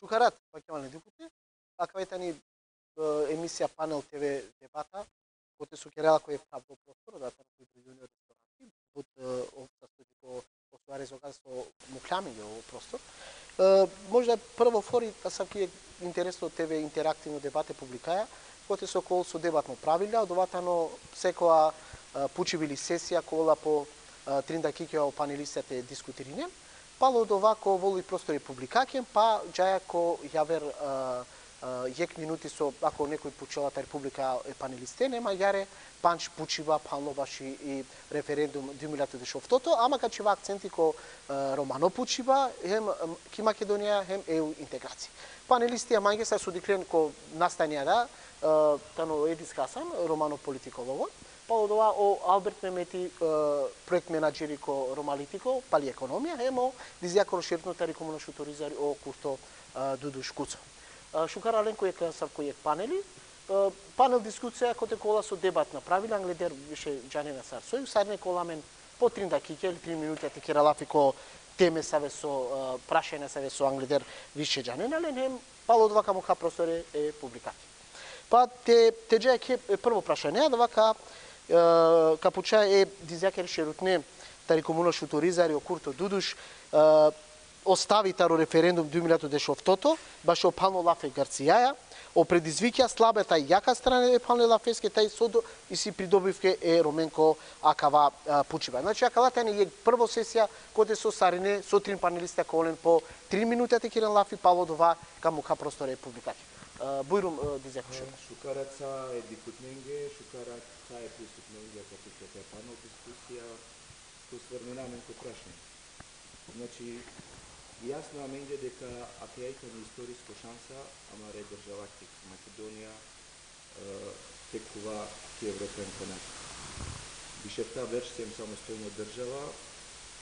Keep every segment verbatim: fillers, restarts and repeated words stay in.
Šukar rat, pa Kemal Nedikuti. Akava tani, e, emisija Panel T V debata, kote so kerela ko jekh pravdo prostor, da tani ko junior restoranti, but, e, o sastoji ko, o Suarez ogal so mukhlja amenge o prostor. E, možda prvo fori, asavki jekh interesno T V interaktivno debate publikaja, kote so kol so debatno pravilja, odova tano sekoja, e, pučiba ili sesija, kola po, e, trin dakike o panelistja te diskutirinen. Palo odova ka ovel i prostori publikake, pa džaja ko javer, e, e, jekh minuti so, ako nekoj pučela tari publika e panelisten, em agjare pandž pučiba phanlo baši i referendum duj milja dešoftoto, ama ka čhiva akcenti ko, e, romano pučiba, hem, em, ki Makedonija, hem E U integracija. Panelisti amenge sar so dikhljen ko nastanja da, e, tano Edis Hasan, romano politikologo, palo odova o Albert Memeti, e, projekt menadžeri ko Romalitico, pali ekonomija, hem o dizjakoro šerutno tari Komuna Šuto Orizari o Kurto, e, Duduš Kuco. E, šukar alen ko jekh, sar ko jekh paneli, e, panel diskusija kote kola so debatna pravila, angleder više džanena sar soj, sarine ka ovel amen po trin dakike ili trin minuti te kera lafi ko teme save so, e, prašanja save so angleder više džanena len, hem palo odova ka mukha prostori e publikake. Pa te, te dža ke, e, prvo prašanje, adava ka, e, ka puča e dizjakere šerutne tari Komuna Šuto Orizari o Kurto Duduš, e, o stavi taro referendum duj milja dešoftoto, bašo phanlo lafi e Garcijaja, o predizvikija, slabe taj jaka strana e phanle lafeske, taj so do, isi pridobivke e Romen ko akava, e, pučiba. Znači, akala tani jekh prvo sesija, kote so sarine, so trin panelistja ka oven po trin minuti te keren lafi, palo odova ka mukha prostori e publikake. E, bujrum, e, dizjako šerutno. Šukar rat sa e dikhutnenge, šukar rat sa e prisutnenge, ka puča e panel diskusija, ka osvrnina amen ko prašanje. Znači, jasno amenge deka akaja tani istorisko šansa amare državake Makedonija, e, te khuva ki Evropa hem ko NATO. Biš efta berš sem samostojno država,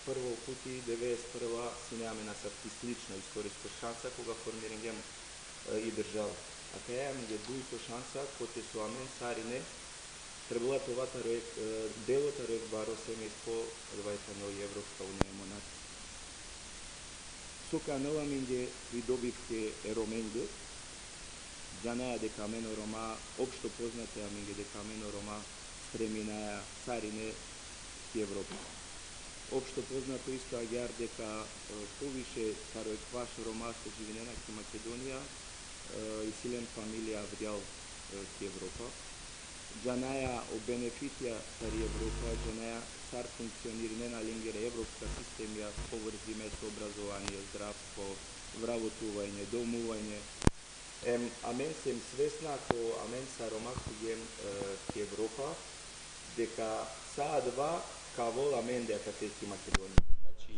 prvo puti devedeset prva sine amen asavki slično istorisko šansa koga formiringjem, e, i država. Akaja amenge dujto šansa, kote so amen sarine trebela te ova taro jekh, e, delo taro jekh baro semejstvo, adava tano i Evropska unija hem o NATO. So ka anel amenge pridobivke e Romenge, džanaja deka amen o Roma, opšto poznato amenge deka amen o Roma streminaja sarine ki Evropa. Opšto poznato isto agjaar deka, e, poviše taro jekh vaš Roma so dživinena ki Makedonija, e, isi len familija avrijal, e, ki Evropa. Džanaja o benefitija tari Evropa, džanaja sar funkcionirinena lengere evropska sistemija, povrzime so obrazovanie, zdravstvo, vravotuvanje, domuvanje. Em, amen sem svesna, ako amen sar Roma khuvgjem, e, ki Evropa, deka sa adava ka ovel amende akate ki Makedonija. Znači,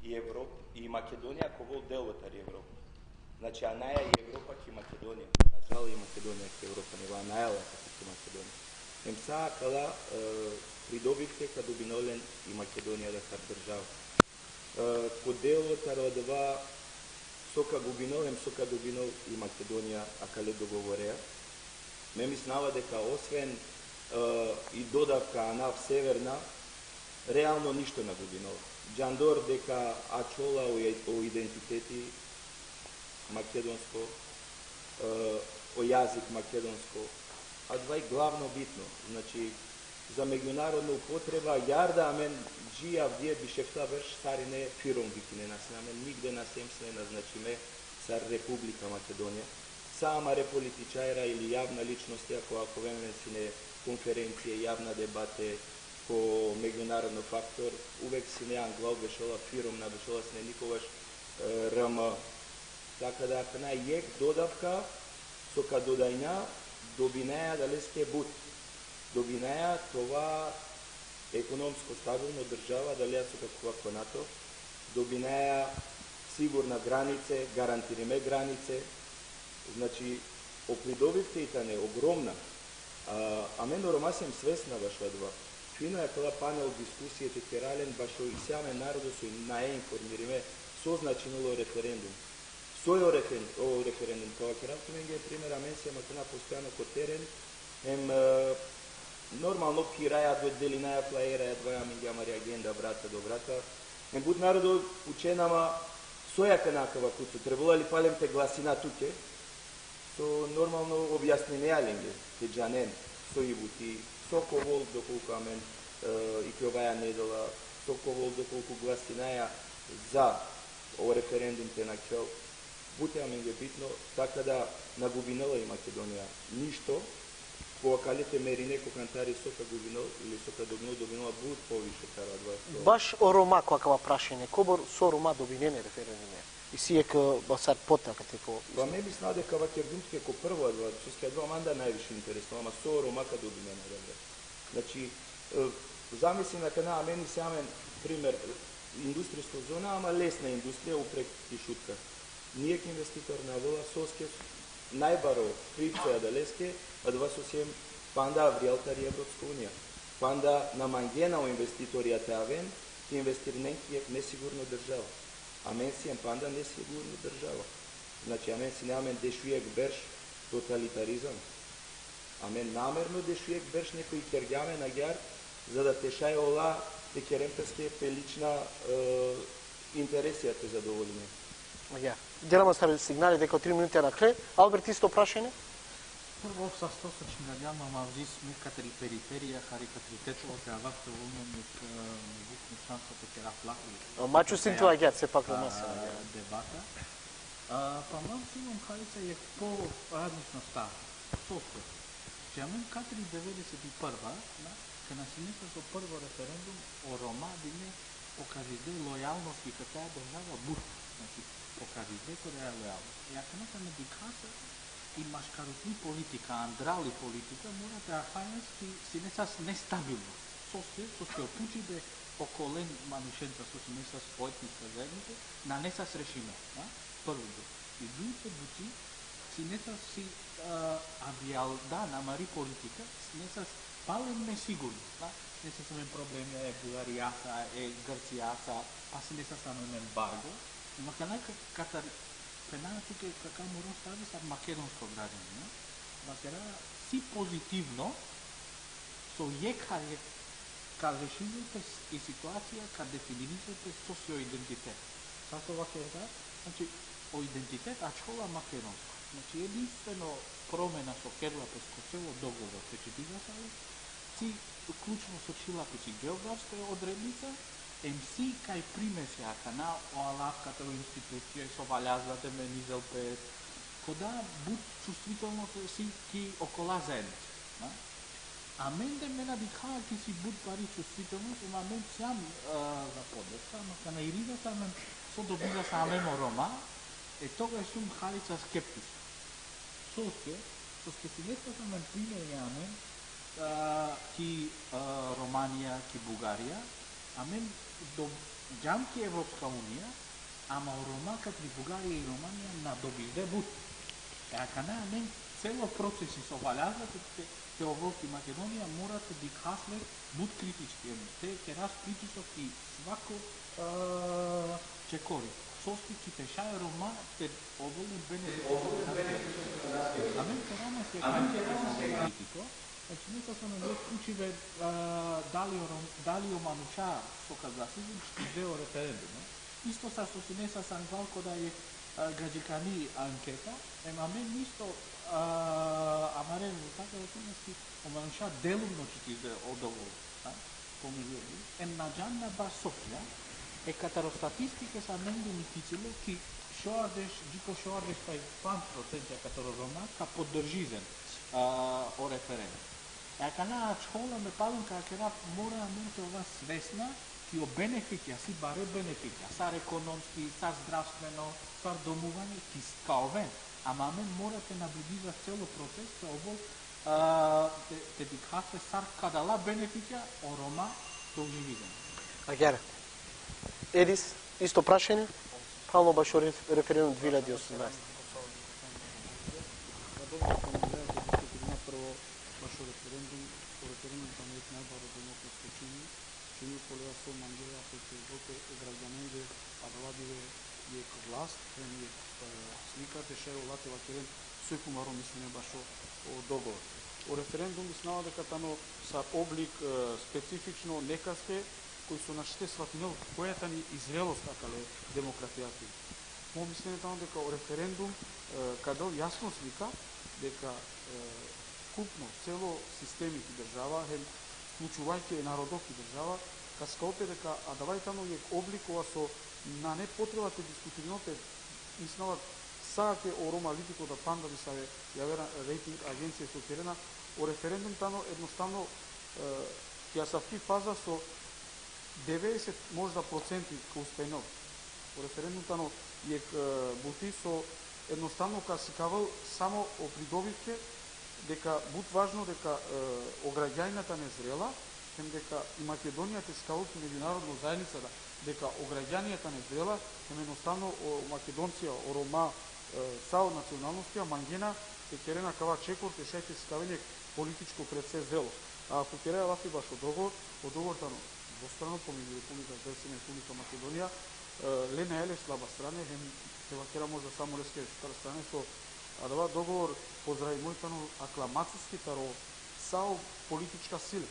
i Evrop-, i Makedonija ka ovel delo tari Evropa. Znači, anaja i Evropa ki Makedonija. Na džala i Makedonija ki Evropa, nego anaja la akate ki Makedonija. Em sa akala, e, pridobivke ka dobinel len i Makedonija da kar država. E, ko delo taro adava so ka gubinel em so ka dobinel i Makedonija akale dogovorea. Me mislinava deka osven, e, i dodavka anav severna, realno ništo na gubinela. Džandor deka ačhola o, o identiteti makedonsko, e, o jazik makedonsko, adava i glavno bitno. Znači, za međunarodnu upotreba, agjaar da amen dži avdive biš efta berš sarine FIROM vikinena sine, amen nigde na sem sine naznačime sar Republika Makedonija. Sa amare političarja ili javna ličnostja, ako, ako oven len sine konferencije, javna debate, ko međunarodno faktor, uvek sine angla, bešela FIROM, na bešela sine nikogaš, e, R M. Taka da akana jekh dodavka so ka dodajna, dobinaja adaleske but. Dobinaja te ova ekonomsko stabilno država, adalea so ka khuva ko NATO, dobinaja sigurna granice, garantirime granice. Znači, o pridobivke i tane ogromna. A, amen o Roma sem svesna bašo adava. Fino e akala panel diskusije te kera len bašo isi amen narodo so nae informirime so značinela o referendum. So i o refer-, o referendum, ka vakerav tumenge primer, amen sem akana postojano ko teren, em, e, normalno kiraja, do-, delinaja flajera, adava amenge amari agenda, vrata do vrata. Em but narodo pučena ma So akana akava kucu, trebela li palem te glasina tuke, so normalno objasninea lenge, te džanen so i buti, so ka ovel dokolku amen, e, i ki ovaja nedela, so ka ovel dokolku glasinaja za o referendum te nakhel, but amenge bitno, taka da na gubinela i Makedonija ništo, ko akale te merine ko kantari so ka gubinel ili so ka dobinel, dobinela but poviše taro adava so. Baš o Roma ko akava prašanje, kobor so Roma dobinena e referendume. Isi jekh, e, basar potaka te ko. Pa me mislinava deka vakerdum tuke ko prvo adava, soske adava manda najviše interesno, ama so Roma ka dobinena adava. Znači, e, zamislin akana, amen isi amen, primer, industrisko zona, ama lesna industrija uprek i Šutka. Nijekh investitor na avela, soske najbaro krivca adaleske, adava so siem panda avrijal tari Evropska unija. Panda na mangena o investitorija te aven, te investirinen ki jekh nesigurno država. Amen siem panda nesigurno država. Znači, amen sine amen dešujekh berš totalitarizam. Amen namerno dešujekh berš nekoj kergja amen agjaar, za da te šaj ola te keren peske pe lična, e, interesija te zadovoljinen. Agjaar. Dela ma sar signali deka o tri minuti nakhle. Albert, isto prašanje? Prvo, sa sto so čingaljam, ama avdis me katari periferija, hari katari Tečova, te avav te ovel ma jekh, e, mogućno šansa te kerav lafi. Ma čustim tu agjaar, sepak Roma siem agjaar. Debata. A, pa man si imam harica jekh po različno stav. Soske? Či amen katari devedeset i prva, na, kana sine sar so prvo referendum, o Roma bine pokažizde lojalnost ki akaja država but. Znači, pokažizde koraja lojalnost. E akana kana dikha sa i maškarutni politika, andrali politika, mora te ahaja ki sine sas nestabilno. Soske, soske o pučibe okolen manušenca so sine sas o etnička zaednica, nane sas rešime, na? Prvo. I dujto buti, sine sas si, e, avrijal da namari politika, sine sas palem nesigurno, na? Sine sas amen problemija e Bugarijasa, e Grcijasa, pa sine sas amen embargo. Ama akana ka-, katar phenava tuke kaka moro stavi sar makedonsko građani, na? Vakera si pozitivno, so jekh hari ka rešinel pe i situacija, ka definirinel pe so si o identitet. Sa so vakergja, znači, o identitet ačhola makedonsko. Znači, edinstveno promena so kerla pes ko celo dogovor, te čitiga sa li, si ključno so čhila pe si geografska odrednica, em si kaj primesja akana o alav kataro institucija so valjazla te menizel pe, koda but čustvitelno si ki okola zaednica, na? Amende me na dikha ki si but bari čustvitelnost, em amen sijam, e, za podrška, ama kana iriza sa amen, so dobiza sa amen o Roma, e togaš sum harica skeptično. Soske, soske si neka sa amen primeri amen, e, ki, e, Romanija, ki Bugarija, amen do-, džam ki Evropska unija, ama o Roma katari Bugarija i Romanija na dobizde but. E akana amen celo procesi so valjazla te, te, te ovel ki Makedonija, mora te dikhas le but kritički, em te keras pritisak ki svako, e, čekori. Soske ki te šaj Roma te ovel benefit. Amen kerama se, amen kerama se politiko, Znači, neka so amen pučibe, a, dali o Rom-, dali o manuša so ka glasinen, čitizde o referendum, no? Isto sar so sine sas anglal koda e, a, gadžikani anketa, em amen isto, a, amare rezultata so sine ki o manuša delumno čitizde o dogovor, a? Pomilio, em na džanena baš Sofija, e kataro statistike sa amenge nikicilo ki šoardeš, dži ko šoardeš pa i pandž procenti kataro Roma ka podržizen, a, o referendum. E akana ačhola me palem ka kera, mora amen te ova svesna ki o benefitja, si bare benefitja, sar ekonomski, sar zdravstveno, sar domuvanje, ki s-, ka oven. Ama amen mora te nablidiza celo proces, te ovel, a, te, te dikhas pe sar kadala benefitja o Roma te uživizen. Agjaar. Edis, isto prašanje? Palo bašo re-, referendum dve hiljade i osemnaesto. Prvo, bašo referendum, o referendum tano jekh najbaro demokratsko činjenje, činjenje kola so mangela pe te ovel pe e građanenge, adala dive jekh vlast, em jekh, e, slika te šaj ola te vakeren so i kumaro mislime bašo o dogovor. O referendum mislinava deka tano sar oblik, e, specifično nekaske, koj so našti te svatinel koja tani i zrelost akale demokratijaske. Mo mislenje tano deka o referendum, e, ka del jasno slika deka, e, kupno, celo sistemi ki država, hem vklučuvajke e narodo ki država, ka sikavol pe deka adava i tano jekh oblik kova so nane potreba te diskutirinol pe, mislinava, sa ke o Roma Litiko da panda disave javera rejting agencija so kerena, o referendum tano ednostavno, e, ki asavki faza so devedeset možda procenti ka uspenol. O referendum tano jekh, e, buti so ednostavno ka sikavel samo o pridobivke, deka but važno deka, e, o gragjanja tane zrela, hem deka i Makedonija te sikavel ki međunarodno zaednica da, deka o gragjanja tane zrela, hem ednostavno o Makedoncija, o Roma, e, sa o nacionalnostija mangena te kerena kava čekor te šaj te sikaven jekh političko proces zrelo. A ako keraja lafi bašo dogovor, o dogovor tano dvostrano pomeđu Republika Srpska hem Republika Makedonija, e, le nae le slaba strane, hem te vakera možda samo leske štar strane, so adava dogovor pozdravimo i tano aklamaciski taro sa o politička sile.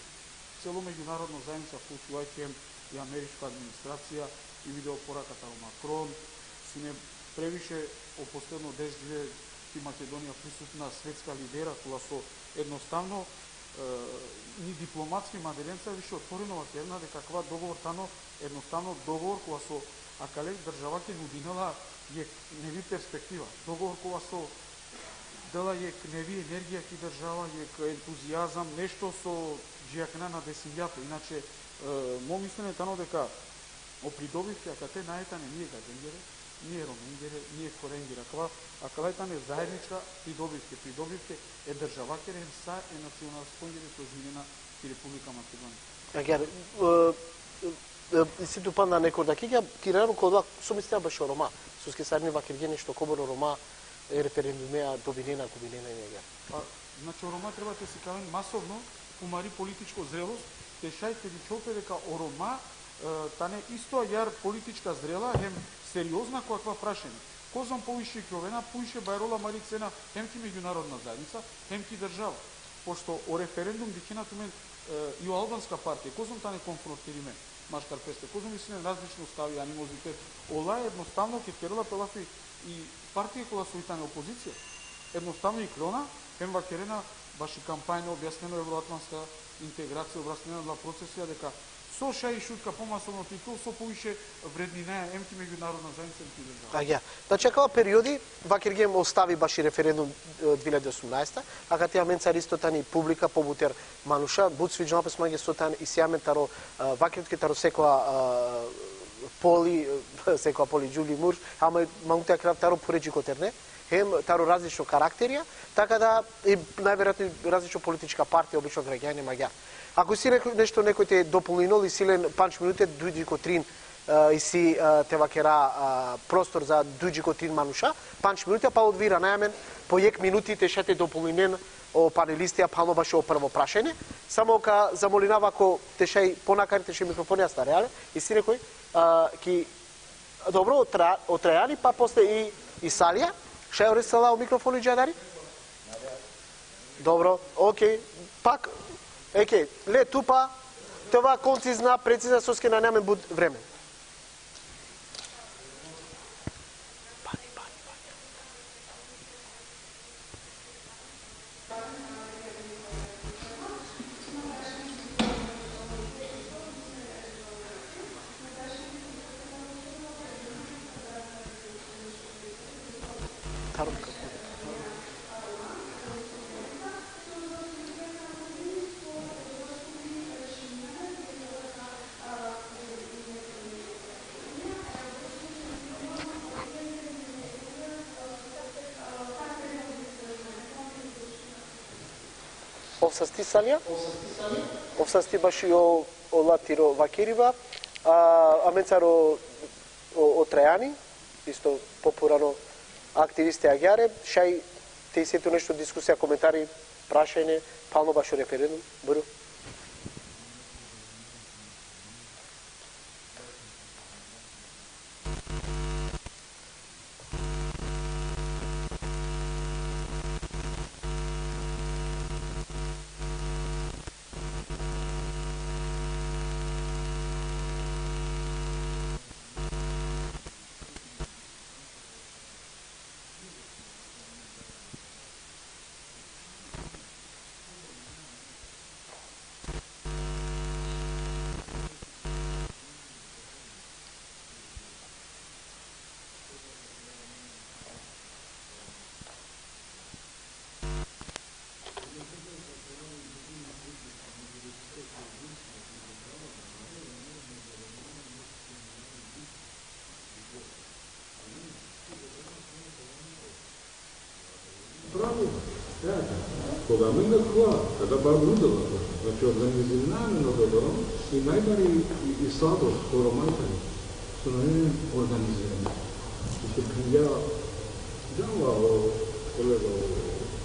Celo međunarodno zaednica, vklučuvajke hem i američko administracija, i video poraka taro Makron, sine previše o posledno deš dive ki Makedonija prisutna svetska lidera, kola so ednostavno, e, ni diplomatski maderenca više otvoreno vakerena deka kava dogovor tano ednostavno dogovor kova so akale državake nudinela jekh nevi perspektiva. Dogovor kova so dela jekh nevi energija ki država, jekh entuzijazam, nešto so dži akana na desinđa pe. Inače, e, mo mislenje tano deka o pridobivke akate nae tane ni e gadžengere, ni e romengere, ni e korengere. Akava, akala i tane zaednička pridobivke, pridobivke e državakere hem sa e nacionalistongere so živinena ki Republika Makedonija. Agjaar, e, e, e, isi tu panda nekor dakika, ki rano kola so mislinea bašo Roma, soske sarine vakergje nešto kobor o Roma e referendumea dobinena, gubinena i agjaar. Pa, znači, o Roma treba te sikaven masovno pumari političko zrelost, te šaj te dikhel pe deka o Roma, e, tane isto agjaar politička zrela, hem seriozna ko akava prašanje. Kozom poviše ki ovena, poviše bajrola mari cena, hem ki međunarodna zaednica, hem ki država. Pošto o referendum dikhena tumen, e, i o albanska partija, kozom tane konfrontirime maškar peste, kozom isi len različno stavi, animozitet, ola ednostavno ke kerela pe lafi i partija kola so i tane opozicija, ednostavno iklona, hem vakerena baši kampanja, objasnena o evroatlantska integracija, objasnena la procesija, deka so šaj i Šutka pomasovno te iklol, so poviše vredninaja hem ki međunarodna zaednica, hem ki država. Agjaar. Znači, akava periodi, vakergjem o stavi baši referendum, e, dve hiljade osumnaesta, akate amencar isto tani publika pobuter manuša, but sviđinela pe mange so tani isi amen taro, e, vakerutke taro sekoja, e, poli, e, sekoja poli džuvli murš, ama mangum te vakerav taro pure džikoterne, hem taro različno karakterija, taka da i najverojatno i različno politička partija, obično gragjanja, agjaar. Ako isi neko, nešto nekoj te dopolninol, isi len pandž minute, duj dži ko trin, e, isi, e, te vakera, e, prostor za duj dži ko trin manuša, pandž minute, palo da irana amen po jekh minuti te šaj te dopolninen o panelistija, palo bašo prvo prašanje. Samo ka zamolinav ako te šaj ponakari te šaj mikrofoni astarea le, isi nekoj, e, ki Dobro, o Tra-, o Trajani, pa posle i, i Salija. Šaj ore Sala o mikrofoni džadari? Dobro, okej. Pak, eke, le tu pa, te ova koncizna, precizna, soske nane amen but vreme. Pani, pani, pani. Ov sasti, Salija? Ov sasti baši o, ola tiro vakeriba. A, amencar o, o, o Trajani, isto popurano aktivisti agjaar e, šaj te isi tu nešto diskusija, komentari, prašanje, palo bašo referendum, bujrum. Koga amen da kova, kada bar uzela, znači organizirina amen odobor, i najbari i, i slabost ko Roma tani, so nane organizirani. I so phenđa, džanela o kolega, o,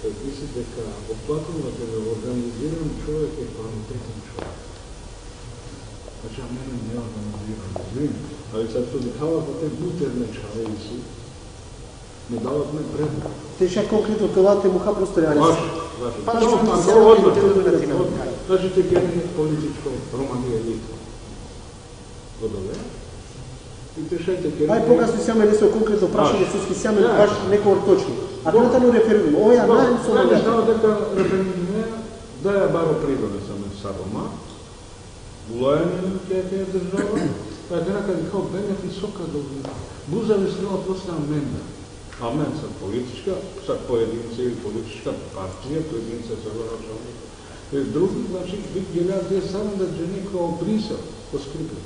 o, misli deka o Platon da te organiziran čovek e pameteten čovek. Znači, amen neorganizirani, izvini. Ali sad so dikhava kote but terne čhave isi, me dava me prednost. Te šaj konkretno te la te muha prostori, ali Baš, baš. Pa Samo što pa mi to se odmah. Te odmah. Znači, te keren političko romani elita. Odole. I te šaj te keren Aj, pokasno si amen nešto konkretno prašanje, Baš. Soske si amen Ja. Baš neko točno. A Dobro. Kada tano referendum, oja Dobro. na, so Znači, na. Samo deka referendum, da ja baro prigodno sam sa Roma, Ulajanje ke, ke država, pa je dena kad kao benefit so ka dobija. But zavisno od posle amenda. Amen sad politička, sad pojedince ili politička partija, pojedince sad ono što oni. E, drugi, znači, bi gela te samo da džene kao Brisel, ko Skripin.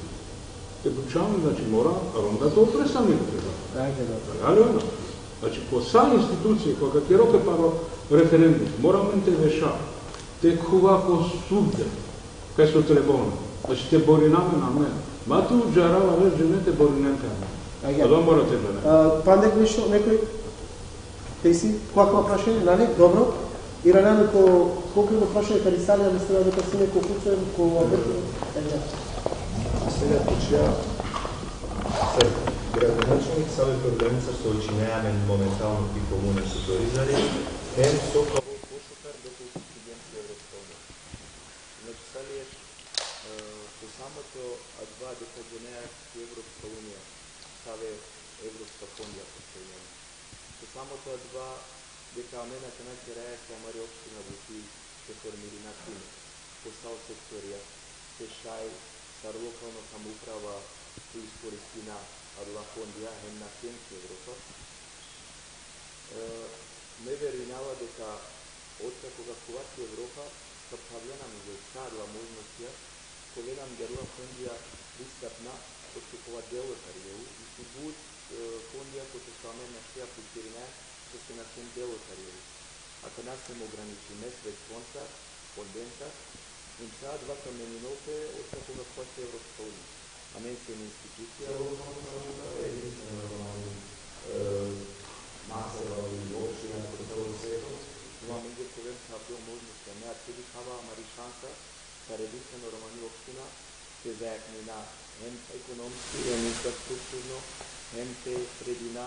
Te pučamo, znači, mora, Rom da to predstavnik treba. Ajde, dobro. Ali ono, znači, ko sa institucije, ko kad je roke paro referendum, mora amen te veša, te khuva ko sud, kaj so trebona. Znači, te borina amen, amen. Ma tu džarava već džene te borinen te amen. Ajde. Adava mora te bene. A, pandek nešto, nekoj, te isi, kova, kova prašanje, nane, dobro. Irana ko konkretno prašanje, kad Italija, mislim da si neko kucem, ko Alberto. Ajde. Сега почеа за градоначалник, саве проблеми се соочинеа моментално и комуна со Зоризари, хем со као пошукар доколку студент Европска уније. Значи, са лиеш, е, со самото адва дека џенеа ки Европска уније, саве европска фондија постојнеа. Со самото адва дека амена кана кераја ке амари општина бути се формирина тиме, по сал секторија, се шај сар локална самоуправа се искористина адва фондија, хем на хем ке Европа. Е, ме веринава дека откако га куваки Европа, са павлена ми го са адва можностија, ко венам герла фондија пристапна, ко што кова дело кариеру, и си бут, е, фондија ко што саме нашија функционира, ко што на хем дело кариеру. А кај нас им ограничиме средствонца, фонденца, им са адва ка менинолте, откако га куваки Европска уније. Амен симе институција, е, маса и општина по цело свето, но амен ги кувем са бил можност, не, а те дихава амари шанса, са редица нормални општина, те зајакнина хем економски, хем инфраструктурно, хем те средина,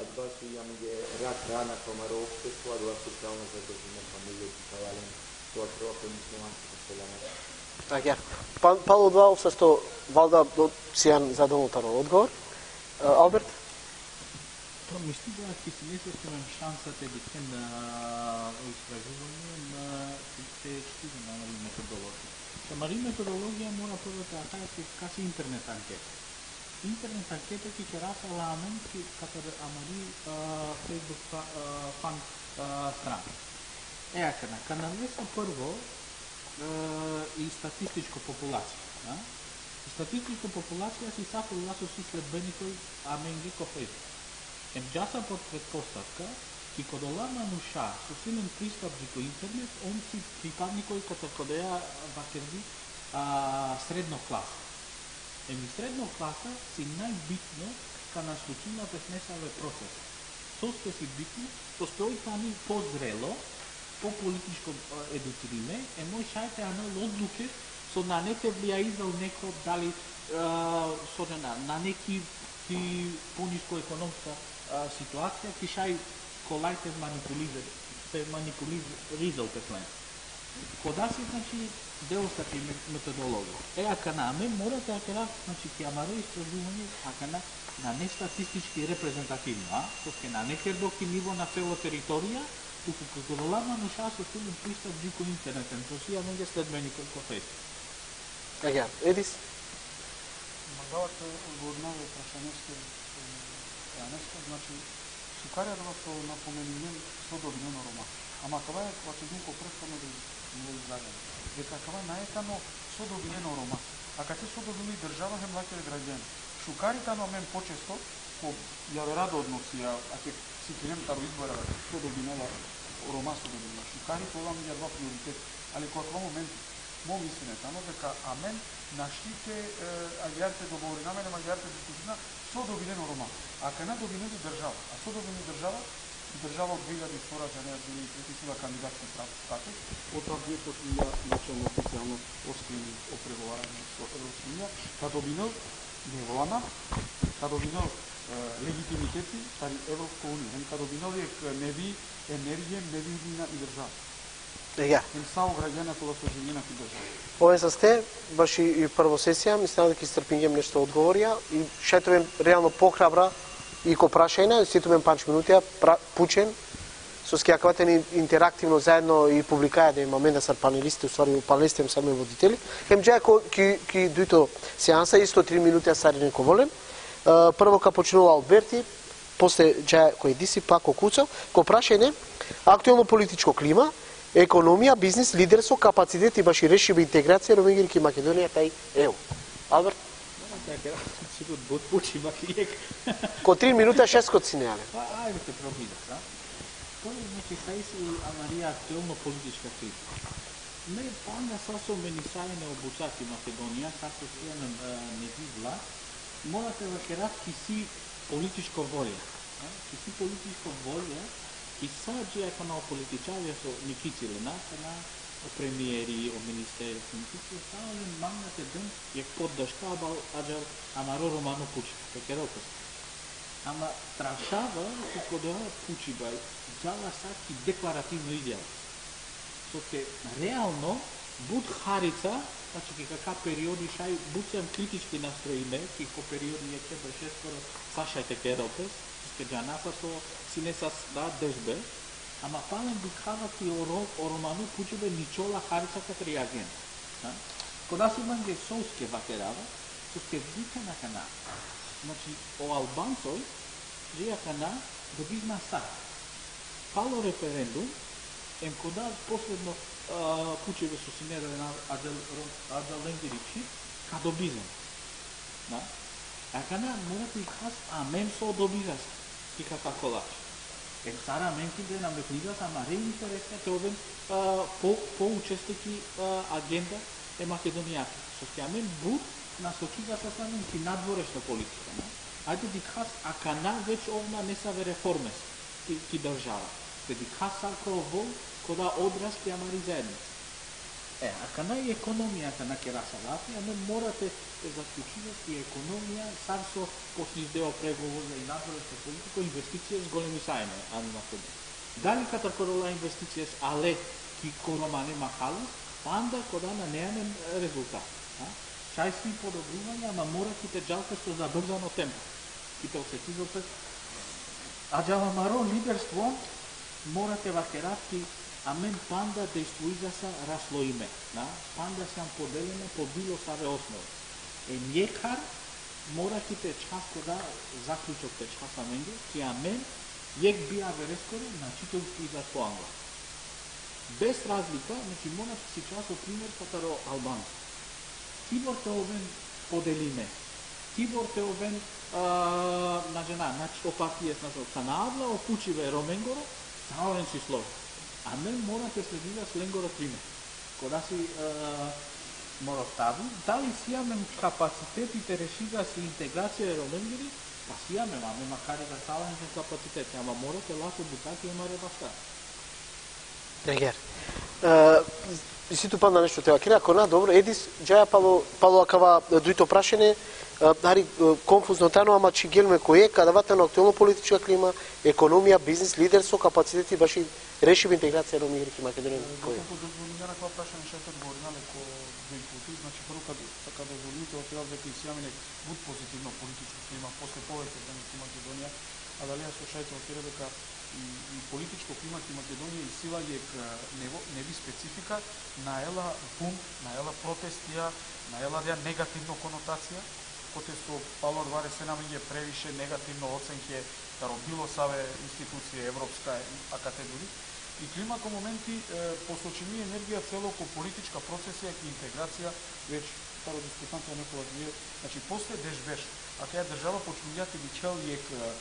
адва су јамге рак рана ко амаро општество, адва социјално загрозена фамилија, и така дале, тоа треба помислување со поселјаната. Agjar. Pa, palo dva, ov sasto, valjda, do, sian zadovoljno taro odgovor. E, Albert? Pa, mislim da ki smislu ste nam šansa te dikhen, a, o istraživanje, na, te, te študira amari metodologija. Amari metodologija mora prvo te ahaja ki kasi internet anketa. Internet anketa ki kera sa la amen ki katar amari, a, Facebook fa-, a, fan, a, strana. E akana, kanal sa prvo, e, i statističko populacija, a? I statističko populacija si sa kola so si sledbenikoj amenge ko Facebook. Em džasa pod pretpostavka, ki kodola manuša so si len pristap dži ko internet, on si pripadnikoj katar kodeja vakerdi, a, sredno klasa. Em i sredno klasa si najbitno kana slučina pes nesave proces. Soske si bitno, soske oj tani pozrelo, po političko, e, educirime, em oj šaj te anel odluke, so nane te vlijaizel neko dali, e, so na, na neki ki ponisko ekonomska, e, situacija, ki šaj kolaj te manipulize-, te manipulizel pes len. Koda si, znači, deo sa ki me-, metodologija. E, akana, amen mora te akera, znači, ki amaro istraživanje, akana, nane statistički reprezentativno, a? Soske nane kerdo ki nivo na celo teritorija, tuku ki kodola manuša so si len pristap dži ko internet, em so si amenge sledbenikoj ko Facebook. Agjar, Edis? Mangava te odgovorinav e prašaneske, e, e, Anesko, znači, šukar adava so napomeninen so dobinen o Roma. Ama akava e vaćerđum ko prethodno izlaganje. Deka akava nae tano so dobinen o Roma. Akate so dobinen i država hem lake građani. Šukar i tano amen počesto, ko javera da odnosija, ake sikhinem taro izbora, so dobinela Roma so dobinela. Šukari te ovel amenge adava prioritet. Ali ko akava momenti, mo mislini tano deka amen našti te, e, agjaar te dogovorina amen, agjaar te diskutirina, so dobinena o Roma. Akana dobinena i država. A so dobinena i država? I država od dve hiljade i štora, džanea, dve hiljade i trete isi la kandidatski sta-, status. Od avdive počminđa načelno oficijalno o screening, o pregovaranje so Evropska unija. Ka dobinel nevolana, ka dobinel, e, legitimiteti tari Evropska unija. Hem ka dobinel jekh nevi energija, nevi idnina i država. E, ja. Hem sa o građana kola so dživdena ki država. Oven saste, baši i prvo sesija, mislinav deka istrpingjem nešto odgovorija, i šaj te oven realno pohrabra i ko prašanja, si te oven pandž minutija, pra-, pučen, soske akava tani interaktivno zaedno i publikaja da hem amenda sar panelisti, u stvari, panelisti hem sar amen voditeli. Hem džaja ko, ki, ki dujto seansa, isto tri minutija sarinen ko volen. E, prvo ka počinel o Alberti, posle džaja ko Edisi, pa ko Kuco, ko prašanje, aktuelno političko klima, ekonomija, biznis, liderstvo, kapaciteti baši rešibe integracija Romengiri ki Makedonija thaj E U. Albert? Sigur, but pučiba ki jekh. Ko tri minuta šest kot sine, ale. Pa, ajde te probina, sa? Prvo, znači, sa isi amari aktuelno politička klima. Me panda sa so menisajne o buča ki Makedonija, sa so sijam, e, nevi vlast, mora te vakerav ki si političko volja. A? Ki si političko volja, ki sa dži akana o političarja so nikici le, na, akana o premieri, o ministeri, so nikici le, sa olen mangla te den jekh podrška ađahar amaro romano pučibe, te kerel pes. Ama trašava ki koda pučiba džala sa ki deklarativno izjava. Soske realno, but harica, znači, ki kaka periodi šaj but sijam kritički nastroime, ki ko periodi jekhe beršeskoro sa šaj te kerel pes, soske džanav sa so sine sa da dešbe, ama palem dikhava ki o ro-, o romano pučibe ničola harica ka reagen. Ha? Koda si mange soske vakerava, soske dikhen akana. Znači, o Albancoj, dži akana, dobizna sa. Palo referendum, em koda posledno, a, pučibe so sine na ađahar, ađahar lengiri čhib, ka dobizem. Na? Akana mora te dikhas amen so dobizas ki kaka kolač. Em sar amen ki dena me knjigas, ama re interesno te oven, a, po, po učestviki, a, agenda e Makedonijake. Soske amen but nasočigasas amen ki nadvorešno politika, na? Ajde dikhas akana već ovna nesave reformes ki, ki država. Te dikhas sar ka ovel koda odraz ki amari zaednica. E, akana i ekonomija, akana kerasa lafi, amen mora te, te zaključime ki ekonomija, sar so počnizde o pregovor za i nadvorešno politiko, investicije zgolemisajne, ano Makedonija. Dali katar korola investicije ale ki koromane mahalu, panda koda nane amen rezultat. Ha? Šaj si podobruvanje, ama mora ki te džal pes ko zabrzano tempo. Ki te osetizol pes. Ađahar amaro liderstvo mora te vakerav ki amen panda dejstvuiđasa rasloime, na? Panda sijam podelime po bilo save osnove. Em jekhar mora ki te čhas koda zaključok te čhas amenge, ki amen jekh bi avereskoro, znači te uspvuiđas po angla. Bez razlika, znači, mora te sičhas o primer kataro Albansko. Tibor te oven podelime. Tibor te oven, a, na džana, znači, o partije, znači, sa na avla o pučibe Romengoro, sa oven si složno. Amen mora te sledidas lengoro primer. Koda si, a, moro stavi, dali si amen kapaciteti te rešigas i integracija e Romengiri, pa si amen, amen makari da sa oven kapaciteti, ama mora te las o buča ki amare basta. Agjaar. E, isi tu panda nešto te vakere, ako na, dobro, Edis, džaja palo, palo akava, e, dujto prašanje, e, hari, e, konfuzno tano, ama čhivgjem me ko jekh, adava tano aktuelno politička klima, ekonomija, biznis, liderstvo, kapaciteti baši rešibe integracija Romengiri ki Makedonija, ko jekh. Dok dozvolinena akava prašanje, šaj te odgovorina le ko duj puti, znači, prvo ka, ka dozvolinel te vakerav deka isi amen but pozitivno političko klima, posle poveće vreme ki Makedonija, adalea so šaj te vakere deka i, i političko klima ki Makedonija isi la jekh, e, nevo, nevi specifika, nae la bum, nae la protestija, nae la dea negativno konotacija, kote so palo adava resena amenge previše negativno ocenke taro bilo save institucije, evropska, akate duri. I klima ko momenti, e, posočimi energija celo ko politička procesija ki integracija, već taro diskutanta nekola duje, znači, posle deš berš, akaja država počmingja te dikhel jekh, e,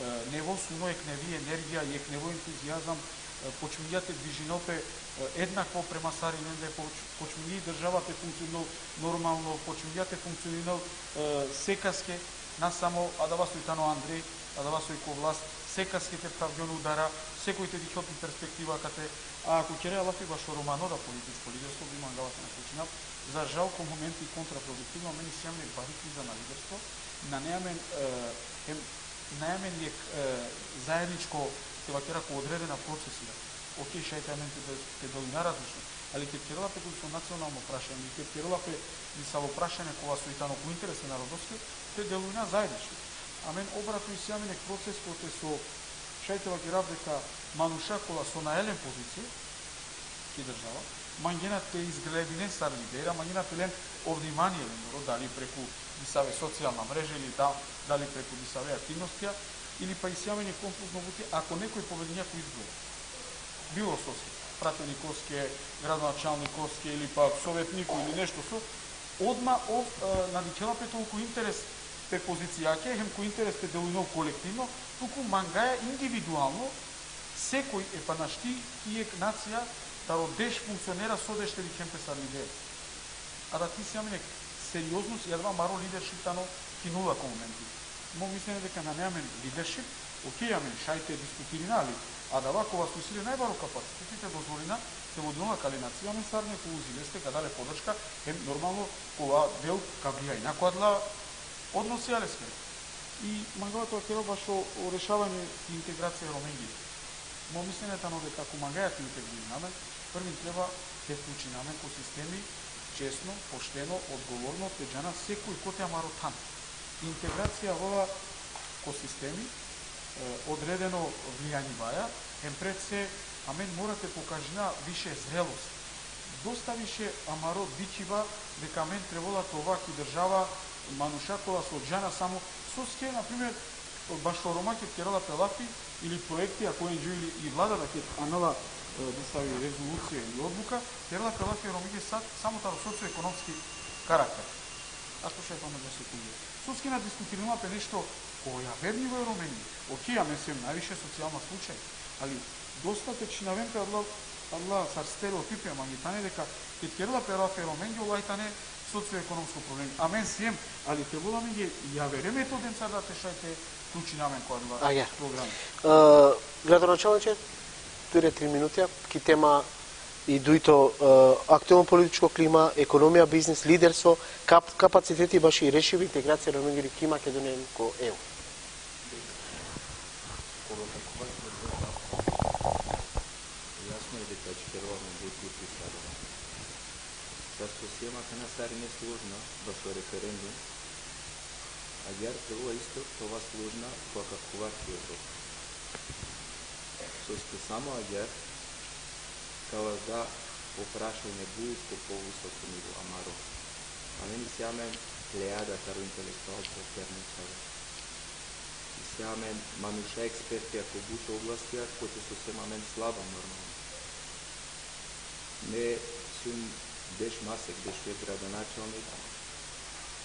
e, nevo suno, jekh nevi energija, jekh nevo entuzijazam, e, počmingja te dvižinel pe, e, ednako prema sarinende, poč-, počmingi država te funkcioninel normalno, počmingja te funkcioninel, e, sekaske, na samo adava soj tano andre, adava soj ko vlast, sekaske te pravgjon udara, sekoj te dikhel pi perspektiva kate, a ako kera lafi bašo romano da političko liderstvo, bi mangava te napočinav, za žal ko momenti kontraproduktivno, amen isi amen jek bari kriza na liderstvo, nane amen, e, hem, nane amen jek, e, zaedničko, te vakera, ko odredena procesija. Okej, šaj te amen te, te delujna različno, ali ked kerela pe ko nacionalno prašanje, ked kerela pe disavo prašanje kova soj tano ko interes e narodoske, te delujna zaednički. Amen obratno isi amen jek proces kote so, šaj te vakerav deka manuša kola so nane len pozicija ki država, mangena te izgledinen sar lidera, mangena te len o vнимание lengoro, dali preku disave socijalna mreža ili da, dali preku disave aktivnostija, ili pa isi amen jek konfuzno buti, ako nekoj pobedinja ko izbori. Bilo soske, pratenikoske, gradonačalnikoske ili pa sovetniko ili nešto so, odma ov, e, na dikhela pe tolku interes pe pozicijake, hem ko interes te delujnel kolektivno, tuku mangaja individualno, sekoj e pa našti i jek nacija, taro deš funkcionera, so deš te dikhen pe sar lideri. A da ti si amen jek serioznost, i adava amaro lideršip tano ki nula ko momenti. Mo mislenje deka nane amen lideršip, okej, amen šaj te diskutirina, ali adava kova so isi le najbaro kapaciteti te dozvolina te vodinol akale nacija, amen sarine ko uzi leste, ka da le podrška, hem normalno kova del ka vlijajna ko adala odnosi leskere. I mangava te vakerav bašo o rešavanje i integracija e Romengiri. Mo mislenje tano deka ako mangaja te integrina amen, prvi treba te vklučina amen ko sistemi, česno, pošteno, odgovorno, te džana sekoj kote amaro than. Integracija avela ko sistemi, e, odredeno vlijanibaja, hem pred se amen mora te pokažina više zrelost. Dosta više amaro dikhiba deka amen trebela te ova ki država manuša kola so džana samo, soske, na primer, bašo Roma ked kerela pe lafi, ili proekti, ako N G O ili i vlada da ked anela, e, disavi rezolucija ili odluka, kerela pe lafi e Romenge sa-, samo taro socioekonomski karakter. Ako šaj pa me da sekunde. Soske na diskutirinela pe nešto ko javer nivo e Romenge. Okej, amen siem najviše socijalna slučaj, ali dosta te čhinaven pe adala, adala sar stereotipija mange tane deka ked kerela pe lafi e Romenge, ola i tane socioekonomsko problemi. Amen siem, ali trebela amenge javere metodenca da te šaj te vklučina amen ko adala Agjaar. Programi. E, gradonačalniče, duj le tri minutija, ki tema i dujto, e, aktuelno političko klima, ekonomija, biznis, liderstvo, kap-, kapaciteti baši rešibe integracija e Romengiri ki Makedonija ko E U. Jasno e deka ačhikerova amen but, but i sar ova. Sar so siem akana sarine složna bašo referendum, agjaar trebela isto te ova složna ko akava ki Evropa. Soske samo agjaar ka vazda o prašanje but ko povisoko nivo amaro. Amen isi amen plejada taro intelektualca, terne čhave. Isi amen manuša ekspertija ko but oblastija, kote so siem amen slaba normalno. Me sum deš masek, deš jekh gradonačalnik,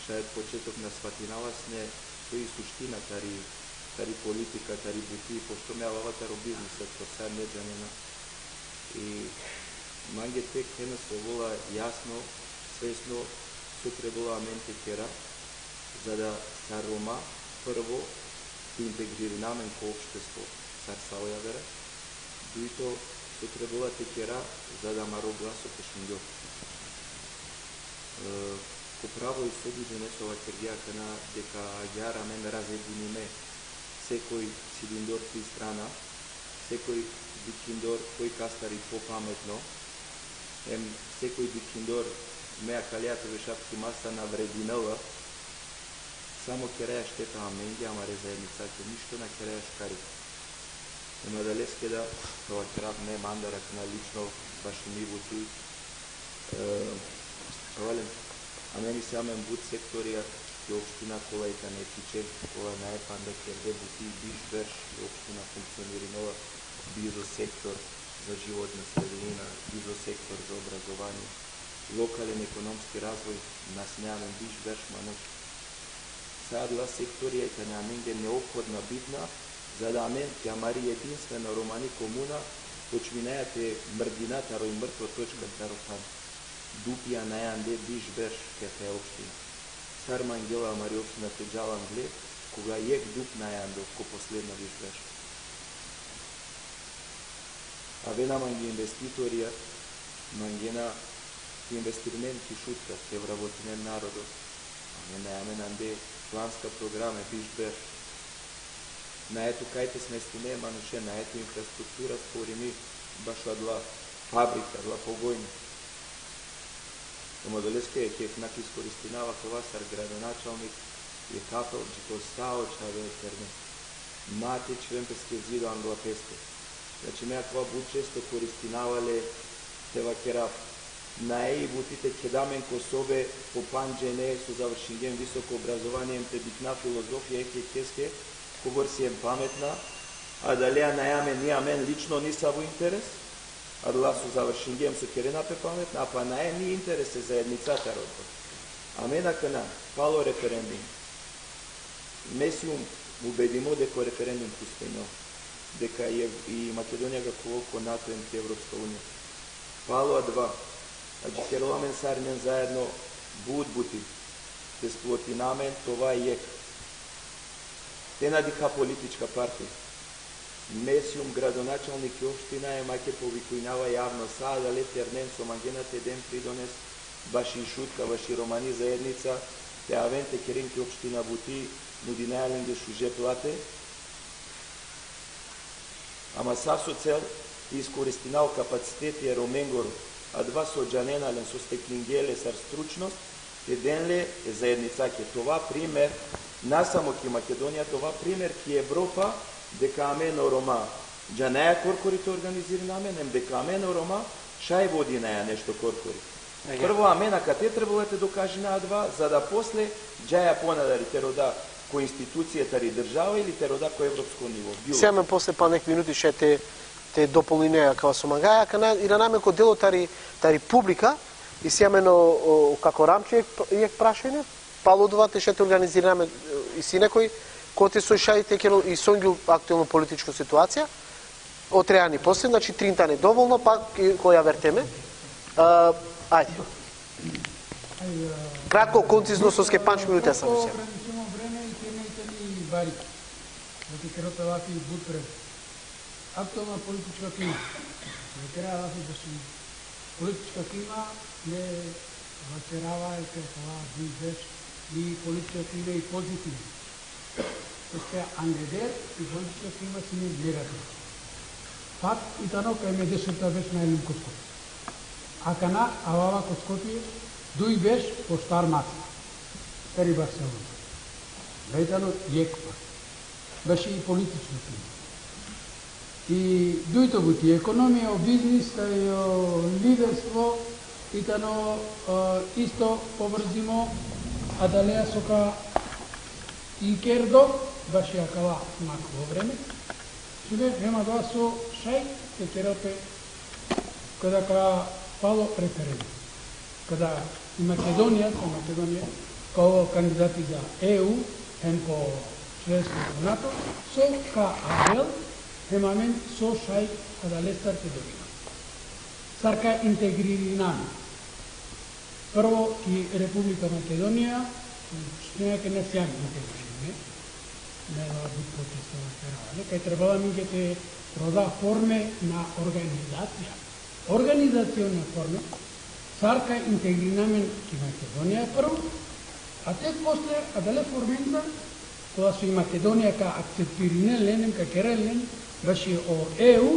šaj od početok na svatinava sine so i suština tari, tari politika, tari buti, pošto me avava taro biznis sektor, sar ne džanena. I mange tek hena so ovola jasno, svesno so trebela amen te kera, za da sar Roma, prvo, te integririna amen ko opštestvo sar sa o javera, dujto, so trebela te kera, za da amaro glaso te šungjol. E, ko pravo i so dujden so vakergja akana deka agjaar amen razedinime, sekoj sidindor ki strana, sekoj dikhindor koj kastar i popametno, em sekoj dikhindor me akalea te bešav ki masa na vredinela, samo keraja šteta amenge, amare zaednicake, ništo na keraja škari. Em adaleske da, ka vakerav me mandar akana lično baši mi buti, e, ka valjam, amen isi amen but sektorija ki opština kola i tane kiče, kola nae panda kerde buti, biš berš i opština funkcionirinela bizo sektor za životna sredina, bizo sektor za obrazovanje. Lokalen ekonomski razvoj na sine amen biš berš manuš. Sa adala sektorija i tane amenge neophodna, bitna, za da amen ki amari jedinstvena romani komuna Počminaja te mrdina taro i mrtvo točka taro than. Dupja naja ande biš berš ki akaja opština. Sar mangela amari opština te džal angle, koga jekh dup naja ando ko posledna biš berš. Avena mange investitorija, mangena te investirinen ki Šutka, te vrabotinen narodo. Amen naja amen ande planska programe biš berš. Nae tu kaj te smestine manuše, nae tu infrastruktura stvorini bašo adala fabrika, adala pogoni. Em odoleske jekh, jekh na ka iskoristinava kova sar gradonačalnik, jekh apel dži ko sa o čhave terne. Ma te čhiven peske zido angla peste. Znači, me akava but često koristinava le te vakerav. Nae i buti te keda amen ko sobe po pandž džene so završingjem visoko obrazovanie, em te dikhna filozofija jekh jekheske, kobor siem pametna, adalea nae amen, ni amen lično nisavo interes, adala so završingjem so kerena pe pametna, a pa nae ni interes e zaednica taro odbor. Amen akana, palo referendum. Me sium ubedimo deka o referendum ka uspejnel, deka i, i Makedonija ka khuvel ko NATO em ki Evropska unija. Palo adava, adžikerela amen sarinen zaedno but buti, te splotina amen te ova jekh. Te na dikha politička partija. Me sium gradonačalnik i opština, em ake povikujnava javno sa adale ternen so mangena te den pridones baši Šutka, baši romani zaednica, te aven te keren ki opština buti, nudinaja lenge šuže plate. Ama sa so cel te iskoristina o kapaciteti e Romengoro, adava so džanena len, so steklingje le sar stručnost, te den le e zaednicake. Te ova primer, na samo ki Makedonija, te ova primer ki Evropa, deka amen o Roma džanaja korkori te organizirina amen, em deka amen o Roma šaj vodinaja nešto korkori. Prvo amen akate trebela te dokažina adava, za da posle džaja ponadari te roda ko institucija tari država ili te roda ko evropsko nivo. Bilo. Isi amen posle pa nek minuti šaj te, te dopolnine akava so mangaja, akana irana amen ko delo tari, tari publika, isi amen o, o, o kako Ramčo jekh, jekh prašanje, palo dova te šaj te organizirina amen, e, isi nekoj kote so šaj te kerel i Songül aktuelno političko situacija, o Trejani posle, znači, trin tane dovolno, pa i ko javer teme. A, ajde. Kratko, koncizno, soske pandž minuti samo. Ograničimo vreme i teme i tani bari. Zati kero te lafi but pre. Aktuelna politička klima. Ne kera lafi baši politička klima, ne vakerava e ke kala duj berš i politička klima i pozitivna. Este angleder i politička klima sine negativna. Fakt i tano kaj me dešefta berš na elum ko Skopje. Akana avava ko Skopje duj berš po štar masa. Tari Barcelona. Daj tano jekh fakt. Baši i političko klima. I dujto buti, ekonomija, o biznis, taj o liderstvo, i tano, e, isto povrzimo adalea so ka inkerdo baši akala naklo vreme. Šuve, hem adava so šaj te kerel pe kada ka palo referendum. Kada i Makedonija, so Makedonija, ka ovel kandidati za E U, hem ko členstvo ko NATO, so ka avel, hem amen so šaj adalestar te dobina. Sar ka integririna amen. Prvo, ki Republika Makedonija, ština ke na siam integririme, me la but počesto na perava, ne, kaj trebela amenge te roda forme na organizacija. Organizacione forme, sar ka integrina amen ki Makedonija prvo, a tek posle adale formenca, kola so i Makedonija ka akceptirinen len, ka keren len baši o E U,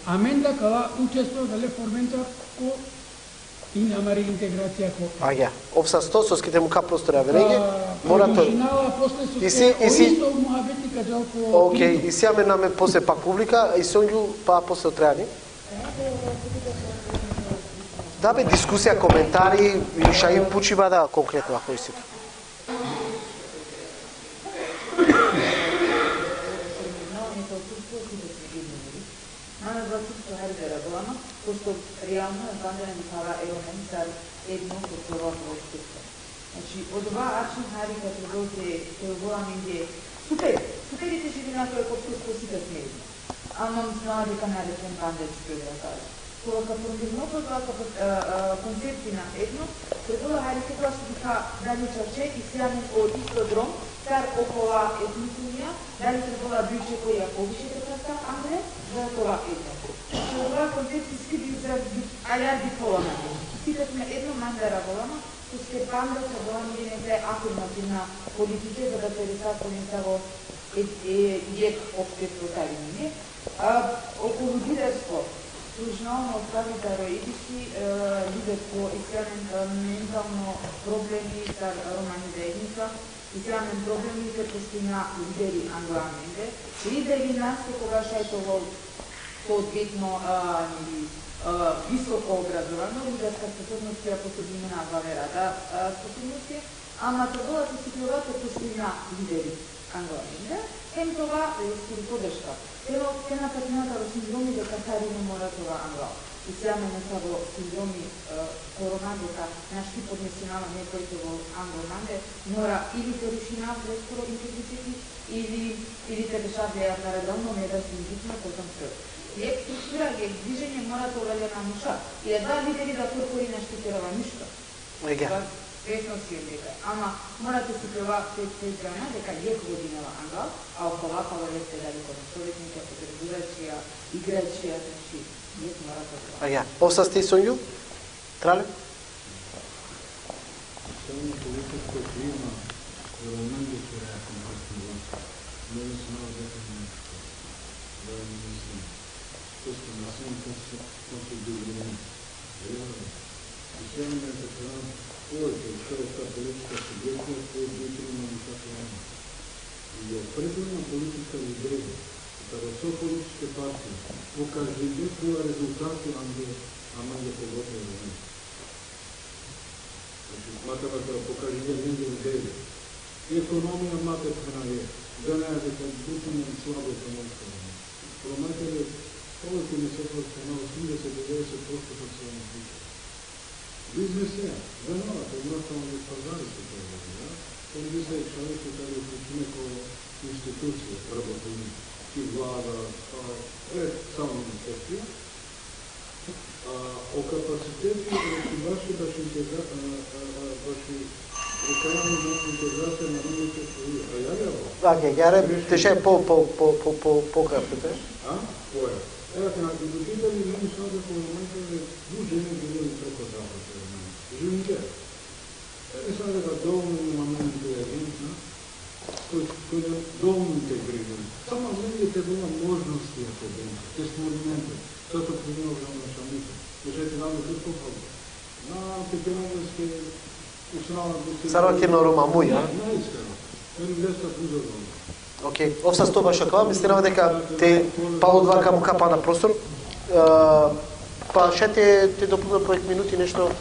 amen da ka la učestvo adale formenca ko in amari integracija ko Agja, ov sasto, soske te mukha prostori averenge, mora to. Isi, isi. Okej, isi amen, amen posle pak publika, i Songül, pa posle o Trejani. Da be, diskusija, komentari, ili šaj pučiba da konkretno, ako isi. Nane za sudstvo hari da reagujama, pošto realno e ganda e mukara e Romen sar edno ko celo ko sudstvo. Znači, odova ačin hari ka trebel te, te ovel amenge super, super i te živina ko, ko sudstvo si ka smejdno. Ama mislinava deka na reken panda čhibela taro. Kova ka formirimo toga, ka, e, e, koncepti na etno, trebela hari sekogaš te dikha dali čače isi amen o isto drom, sar okola etnikumija, dali trebela duj čekoja poviše te prasta andre, za tova etno. Tova koncepti isi bi za bi-, aljar bi pola manje. Isi te etno mandara volama, soske panda čhibela mi neke afirmativna politike, za da te resa ko nesavo e, e, jekh opštestvo tari menge. A, okolu liderstvo, služnalno ostavi taro idisi, e, liderstvo isi amen, e, mentalno problemi sar romani zaednica, isi amen problemi te poštuina lideri angla amende. Lideri na sekogaš šaj te ovel soodvetno, a, ili, a, visoko obrazovano, liderska sposobnost ja posebno na zavera da, a, sposobnost, ama trebela te sikljova te poštuina lideri angla amende, hem tova leskiri podrška. Te na, te na patinav taro sindromi deka sarine mora te ova angla. Isi amen nesavo sindromi, e, ko Roma deka našti podnesinava nekoj te ovel anglo mande, mora ili te rušinav leskoro integriteti, ili, ili te bešav le javnaredovno, me da sindikno ko sam sve. Jekh struktura, jekh dviženje mora te ovel le manuša. I adava lideri da korkori našti kerela ništo. Ege. Svesno si deka. Ama mora te sikljova te, te džana deka jekh vodinela angal, a okola palo jekh te dali ko sovetnike, ko trguračija, igračija, znači, jekh mora te ovel. Ege. Ov saste, Songül? Trale? Samo političko klima u Romenge ćeraja kompletno loša. Ne mislim da je nešto. Da ne mislim. To što nas on konse-, konsolidujemo. Realno. I sve nam je za plan uvek što je ta politička subjekcija, to je biti nam i tako dalje. I opredjelna politička ideja, kada so političke partije pokažu neku rezultati, ande, amande pogotovo ne. Znači, smatram da pokažu negdje ideju. I ekonomija mate pana je, da ne je kad budu nam slabo ekonomska. Promatranje, ovo ti ne se to kanal, osamdeset do devedeset posto socijalno slučaj. Biznes je, da ne, to je jednostavno gospodarstvo koje je, ja? Oni bi se članice kada uključime kao institucije, prvo, i vlada, pa, e, samo ministarstvo. A, o kapaciteti, e, i vaše baš integra-, a, a, a, baš i, e, integracija na Romike, a ja, ja, Ake, jare, te šaj po, po, po, po, po, po kratko, te? A? Koja? Evo, na, i pitanje, meni sada koji momentalno duže ne bilo preko zapada, živim gdje? E, sad da dovoljno imamo inteligencija, koji, koji je dovoljno integrirani. Samo negdje te bila možnosti ako bi, te smo elemente. Zato primimo za našalnika. Znači, ti nam je to pohvalno. Na, te primimo ste u srala. Sar vakirno Roma muj, a? Na, iskreno. Meni desta uzorno. Ok, ov sasto baš akava, mislinava deka te palo dova ka mukha pana prostor. E, pa šaj te, te dopolnina po jekh minuti nešto,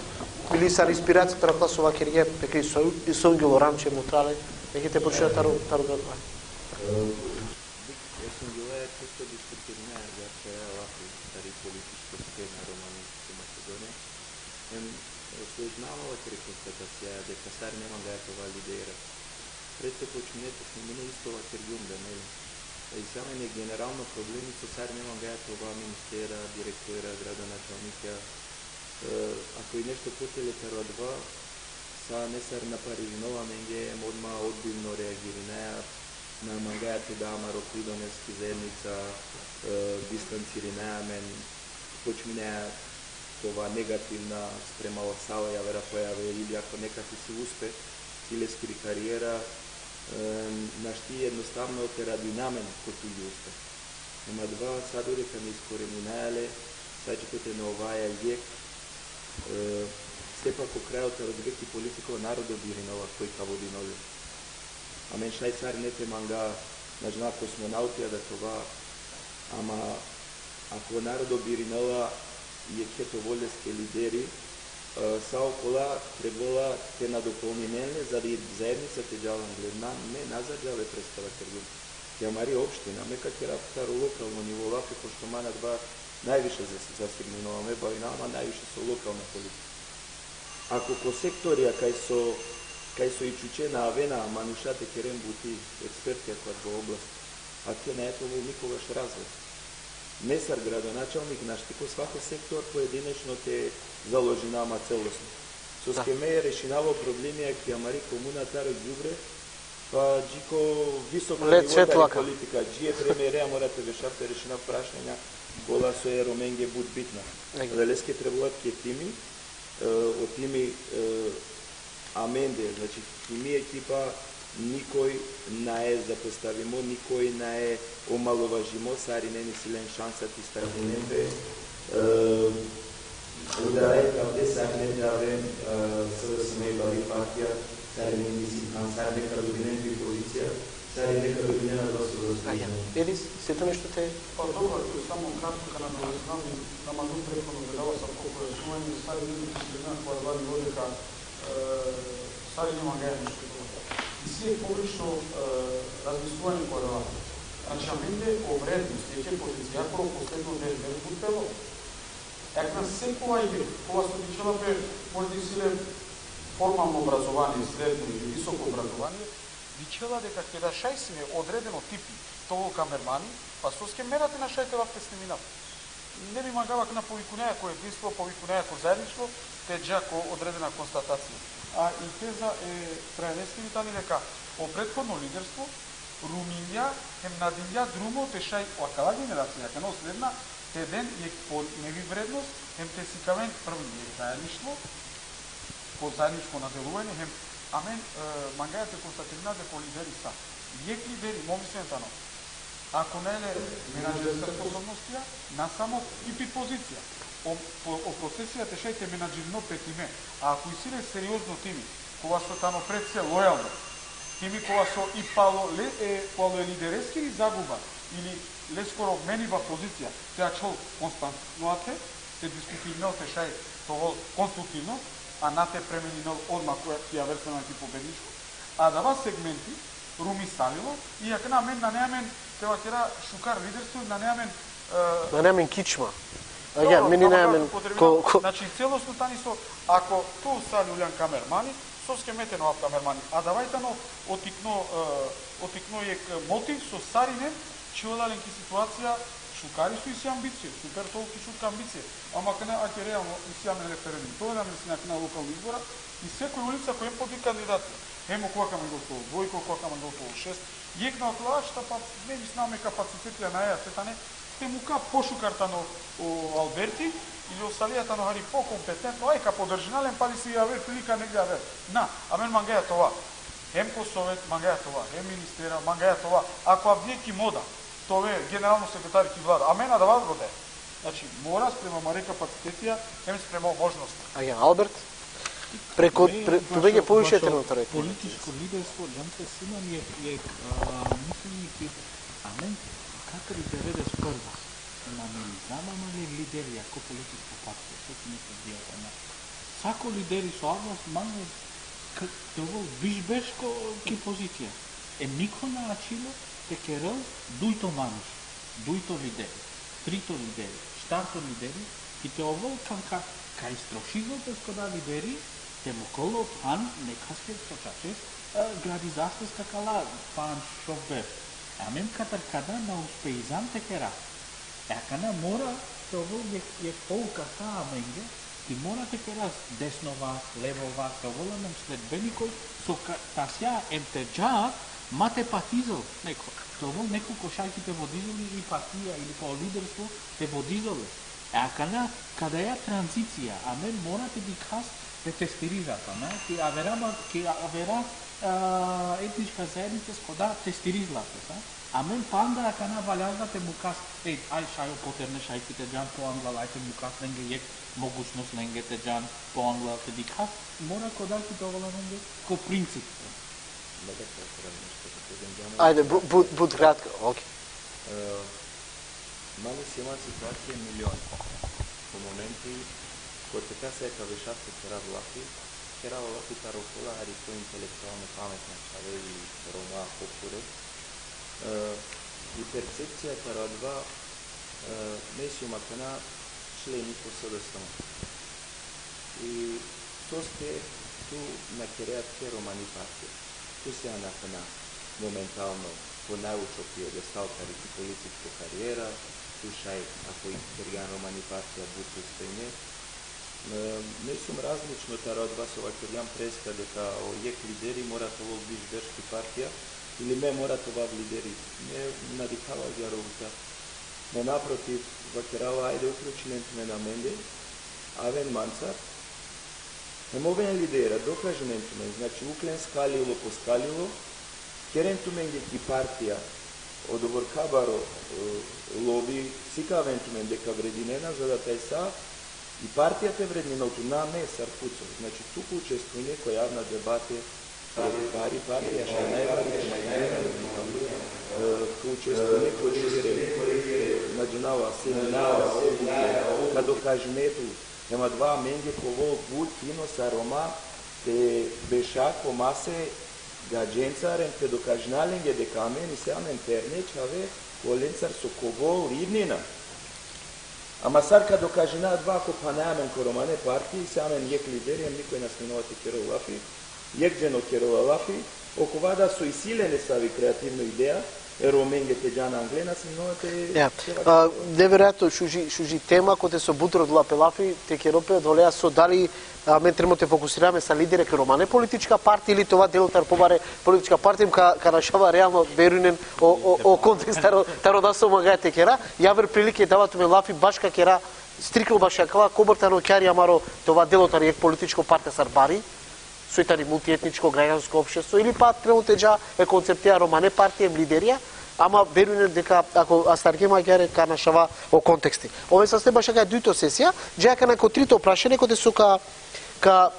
ili sar inspiracija taro akala so vakergje, pekri so, i Songül, o Ramče, Mutrale, neke te počina taro, taro gradova. E, Songül e često diskutirinaja, ja, tari političko scena romani ko Makedonija. Em, složinava la tari konstatacija deka sarine mangaja te ova lidera. Pred te počmine te snimine isto vakergjum da, neli? E, isi amen generalno problemi so sarine mangaja te ova ministera, direktora, gradonačalnikija. E, ako i nešto potele taro adava, sa nesar na paririnol amenge, em odma odbojno reagirinaja, na mangaja te da amaro pridones ki zaednica, e, distancirinaja amen, počminaja te ova negativna sprema o sava javera pojave, ili ako nekad isi uspeh ki leskiri karijera, e, našti jednostavno te radujna amen ko tuđi uspeh. Em adava sa dodeka na iskoreninaja le, sa dži kote na ovaja jekh, e, sepak ko krajo taro dive ki politika o narodo birinela koj ka vodinol le. Amen šaj sarine te manga, na džanav, kosmonautija da te ova, ama ako o narodo birinela jekhe te ovel leske lideri, e, sa okola trebela te nadopolninen le, za da i zaednica te džal angle, na, me nazad džal le, prestava kergjum. Ki amari opština, me ka kerav taro lokalno nivo lafi, pošto man adava najviše zas-, zasigninela, me bavinava man najviše so lokalna politika. Ako ko sektorija kaj so, kaj so i čuče na avena manuša te keren buti, ekspertija ko adava oblast, athe nae te ovel nikogaš razvoj. me sar gradonačalnik našti ko svako sektor poedinečno te založinava ma celosno. Soske me rešinava o problemija ki amari komuna taro đubre, pa dži ko visoko nivo tari politika, dži e premierea mora te bešav te rešinav prašanja kola so e Romenge but bitna. Adaleske trebela te timi, e, o timi, e, amende, znači, timi ekipa, nikoj nae zapostavimo, nikoj nae omalovažimo, sarinen isi len šansa te istakinen pe, e, udara etrafte sarinen te aven, e, SDSM i bari partija, sarinen isi than, sarinen ka dobinen i pozicija, sarinen ka dobinen adava so zaslužinen. Edis, si tu nešto te... Pa dobro, samo kratko ka nadovezam, nama nu prethodno gledalo sa po pojasnuvanje, sarinen disciplina koja vladin odeka, e, sarinen mangaja nešto. Isi jek pogrešno, e, razmisluvanje koja dava. Znači, amende o vrednost, jeke pozicija, ako posledno vreme but telo. Ekna sekova jek, kova so dičela pe, možda isi le formalno obrazovanje, sredno ili visoko obrazovanje, dičela deka keda šaj sine odredeno tipi, te ovel kamermani, pa soske me na te našaj te vav te sniminav. Ne bi mangava akana povikunaja ko edinstvo, povikunaja ko zaedništvo, te dža ko odredena konstatacija. A i teza e Trajaneski mi tani deka o prethodno liderstvo rumingja hem na dingja drumo te šaj o akala generacija, akana o sredna, te den jek po nevi vrednost, hem te sikaven prvo jek zaedništvo, ko zaedničko na deluvanje, hem amen, e, mangaja te konstatirina deka o lideri sa. Jek lideri, mo mislenje tano, ako nae le menadžerska sposobnostija, na samo i pi pozicija. O, po, o procesija te šaj te menadžirino pe time, a ako isi le seriozno timi, kova so tano pred se lojalno, timi kova so i palo le, e, palo e lidereskiri zaguba, ili leskoro meniba pozicija, te ačhol konstantno ate, te diskutirinel te šaj te ovel konstruktivno, a na te premeninel odma koja ki aver strana ki pobedničko, adava segmenti rumisalilo, i akana amen nane amen, te vakera, šukar liderstvo, nane amen, e, nane amen kičma. Agjaar, dobro, meni nane amen ko, ko... Znači, celosno tani so, ako tu sali uljan kamermani, soske me te na ovav kamermani. Adava i tano o tikno, e, o tikno jek motiv so sarinen čhivela len ki situacija, šukari so isi ambicije, super, to ki šuka ambicije. Ama akana, ako realno, isi amen referendum, to amen isi akana lokalna izbora, i sekoj ulica ko em po duj kandidati. Hem okova ka mangol te ovel dvojko, okova ka mangol te ovel šest. Jekh na okola, šta pa, me mislam, me kapacitetija nae, te tane, te muka pošukar tano o Alberti, ili o Salija tano hari pokompetentno, aj ka podržina len, pali si aver prilika negde aver. Na, amen mangaja te ova. Hem ko sovet mangaja te ova, hem ministera mangaja te ova. Ako avdive ki moda te ove generalno sekretari ki vlada, amen adava rodaja. Znači, mora sprema amare kapacitetija, hem sprema o možnosti. Agjaar, Albert? Preku, me, pre, bašo, tu bege poviše vašo trenutno rekli. Političko liderstvo, džan te, sine mi jek, jek, a, mislenje ki amen, katar i devedeset prva, na meningja ma mali lideri ko političko partija, so sine te dija tano. Sako lideri so avela, mange k-, te ovel biš berš ko, ki pozicija. E, niko na ačhilo te kerel dujto manuš, dujto lideri, trito lideri, štarto lideri, ki te ovel ka, ka, ka istrošinel pes koda lideri, te mukel o than nekaske so čače, e, gradizaske akala pandž, šov berš. Amen katar kada na uspeizam te kera. E, akana mora te ovel jek, jek pouka sa amenge, ki mora te keras desno vas, levo vas, te ovel amen sledbenikoj, so ka, te asja em te dža, ma te patizel neko. Te ovel neko ko šaj ki te vodizel i partija ili ko liderstvo te vodizel. E, akana, kada ja tranzicija, amen mora te dikhas te testiriza, na? Ki avera ma, ki avera, a, etnička zaednica so koda testirizla pe, a? Amen panda akana valjazda te mukas, ej, aj šaj o poterne šaj ki te džan poangla, aj te mukas lenge jek mogućnost lenge te džan poangla te dikhas, mora koda ki te ovel amenge ko princip. Ajde, bu-, bu-, but kratko, okej. E, mali si man situacija milion. Ko momenti, kote ka se ka vešav te kerav lafi, kerav lafi taro kola hari po intelektualno pametna čhave ili Roma, po kure. E, i percepcija taro adava, e, me sium akana členi ko SDSM. I soske tu na kerea te romani partija. Tu sian akana momentalno ko najučo piedestal tari ki političko karijera, Slušaj, ako i kergjan romani partija but uspenje, e, me sum različno taro adava so vakergjan preska deka o jekh lideri mora te ovel biš berš ki partija, ili me mora te ovav lideri. Me na dikhava agjaar o buta. Me naprotiv, vakerava, ajde uključinen tumen amende, aven mancar, hem oven lidera, dokažinen tumen, znači, uklen skalilo po skalilo, keren tumenge ki partija, odobor kabaro, e, lobi, sikaven tumen deka vredinena, za da taj sa i partija te vredinel tu, na me sar Kuco. Znači, tu ka učestvujne ko javna debate, bari partija, šaj najbari, e, ka učestvujne ko jekh, na džanava, seminara, obuke, ka dokažine tu, hem adava amenge ka ovel but fino sar Roma te beša ko mase gadžencar, hem te dokažina lenge deka amen isi amen terne čhave, kolencar so ka ovel idnina. Ama sar ka dokažina adava, ko phanaja amen ko romane partije, isi amen jekh lideri, hem nikoj na sminela te kerel lafi, jekh dženo kerela lafi, okova da so isi le nesavi kreativno ideja, e Romenge te džana angle, na sminela te... Ja. A, neverojatno, šuži, šuži tema, kote so but rodela pe lafi, te kerel pe, odoleja so dali amen trebamo te fokusirame sar lidere ki romane politička partija ili te ova delo taro pobare politička partija, ka, ka našava realno, verujnen, o, o, o kontekst taro, taro da so mangaja te kera. Javer prilike dava tumen lafi, baš ka kera striktno baš akava, kobor tano kjari amaro te ova delo taro jekh političko partija sar bari, soj tani multietničko, građansko opštestvo, ili pa trebamo te dža e koncepteja romane partija hem liderija, ama verujnen deka ako astargjem agjaar ka našava o konteksti. Ove saste baš akava dujto sesija, dža akana ko trito prašanje, kote so ka, ka,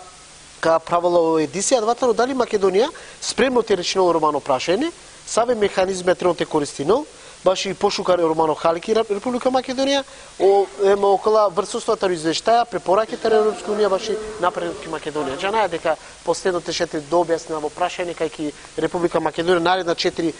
ka pravela o edicija, adava tano dali Makedonija spremno te rešinel o romano prašanje, save mehanizmi trebamo te koristinel, baši pošukar romano hali ki Re-, Republika Makedonija, o, em, okola vrsustva taro izveštaja, preporake taro Evropska unija, baši napredok ki Makedonija. Džanaja deka posledno te šaj te objasninav o prašanje kaj ki Republika Makedonija naredna četiri,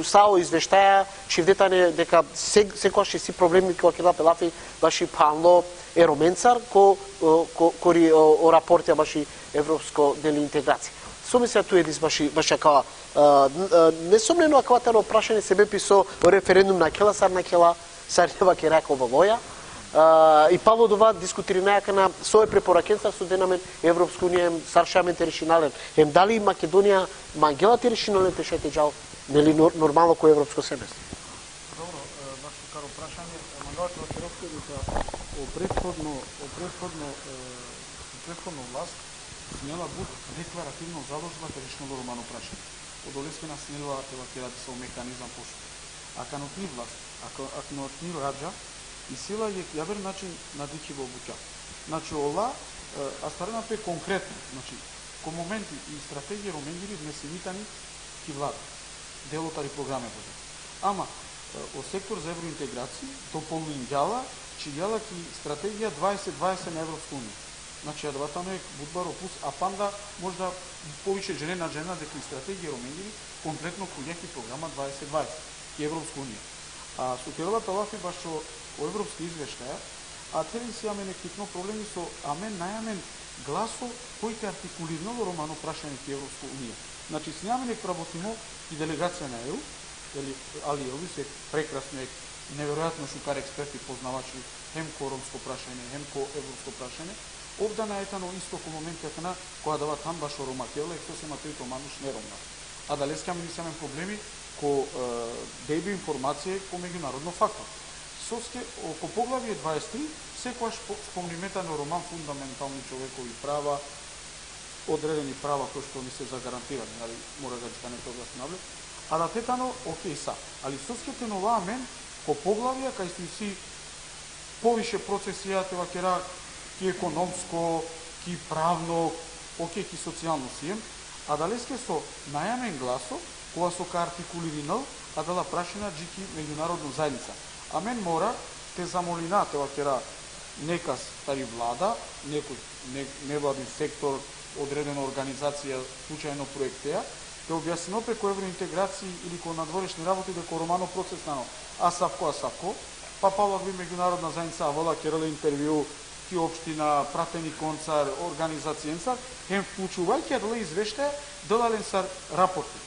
sa o izveštaja, čhivde tane deka se, sekogaš isi problemi, kova kerela pe lafi, baši phanlo e Romencar, ko, o, ko, kori o, o raportija baši evropsko deli integracija. So mislinea tu, Edis, baši, baši akava, e, n-, e, nesomneno akava tano prašanje sebepi so o referendum nakhela sar nakhela, sar neva kera ko valoja, e, i palo dova diskutirinaja akana so e preporakencar so dena amen Evropska unija, hem sar šaj amen te rešina len, hem dali Makedonija mangela te rešina len te šaj te džal, neli, nor-, normalno ko evropsko semestri. Dobro, e, baš taro prašanje, e, mangava te vakerel tuke deka o prethodno, o prethodno, e, prethodno vlast sinela but deklarativno založba te rešinel o romano prašanje. Odoleske na sinela te vakera disavo mehanizam pošukar. Akana o tani vlast, aka-, akana o tani rađa, isi la jekh javer način na dikhibe o bukja. Znači, ola, e, astarena pe konkretno, znači, ko momenti i strategija romengiri vnesimi tani ki vlada, delo tari programe bote. Ama, e, o sektor za evrointegracije dopolningja la, čhivgja la ki strategija dvaeset dvaeset na Evropska unija. Znači, adava tano jekh but baro plus, a panda možda poviše džene na džanena deka i strategija romengiri kompletno khuvgja ki programa dvaeset dvaeset, ki Evropska unija. A so kerela pe lafi bašo o evropski izveštaja, athe isi amen jekh tikno problemi so amen naj amen glaso koj te artikulirinel o romano prašanje ki Evropska unija. Znači, sine amen jekh prabotimo ki delegacija na E U, ali, ali Elvis jekh prekrasno, jekh neverojatno šukar eksperti, poznavači, hem ko romsko prašanje, hem ko evropsko prašanje. Ov da nane tano isto ko momenti akana, ko adava than bašo Roma kerela, jekh so se matoj to manuš ne Roma. Adaleske amen isi amen problemi ko, e, dejbe informacije ko međunarodno faktor. Soske, o, ko poglavje dvaeset tri, sekogaš spo-, spomnime tano o Roma, fundamentalni čovekovi prava, odredeni prava koj što nisu zagarantirani, ali mora da džane toga so navle. A da te tano, okej, sa. Ali soske te nela amen ko poglavja kaj so isi poviše procesija, te vakera, ki ekonomsko, ki pravno, okej, ki socijalno siem, adaleske so naj amen glaso, kova so ka artikulirinel adala prašanja dži ki međunarodno zajednica. Amen mora te zamolina, te vakera, nekas tari vlada, nekoj, ne-, nevladin sektor, odredena organizacija, slučajno proekteja, te objasninel pe ko evrointegracije ili ko nadvorešni raboti deka o romano proces tano asavko, asavko, pa palo bi međunarodna zajednica avela, kerela intervju ki opština, pratenikoncar, organizacijencar, hem vklučuvajki adala izveštaja, dela len sar raporti.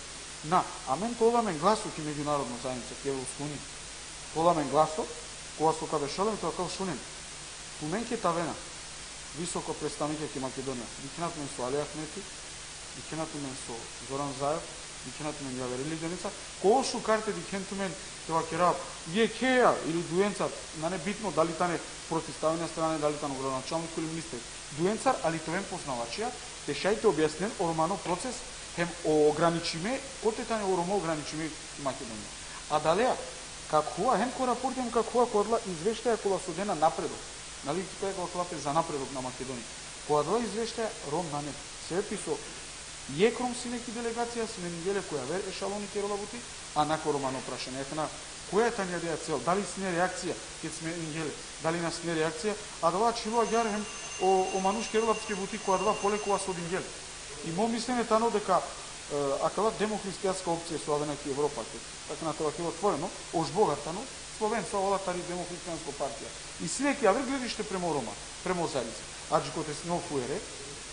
Na, amen te ovel amen glaso ki međunarodna zajednica, ki Evropska unija. Te ovel amen glaso, Kova so ka bešalem, te vakerel šunen. Tumen ke te avena visoko predstavnikija ki Makedonija. Dikhena tumen so Ali Ahmeti, dikhena tumen so Zoran Zaev, dikhena tumen javere liderenca. Ko šukar te dikhen tumen, te vakerav, jekheja ili dujenca, nane bitno dali tane protivstavena strana, dali tano gradonačalnik ili minister. Dujencar, ali te oven poznavačija, te šaj te objasnen o romano proces, hem o ograničime, kote tane o Roma ograničime ki Makedonija. Adaleja, ka khuva hem ko raporti, hem ka khuva ko adala izveštaja kola so dena napredok. Nali, ki kola kola pe za napredok na Makedonija. Ko adala izveštaja Rom nane. Sebepi so jekh Rom sine ki delegacija, sine ningele ko javer ešaloni kerela buti, a na ko romano prašanje. Akana, koja tani adaja cel, dali sine reakcija, ked sine ningele, dali na sine reakcija, adava ačhilo agjaar hem o, o manuš kerela pes buti ko adava pole kova so dingele. I mo mislenje tano deka, e, akala demohristijanska opcija so avena ki Evropa, te, akana te vakerel otvoreno, o Šbogar tano, Sloven so avela tari demohristijansko partija. I sine ki javer gledište prema Roma, prema zajednica. Adži kote sine o Fuere,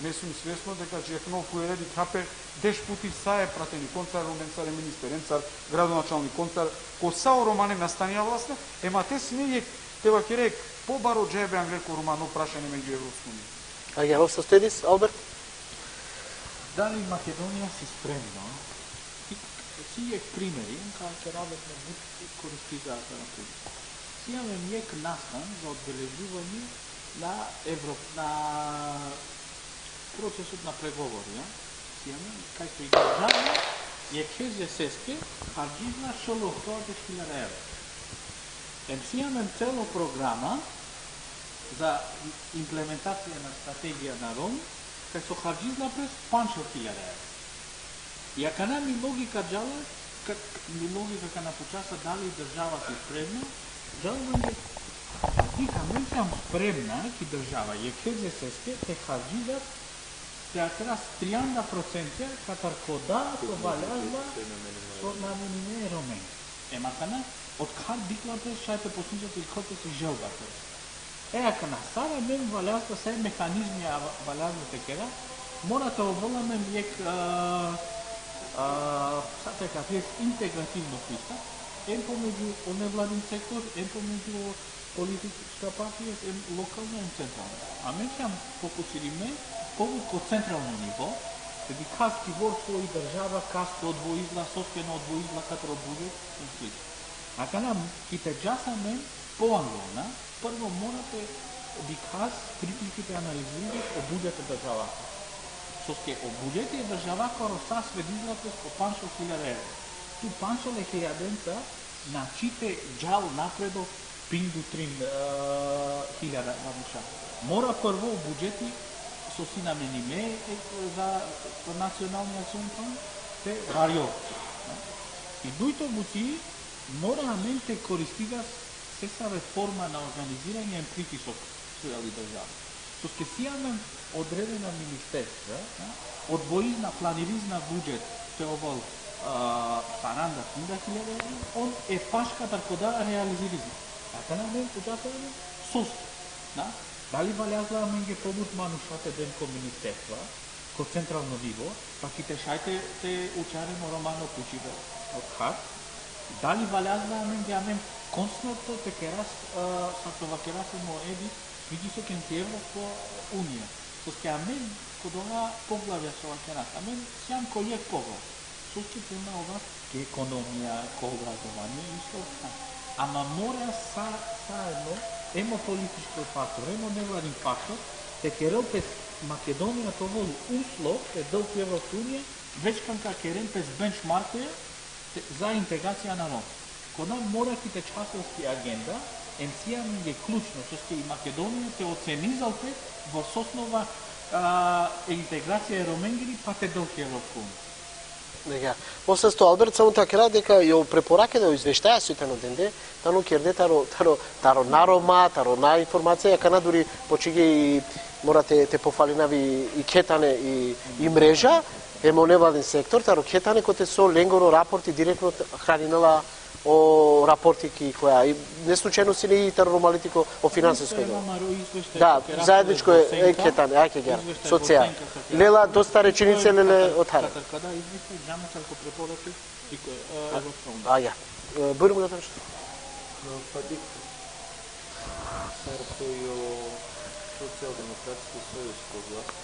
me sum svesno deka dži akana o Fuere dikha pe deš puti sa e pratenikoncar, Romencar, e ministerencar, gradonačalnikoncar, ko sa o Romane nastani avlasne, ema te sine jekh, te vakere, pobaro džajbe angle ko romano prašanje megju Evropska unija. Agjaar, ov sastedis, Albert? Dali Makedonija si spremno? Ki, ki jekh primeri, ka kerav me but koristiga na put. Si amen jekh nastan za odbeleživanje na Evrop-, na procesot na pregovori, a? Si amen kaj so i država, jekhe zeseske, hardžizna šel ohtovardeš hiljada evra. Em si amen celo programa za implementacija na strategija na Rom, kaj so hardžizna pres pandž hiljada evra. I akana mi logika džala, ka-, mi logika kana puča sa dali država si spremna, džala mange, dikh, amen sijam spremna ki država, jekhe zeseske te hardžidas, te akras trianda procencija, katar koda so valjazla, so namenime Romen. Em akana, otkhar dikla pe, šaj te posniča te likho pe si želba pe. E, akana, sar amen valjazda, sar mehanizmi a va-, valjazda te kera, mora te ovel amen jekh, a, a, sa te kahes, integrativno pristup, em pomegju o nevladin sektor, em pomegju o politička partija, em lokalna, em centralna. Amen sijam fokusirime, pobut ko centralno nivo, te dikhas kobor so i država kas te odvojizla, soske na odvojizla, katar o budžet, em slično. Akana, ki te džas amen, poanglo, na? Prvo mora te dikhas, kritički te analiziras o budžet e državakoro. Soske o budžet e državakoro sa svedizla pe ko pandž hiljada evra. Tu pandž hiljadenca, na čhib te džal napred o pinda trin, e, hiljada manuša. Mora prvo o budžeti so si namenime, e, za nacionalni akcioni plan, te varjol. I dujto buti, mora amen te koristigas sesave forma na organiziranje em pritisok so dali država. Soske si amen odredena ministerstva, a, odvojizna, planirizna budžet te ovel, a, saranda, pinda hiljada evra, on e pandž katar koda realizirizna. Akana amen puča sa amen soske, na? Dali valjazla amenge pobut manuša te den ko ministerstva, ko centralno nivo, pa ki te šaj te, te učaren o romano pučibe otkhar? Dali valjazla amenge amen konstantno te keras, a, sa te vakeras mo Edis, pritisoke ki Evropska unija? Soske amen, ko dova poglavja so vakeras, amen sijam ko jekh poglavje. Soske prema ova ki ekonomija, ko obrazovanie, isto. Ama mora sa, sa jedno, em o političko faktor, em o nevladin faktor, te kerel pes Makedonija te ovel uslov, te del ki Evropska unija, već kan ka keren pes benchmarkija, te, za integracija na Rom. Koda mora ki te čhasel ki agenda, em si amenge ključno, soske i Makedonija te ocenizal pe vrs osnova, a, e integracija e Romengiri, pa te del ki Evropska unija. Nega. Ov sasto, Albert, samo te vakera deka i o preporake da o izveštaja so tano dende, tano kerde taro, taro, taro na Roma, taro na informacija, akana duri počige i, mora te, te pofalinav i, i khe tane i, i mreža, em o nevladin sektor, taro khe tane kote so lengoro raporti direktno t-, hraninela o raporti ki koja, i neslučajno sine i taro Romalitico, o finansisko. Isto e delo. Amaro izveštaj. Da, zajedničko e, e khe tane, ajke gera. Izveštaj. Socija. Lela dosta rečenice, lele otkhar. Katar kada izveštaj, džana sar ko preporake, i ko, e, Evropska unija. A, ja. E, bujrum, Gatan. Pa dik. Sar soj o Socijaldemokratski sojuz ko vlast,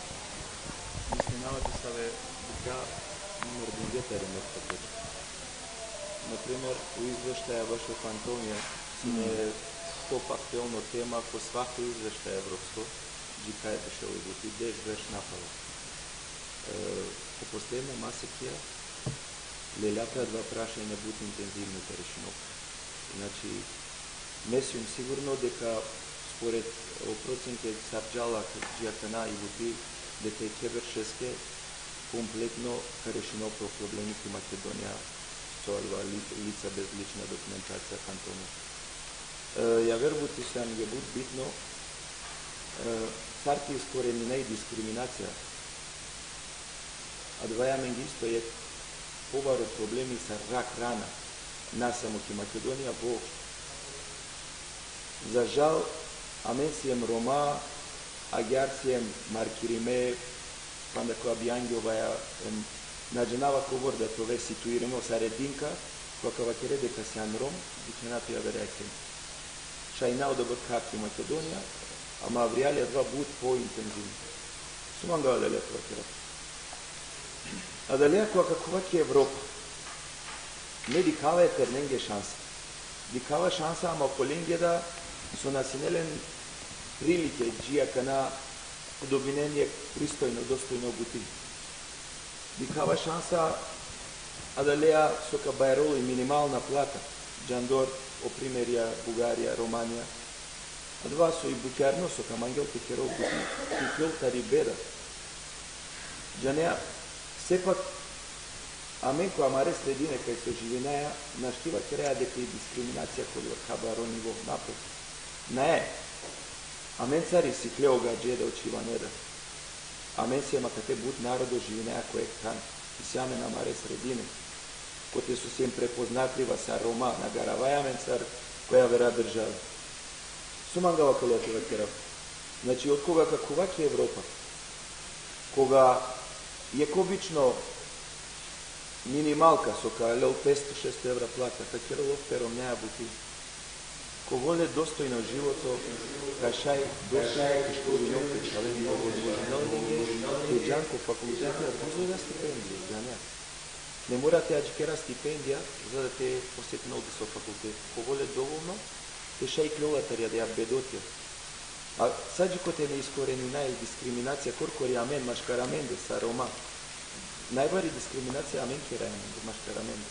mislinava disave dikha numar dingje tari mektepe. Na primer, u izveštaja bašo Kantonija, sine top aktuelno tema ko svako izveštaj evropsko, dži kaj bešel i buti, deš berš napalo. E, ko posledno masekija, lelja pe adava prašanje but intenzivno te rešinol pe. Znači, me sijum sigurno deka, spored o procenke sar džala dži akana i buti, deka i kheber šeske kompletno ka rešinol pe o problemi ki Makedonija, so adava li-, lica bez lična dokumentacija Kantoni. E, javer buti so amenge but bitno, e, sar te iskorenina i diskriminacija. Adava amenge isto jekh pobaro problemi, sar rak rana, na samo ki Makedonija, voopšto. Za žal, amen siem Roma, agjaar siem markirime, panda kola bijangjova, em, na džanava kobor da te ove situirimo, sar e Dinka, kola ka vakere deka sian Rom, dikhena pe javer akhen. Šaj na odobor kaki Makedonija, ama avrijali adava but pointenzivno. So mangava adalea te vakerav? Adalea kola ka khuva ki Evropa, me dikhava e ternenge šansa. Dikhava šansa, ama okolenge da so na sine len prilike dži akana dobinen jekh pristojno, dostojno buti. Dikhava šansa adalea so ka bajrol i minimalna plata, džandor o primerija Bugarija, Romanija. Adava so i bukjarno so ka mangel te kerol buti, te iklol tari beda. Džanea, sepak, amen ko amare sredine kaj so živinaja, našti vakeraja deka i diskriminacija ko jekh baro nivo, naprotiv. Nae. Amencar i sikle o gadže da, o čhivane da. Amen siem akate but narodo, živinaja ko jekh than. Isi amen amare sredine. Kote so siem prepoznatljiva sar Roma, na garavaja amencar ko javera država. So mangava okolea te vakerav? Znači, od koga ka khuva ki Evropa, koga jekh obično minimalka so ka lel petsto šesto evra plata, ka kerol pe romnjaja buti. Ko vole dostojno životo, ka šaj dostojno te školinol pe čhave, ka ovozmožinel lenge te džan ko fakulteti, a bizo da stipendija, džanea. Ne mora te adžikera stipendija, za da te posetinol diso fakulteti. Ko vole dovolno, te šaj ikljola tari adaja bedotija. A sa dži kote me iskorenina i diskriminacija korkori amen, maškar amende, sar Roma. Najbari diskriminacija amen keraja amende, maškar amende.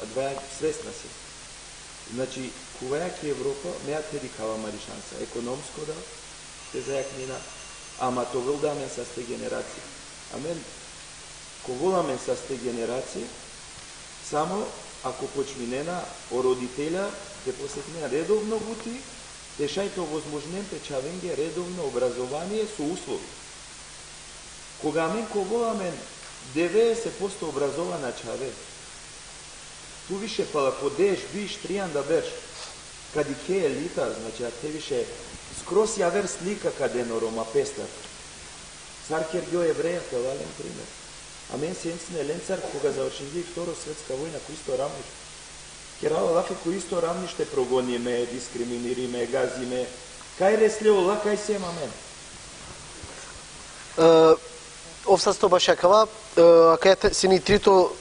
Adava svesna siem. Znači, khuvaja ki Evropa, me akate dikhava amari šansa. Ekonomsko da, te zajaknina, ama te ovel da amen saste generacija. Amen, ka ovel amen saste generacija, samo ako počminena o roditelja te posetinena redovno buti, te šaj te ovozmožinen pe čhavenge redovno obrazovanie so uslovi. Koga amen ka ovel amen devedeset posto obrazovana čhave, tu više pala ko deš, biš, trianda berš, ka dikhe elita, znači, akate više skroz javer slika ka den o Roma pestar. Sar kergje o Jevreja, te la len primer. Amen siem sine lencar koga završingje i Vtoro svetska vojna ko isto ravnište. Kerava lafi ko isto ravnište, progonime, diskriminirime, gazime. Kaj resle ola, kaj siem amen? E, ov sasto baši akava, e, akaja te-, sine trito,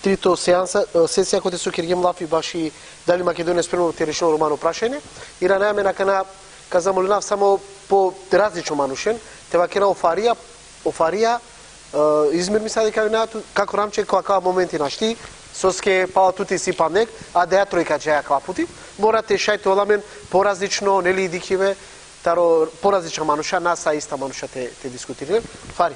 trito seansa, e, sesija kote so kergjem lafi baši dali Makedonija spremno te rešinol o romano prašanje. Irana amen akana ka zamolinav samo po različno manušen, te vakera o Farija, o Farija, e, Izmir, misal deka ine tu, kako Ramče, ko akava momenti našti, soske pala tute isi pandek, adaja trojka džaja akava puti, mora te šaj te ovel amen porazlično, neli, dikhibe, taro porazlična manuša, na sa ista manuša te, te diskutirinen. Fari.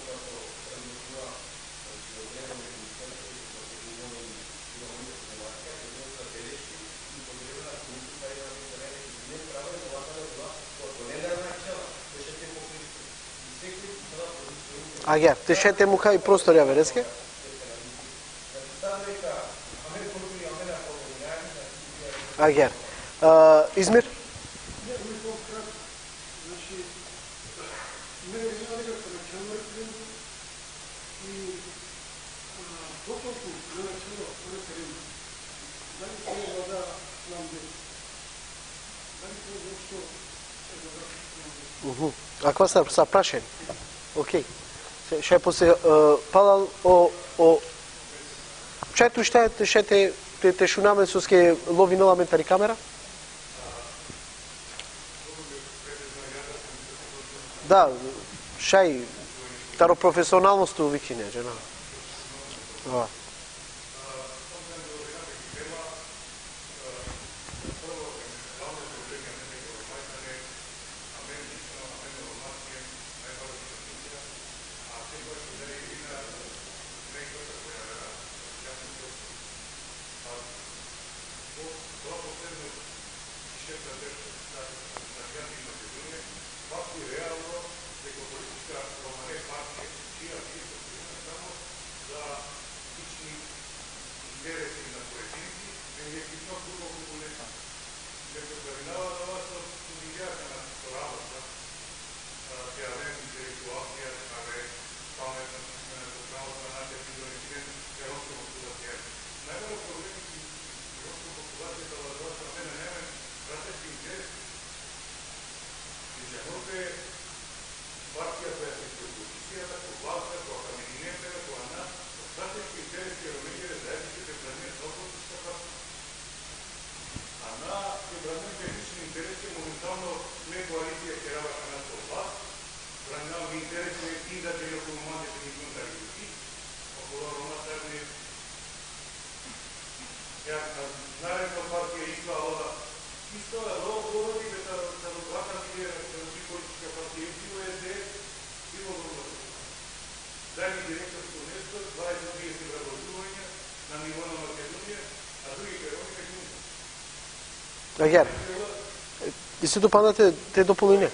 Agjaar, te šaj te mukha i prostori avereske. Agjaar. E, Izmir? Mhm. Akava sa, sa prašen. Okej. Šaj, šaj posle, e, palal o, o, šaj tu štaj, šaj te, te, te šuna amen soske lovinela amen tari kamera? Da, šaj, taro profesionalnost tu vičine, džana. Da. Agjaar. Isi tu pana te, te dopolnine.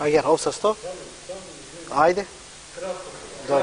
Agjaar, ov sasto? Ajde. Da.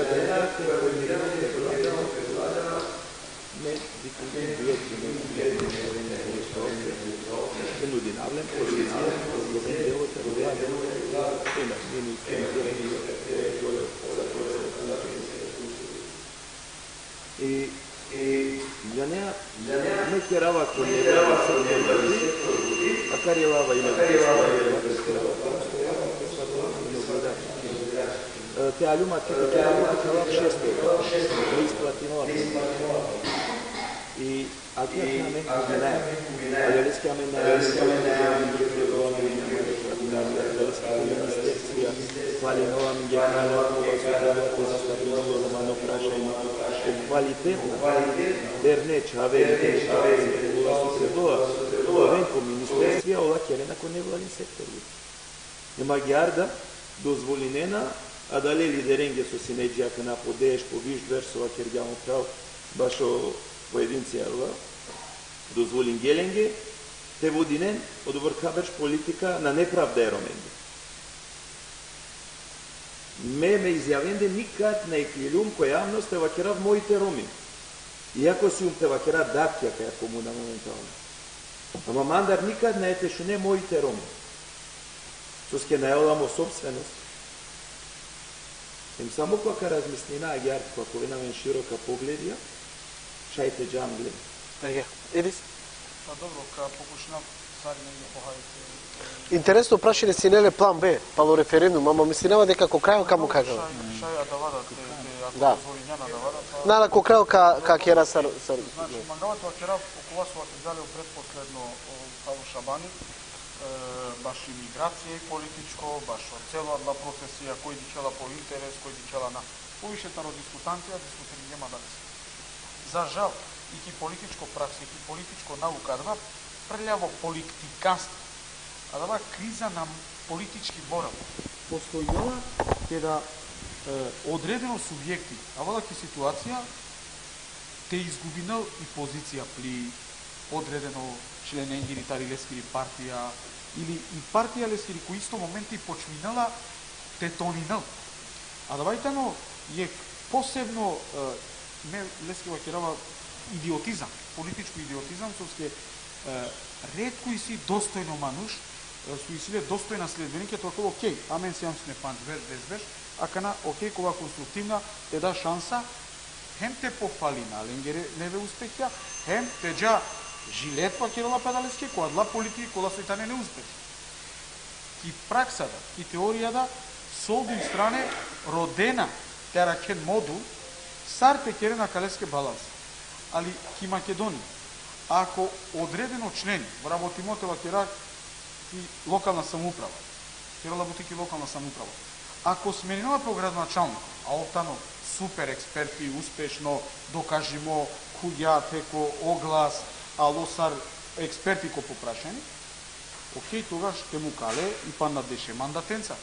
koga delegiraja te formirina te vlada, me dikhuven dujekh džene, te nudinav len pozicija, te oven delo te vlada, primer, mini, primer, delo, delo, I, i, džanea, me kerava ko nevladin sektor, a karela va i nevladin sektor. E, te aljum ake, te kerava, te kerava šesto, me isplatinela. I Ake amen gubinaja. Adaleske amen na, adaleske ministerstvija, falinola amenge kadar, kola so trebela te zastavinel romano prašanje. O kvalitetna, derne čhave, kola so trebela te oven ko ministerstvija, ola kerena ko nevladin sektor. Em agjaar da dozvolinena adale liderenge so sine dži akana po deš, po biš berš so vakergjam upravo, bašo pojedincija, dozvolingje lenge te vodinen odobor ka berš politika na nepravda e Romenge. Me, me izjavende nikad na ikliljum ko javnost te vakerav moj te Romi. Iako sijum te vakerav datkja kaja komuna momentalno. Ama mandar nikad nae te šune moj te Romi. Soske nae ola mo sopstvenost. Em samo koga ka razmislina agjaar, koga ka oven amen široka pogledija, šaj te dža angle. Agjaar. Idris? Pa dobro, ka pokušinav sar nenge pohari te... Interesno prašanje, sine le plan B, palo referendum, ama mislinava deka ko krajo ka mukha. Dobro, šaj, šaj adava da te, te, ako... Da. Dozvolinjan adava da, pa... Na, na, ko krajo ka, ka kera sar, sar... Znači, mangava te vakerav okova so vakergja le o pretposledno, o, taro Šabani, e, bašo migracija i političko, bašo celo adala procesija, koj dikhela po interes, koj dikhela na. Poviše taro diskutancija, diskutiringjem adaleske. Za žal, i ki političko praksa, i ki političko nauka, adava prljavo politikanstvo, adava kriza na politički moral postojnela keda, e, odredeno subjekti avela ki situacija te izgubinel i pozicija pli odredeno členengiri tari leskiri partija, ili i partija leskiri ko isto momenti počminela te toninel. Adava i tano jekh posebno, e, me leske vakerava idiotizam, političko idiotizam, soske, e, retko isi dostojno manuš, e, so isi le dostojna sledbenikija, te vakerel, okej, amen sijam sine pandž berš, deset berš, akana, okej, kova konstruktivna, te da šansa, hem te pohvalina lengere neuspehija, hem te dža žilet, vakerela pe adaleske, ko adala politiki kola so i tane neuspešna. Ki praksa da, ki teorija da, soldujn strane rodena te arakhen modul, sar te kerena akaleske balans. Ali ki Makedonija, ako odredeno člen, vrabotimo te vakera ki lokalna samouprava, kerela buti ki lokalna samouprava, ako smeninela pe o gradonačalniko, a ov tano super eksperti, uspešno, dokažimo, khuvgja te ko Oglas, alo sar eksperti ko po prašanje, okej, togaš te mukha le i pana deše mandatenca.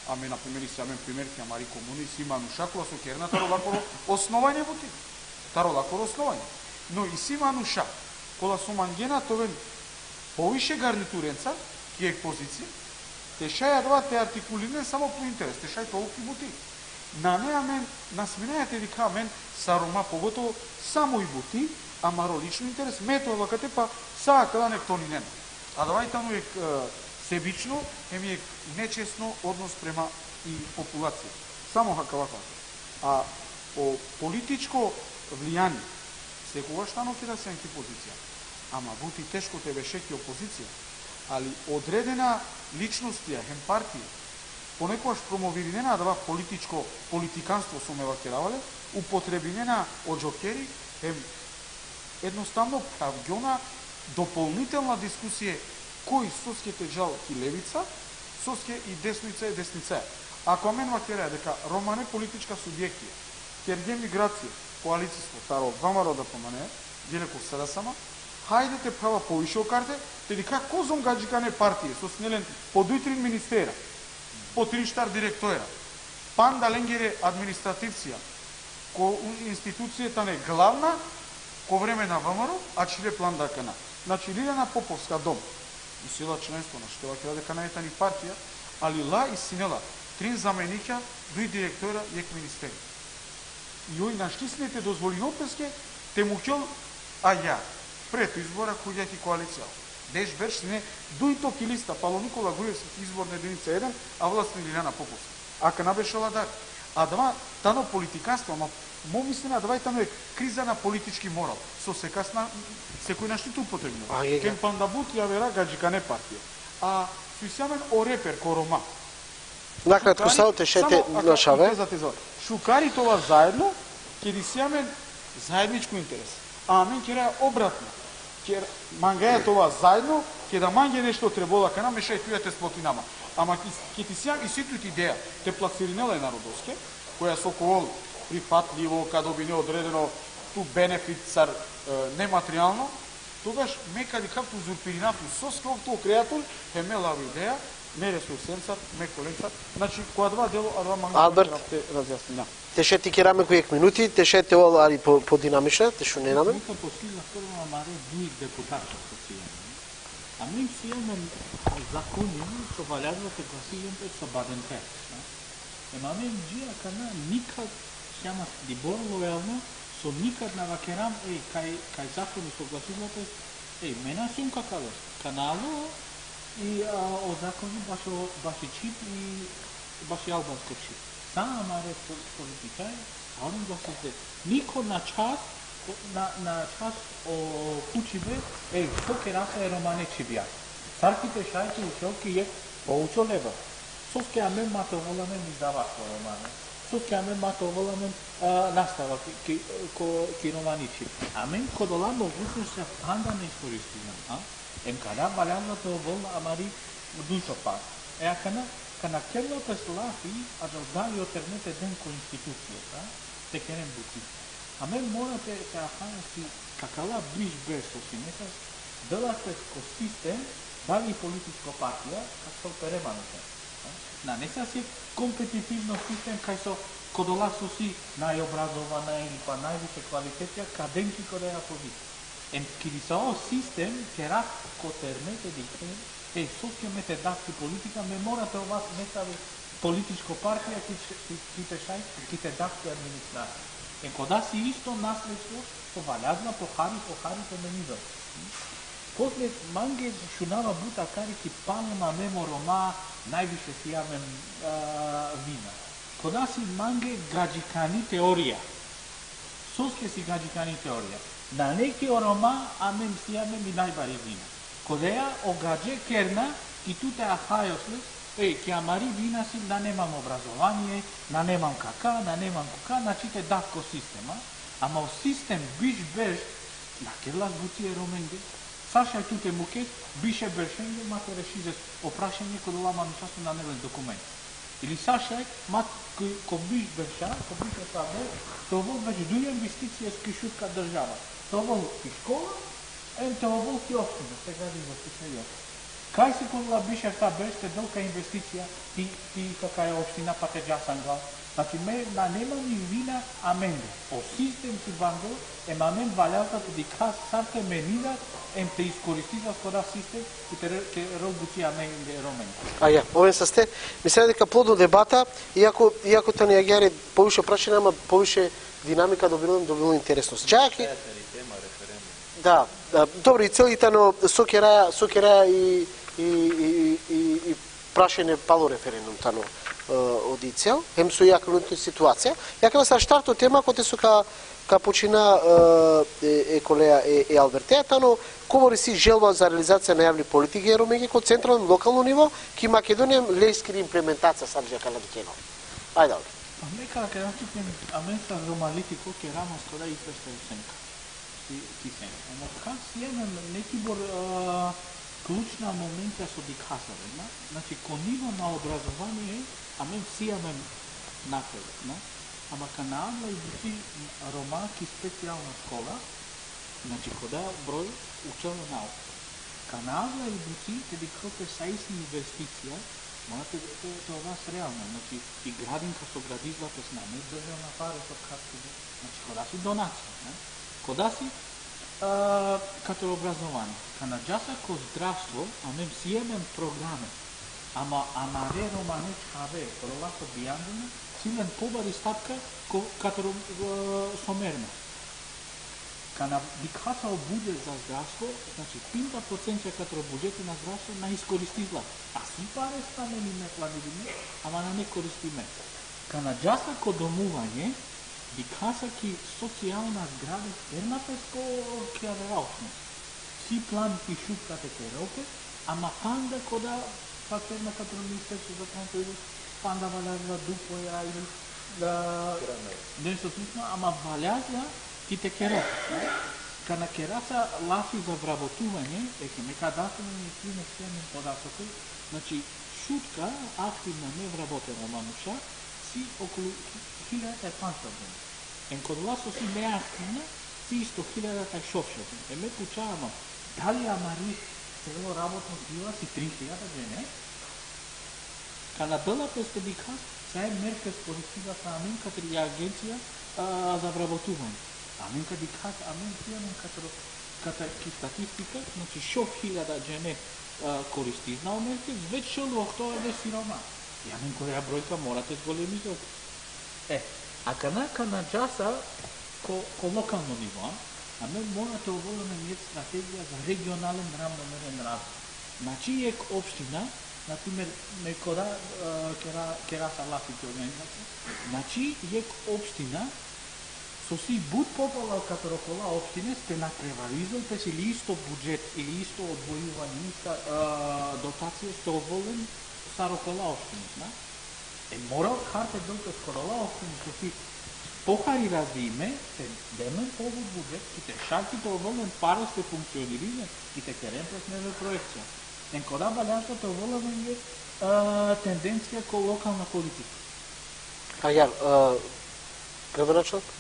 Amen, na primer, isi amen primer ki amari komuni, isi manuša kola so kerena taro lakoro osnovanje buti. Taro lakoro osnovanje. No isi manuša kola so mangena te oven poviše garniturenca ki jekh pozicija, te šaj adava te artikulinen samo po interes, te šaj te ol ki buti. Nane amen, na sminaja te dikha amen sar Roma pogotovo samo i buti, amaro lično interes, me te ova kate pa sa akala nek toninen. Adava i tano jekh, e, sebično, hem jekh nečesno odnos prema i populacija. Samo akava kate. A o političko vlijanie, sekogaš tano ki da sian ki pozicija. Ama but i teško te beše ki opozicija. Ali odredena ličnostija hem partija, ponekogaš promovirinena adava političko, politikanstvo so me vakerava le, upotrebinena o džokeri, hem ednostavno pravgjona dopolnitelna diskusije koj soske te džal ki levica, soske i desnica e desnica. Ako amen vakeraja deka romane politička subjektija kerge migracija, koalicistvo, taro Vamaro da pomane, gele ko SDSM, hajde te phava poviše o karte, te dikha kozom gadžikane partije, so sine len po duj trin ministera, po trin štar direktora, panda lengere administrativcija, ko u-, institucija tane glavna, ko vreme na Vamaro, a čhile plan da akana. Znači, Liljana Popovska dom, isi la členstvo, našti te vakera deka nane tani partija, ali la i sine la trin zamenikja, duj direktora, jekh ministeri. I oj našti sine te dozvolinel peske te mukhel agjaar. Pred izbora, ko jekh i koalicija. Deš berš sine dujto ki lista, palo Nikola Gruevski, izborna edinica eden, avela sine Liljana Popovska. Akana bešela dar. Adava tano politikanstvo, ama mo mislina adava i tano jekh kriza na politički moral. So sekas na, sekoj našti te upotrebinel. A, je, je. Ken panda but javera gadžikane partija. A so isi amen o reper ko Roma. Nakratko, šukari, samo te šaj te samo, a, našave. I te za te za. Šukari te ova zaedno, ked isi amen zaedničko interes. A amen keraja obratno. Ker mangaja te ova zaedno, keda mange nešto trebela akana, me šaj tuja te splotinama. Ama ki-, ked isi am isi tut ideja te placirinel e narodoske, koja so ka ovel prihvatljivo, ka dobine odredeno tu benefit sar, e, nematerijalno, togaš me ka dikhav te uzurpirinav tu, soske ov tu kreator, hem me lav ideja, me resursenca, me kolenca, znači, ko adava delo, adava manga Albert. Te razjasnina. Te šaj te kera amen ko jekh minuti, te šaj te ovel hari po, podinamična, te šunen amen. Neka posledna prvo amare duj deputata so si amen. Amen si amen zakoni so valjalo te glasi len pe so badem pe, na? Em amen dži akana nikad sijam dibor lojalno, so nikad na vakeram, ej, kaj, kaj zakoni so glasilo pe, ej, me na sijum kakalo, kanalo, i, a, o zakoni bašo, baši čhib i baši albansko čhib. Sa amare po-, političari, a oni glasiste. Niko na čas, na, na čas o pučibe, ej, so kerasa e romane čhibja. Sar ki te šaj te ušel ki jekh poučo level. Soske amen ma te ovel amen izdavaštvo romane. Soske amen ma te ovel amen, a, nastava ki, ki, ko, ki romani čhib. Amen kodola mogućnosća panda na iskoristingjam, a? Em kada valjalo te ovel amari dušo par. E akana, kana kerela pes lafi, a da dali o terne te den ko institucija, a? Te keren buti. Amen mora te, te ahaja si kakala biš berš so sine kas, dela pes ko sistem, dali političko partija, kas so pere manuša. Nane sar si kompetitivno sistem, kaj so kodola so si najobrazovana ili pa najviše kvalitetija, ka den ki kodeja pozicija. Em kedi sa o sistem, kera ko terne te dikhen, e, soske me te dav ki politika, me mora te ova neka političko partija ki, ki, ki te šaj, ki te dav ki administracija. E, koda si isto nasledstvo, so valjadna po hari, po hari te menivel. Posle mange šunava but akari ki palem amen o Roma, najviše si amen, a, vina. Koda si mange gadžikani teorija. Soske si gadžikani teorija. Nane ki o Roma, amen si amen i najbari vina. Kodeja o gadže kerna, i tute ahajosle, e, ki amari vina si, nane mam obrazovanie, nane mam kaka, nane mam kuka, znači te dav ko sistema. Ama o sistem biš berš, na kerela buti e Romenge, sar šaj tu te mukes, biše beršenge, ma te rešizes o prašanje kodola manuša so nane len dokument. Ili sar šaj, ma ko, ko biš berša, ko biš o sa berš, te ovel već duj investicije ki šutska država. Te ovel ki škola, em te ovel ki opština, te gradil opština i opština. Kaj si kola biš efta berš te del kaj investicija ti, ti kakaja opština pa te džas anglal. Znači, me, na, nema ni vina amende. O sistem si bando, em amen valjal da te dikhas sar te menida, em te iskoristisas kola sistem, i te re-, te rol buti amen e Romen. A ja, oven saste, mislam deka plodno debata, iako, iako tani agjaar poviše prašanja, ama poviše dinamika dobilo, dobilo interesnost. Džaki? Tema referendum. Da, da, dobro, i cel i tano so kera, so kera i, i, i, i, i prašanje palo referendum tano, e, odi cel, hem so i aktuelno situacija. Akana sa štarto tema, kote so ka, ka počina, e, e, e kolega e, e Albertea, tano kobor isi želba za realizacija na javni politike e Romenge ko centralno, lokalno nivo, ki Makedonija, leskiri implementacija sar dža ka na dikheno. Ajde, Alberto. Pa me ka, ka, amen sa Romaliti ko kera maskoro izveštaj o Senka. Si, si Senka. Ama ka si amen neki bor, e, ključna momentija so dikhasa, na? Znači, ko nivo na obrazovanje, amen si amen napred, na? Ama kana avla i buti Roma ki specijalna škola, znači, koda broj učela nauka. Kana avla i buti, te dikhel pe sa isi investicija, mora te, te, te ovas realno, znači, i gradinka so gradizla pes, nane državna pare so khaske, znači, koda si donacija, ne? Koda si, a, katar obrazovanje. Kana džasa ko zdravstvo, amen si amen programe, ama amare romane čhave, kola so bijandena, si len pobari stavka ko, katar, e, somerna. Kana dikhasa o budžet za zdravstvo, znači, pinda procencija katar o budžeti na zdravstvo na iskoristizla. A si pare sa amen ime planirime, ama nane koristime. Kana džasa ko domuvanje, dikhasa ki socijalna zgrade, perma pes ko ki avera opština. Si plan ki Šutka te kerel pe, ama panda koda, pa perma katar o Ministerstvo za transport, panda valjazla dupoja ili da, nešto slično, ama valjazla ki te kerel. Kana kerasa lafi za vrabotuvanje, e, ke me ka datum ni ki ne sjemen podatok, znači, Šutka aktivna nevrabotena manuša si okolu hiljada e pandšto džene. Em kodola so si neaktivna, si isto hiljada taj šovšedum. E me pučava, ama, dali amari celo rabotno sila si trin hiljada džene? Kana dela pes te dikhas, sa e merke koristila sa amen katar i agencija, a, za vrabotuvanje. Amen ka dikhas, amen si amen katar, katar ki statistika, znači, šov hiljada džene, a, koristizna o merke, već šel ohtovardeš si Roma. I amen koja brojka mora te zgolemizo. E, akana, kana džasa ko, ko lokalno nivo, amen mora te ovel amen jekh strategija za regionalen ravnomeren razvoj. Znači, jekh opština, na primer, me koda, e, kera, kerasa lafi ki organizacija, znači, jekh opština, so si but popala katar okola opštines, te na prevarizo pes ili isto budžet, ili isto odvojuvanje, ista, e, dotacija, te ovel len sar okola opštines, na? E, mora kar te del pes kodola opštine so si pohari razvijime, te den len pobut budžet, ki te šaj ki te ovel len pares te funkcionirize, ki te keren pes neve proekcija. Em koda valjani te ovel len, e, tendencija ko lokalna politika. Agjaar, e, gradonačelnik?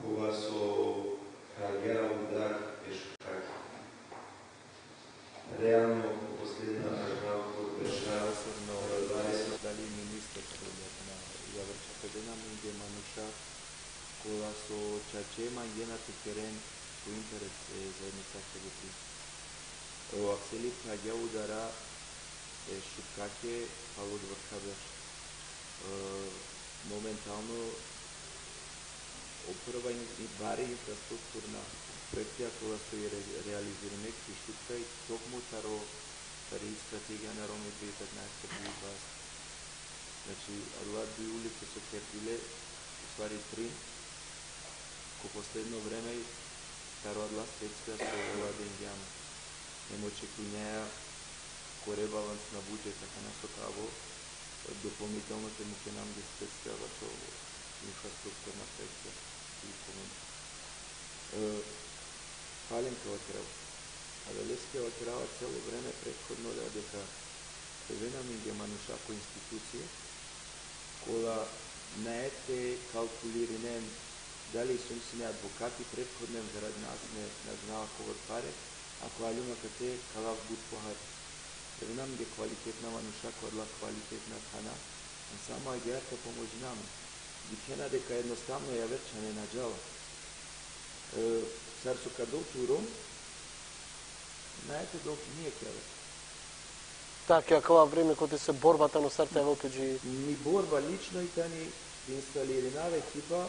Kova so khavgja udar e Šutkake. Realno, ko posledna dva, tri berša, posebno dali ministarstvo, na, ja vrča te dena mi ide manuša, kola so čače mangena te keren ko interes e zaednicake buti. O Akseli khavgja udara e Šutkake palo dvrkha berš. E, momentalno, o prva in-, i bare infrastrukturna proekcija kola so i re-, realizirime ki Šutka i tokmo taro, tari strategija na Romi dve petnaeset dve dvaeset. Znači, adala duj ulice so kerdile, u stvari trin, ko posledno vreme, taro adala sredstva so ola dengja. Em očekujnaja ko rebalans na budžet, akana so ka avo, dopolnitelno te mukena amenge sredstva bašo infrastrukturna proekcija i komuna. E, falen te vakerav. Adaleske vakerava celo vreme prethodno da deka te oven amenge manuša ko institucije, kola nae te kalkulirinen dali so sine advokati prethodno, zaradi nas ne, na džanava kovor pare, ako aljum akate ka lav but pohari. Te oven amenge kvalitetna manuša, kola kvalitetna thana, a samo agjaar ka pomožina amen. Dikhena deka jednostavno javer čhane na džala. E, sar so ka dol tu Rom, nae te dol ki nijekh javer. Taki, akava vreme kote so borba tano sar te avel tu dži. Mi borba lično i tani instalirinav ekipa,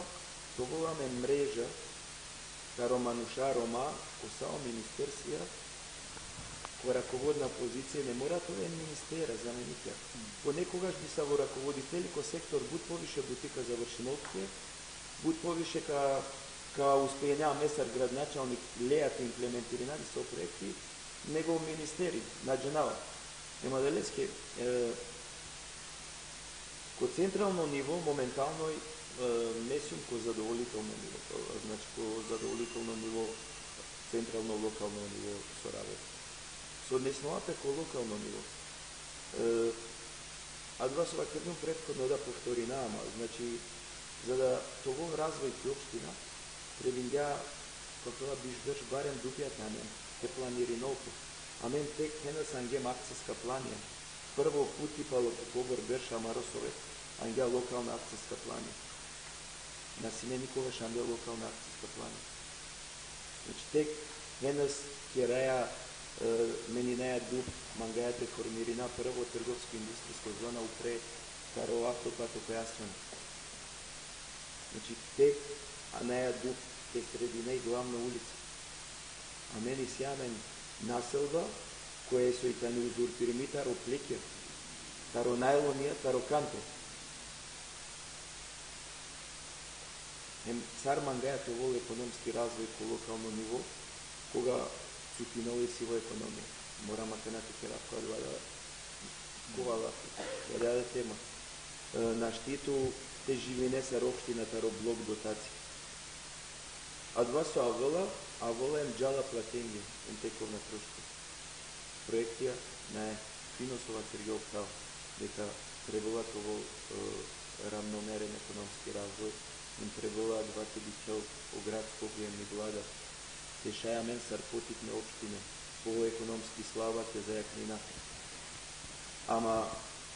te ovel amen mreža taro manuša Roma, ko sa o ministerstvija, ko rakovodna pozicija, ne mora te oven ministera, zamenika. Ponekogaš disavo rakovoditeli ko sektor but poviše buti ka završinol tuke, but poviše ka, ka uspejnja, me sar gradonačalnik lea te implementirina disavo proekti, nego ministeri, na džanava. Ema adaleske, e, ko centralno nivo momentalno, e, me sijum ko zadovolitelno nivo, znači ko zadovolitelno nivo, centralno, lokalno nivo so ravodi. So odnesnela pe ko lokalno nivo. E, adava so vakergjum prethodno da povtorina, ama, znači, za da te ovel razvoj ki opština, trebingja, pa, akala biš berš barem dupja te anen, te planirinol pe. Amen tek henas angjem akciska planija. Prvo puti palo kobor berš amaro sovet angja lokalna akciska planija. Na sine nikogaš ande lokalna akciska planija. Znači, tek henas keraja, e, meninaja DUP, mangaja te formirina prvo trgovsko-industrijsko zona upre taro avtopat ko Jasenovac. Znači, tek anaja DUP te sredina i glavna ulica. Amen isi amen naselba, koja so i tani uzurpirimi taro plikja, taro najlonija, taro kante. Hem sar mangaja te ovel ekonomski razvoj ko lokalno nivo, koga cupinela i siva ekonomija. Moram akana te kerav ko adava da, kova lafi, adava da tema. E, našti tu te živine sar opština taro blok dotacija. Adava so avela, avela em džala platenge, em tekovna troškija. Proektija nae, fino so vakergja o phral, deka trebela te ovel, e, ravnomeren ekonomski razvoj, em trebela adava te dikhel o grad Skoplje em i vlada, te šaj amen sar potikne opštine, po ekonomski slaba te zajaknina. Ama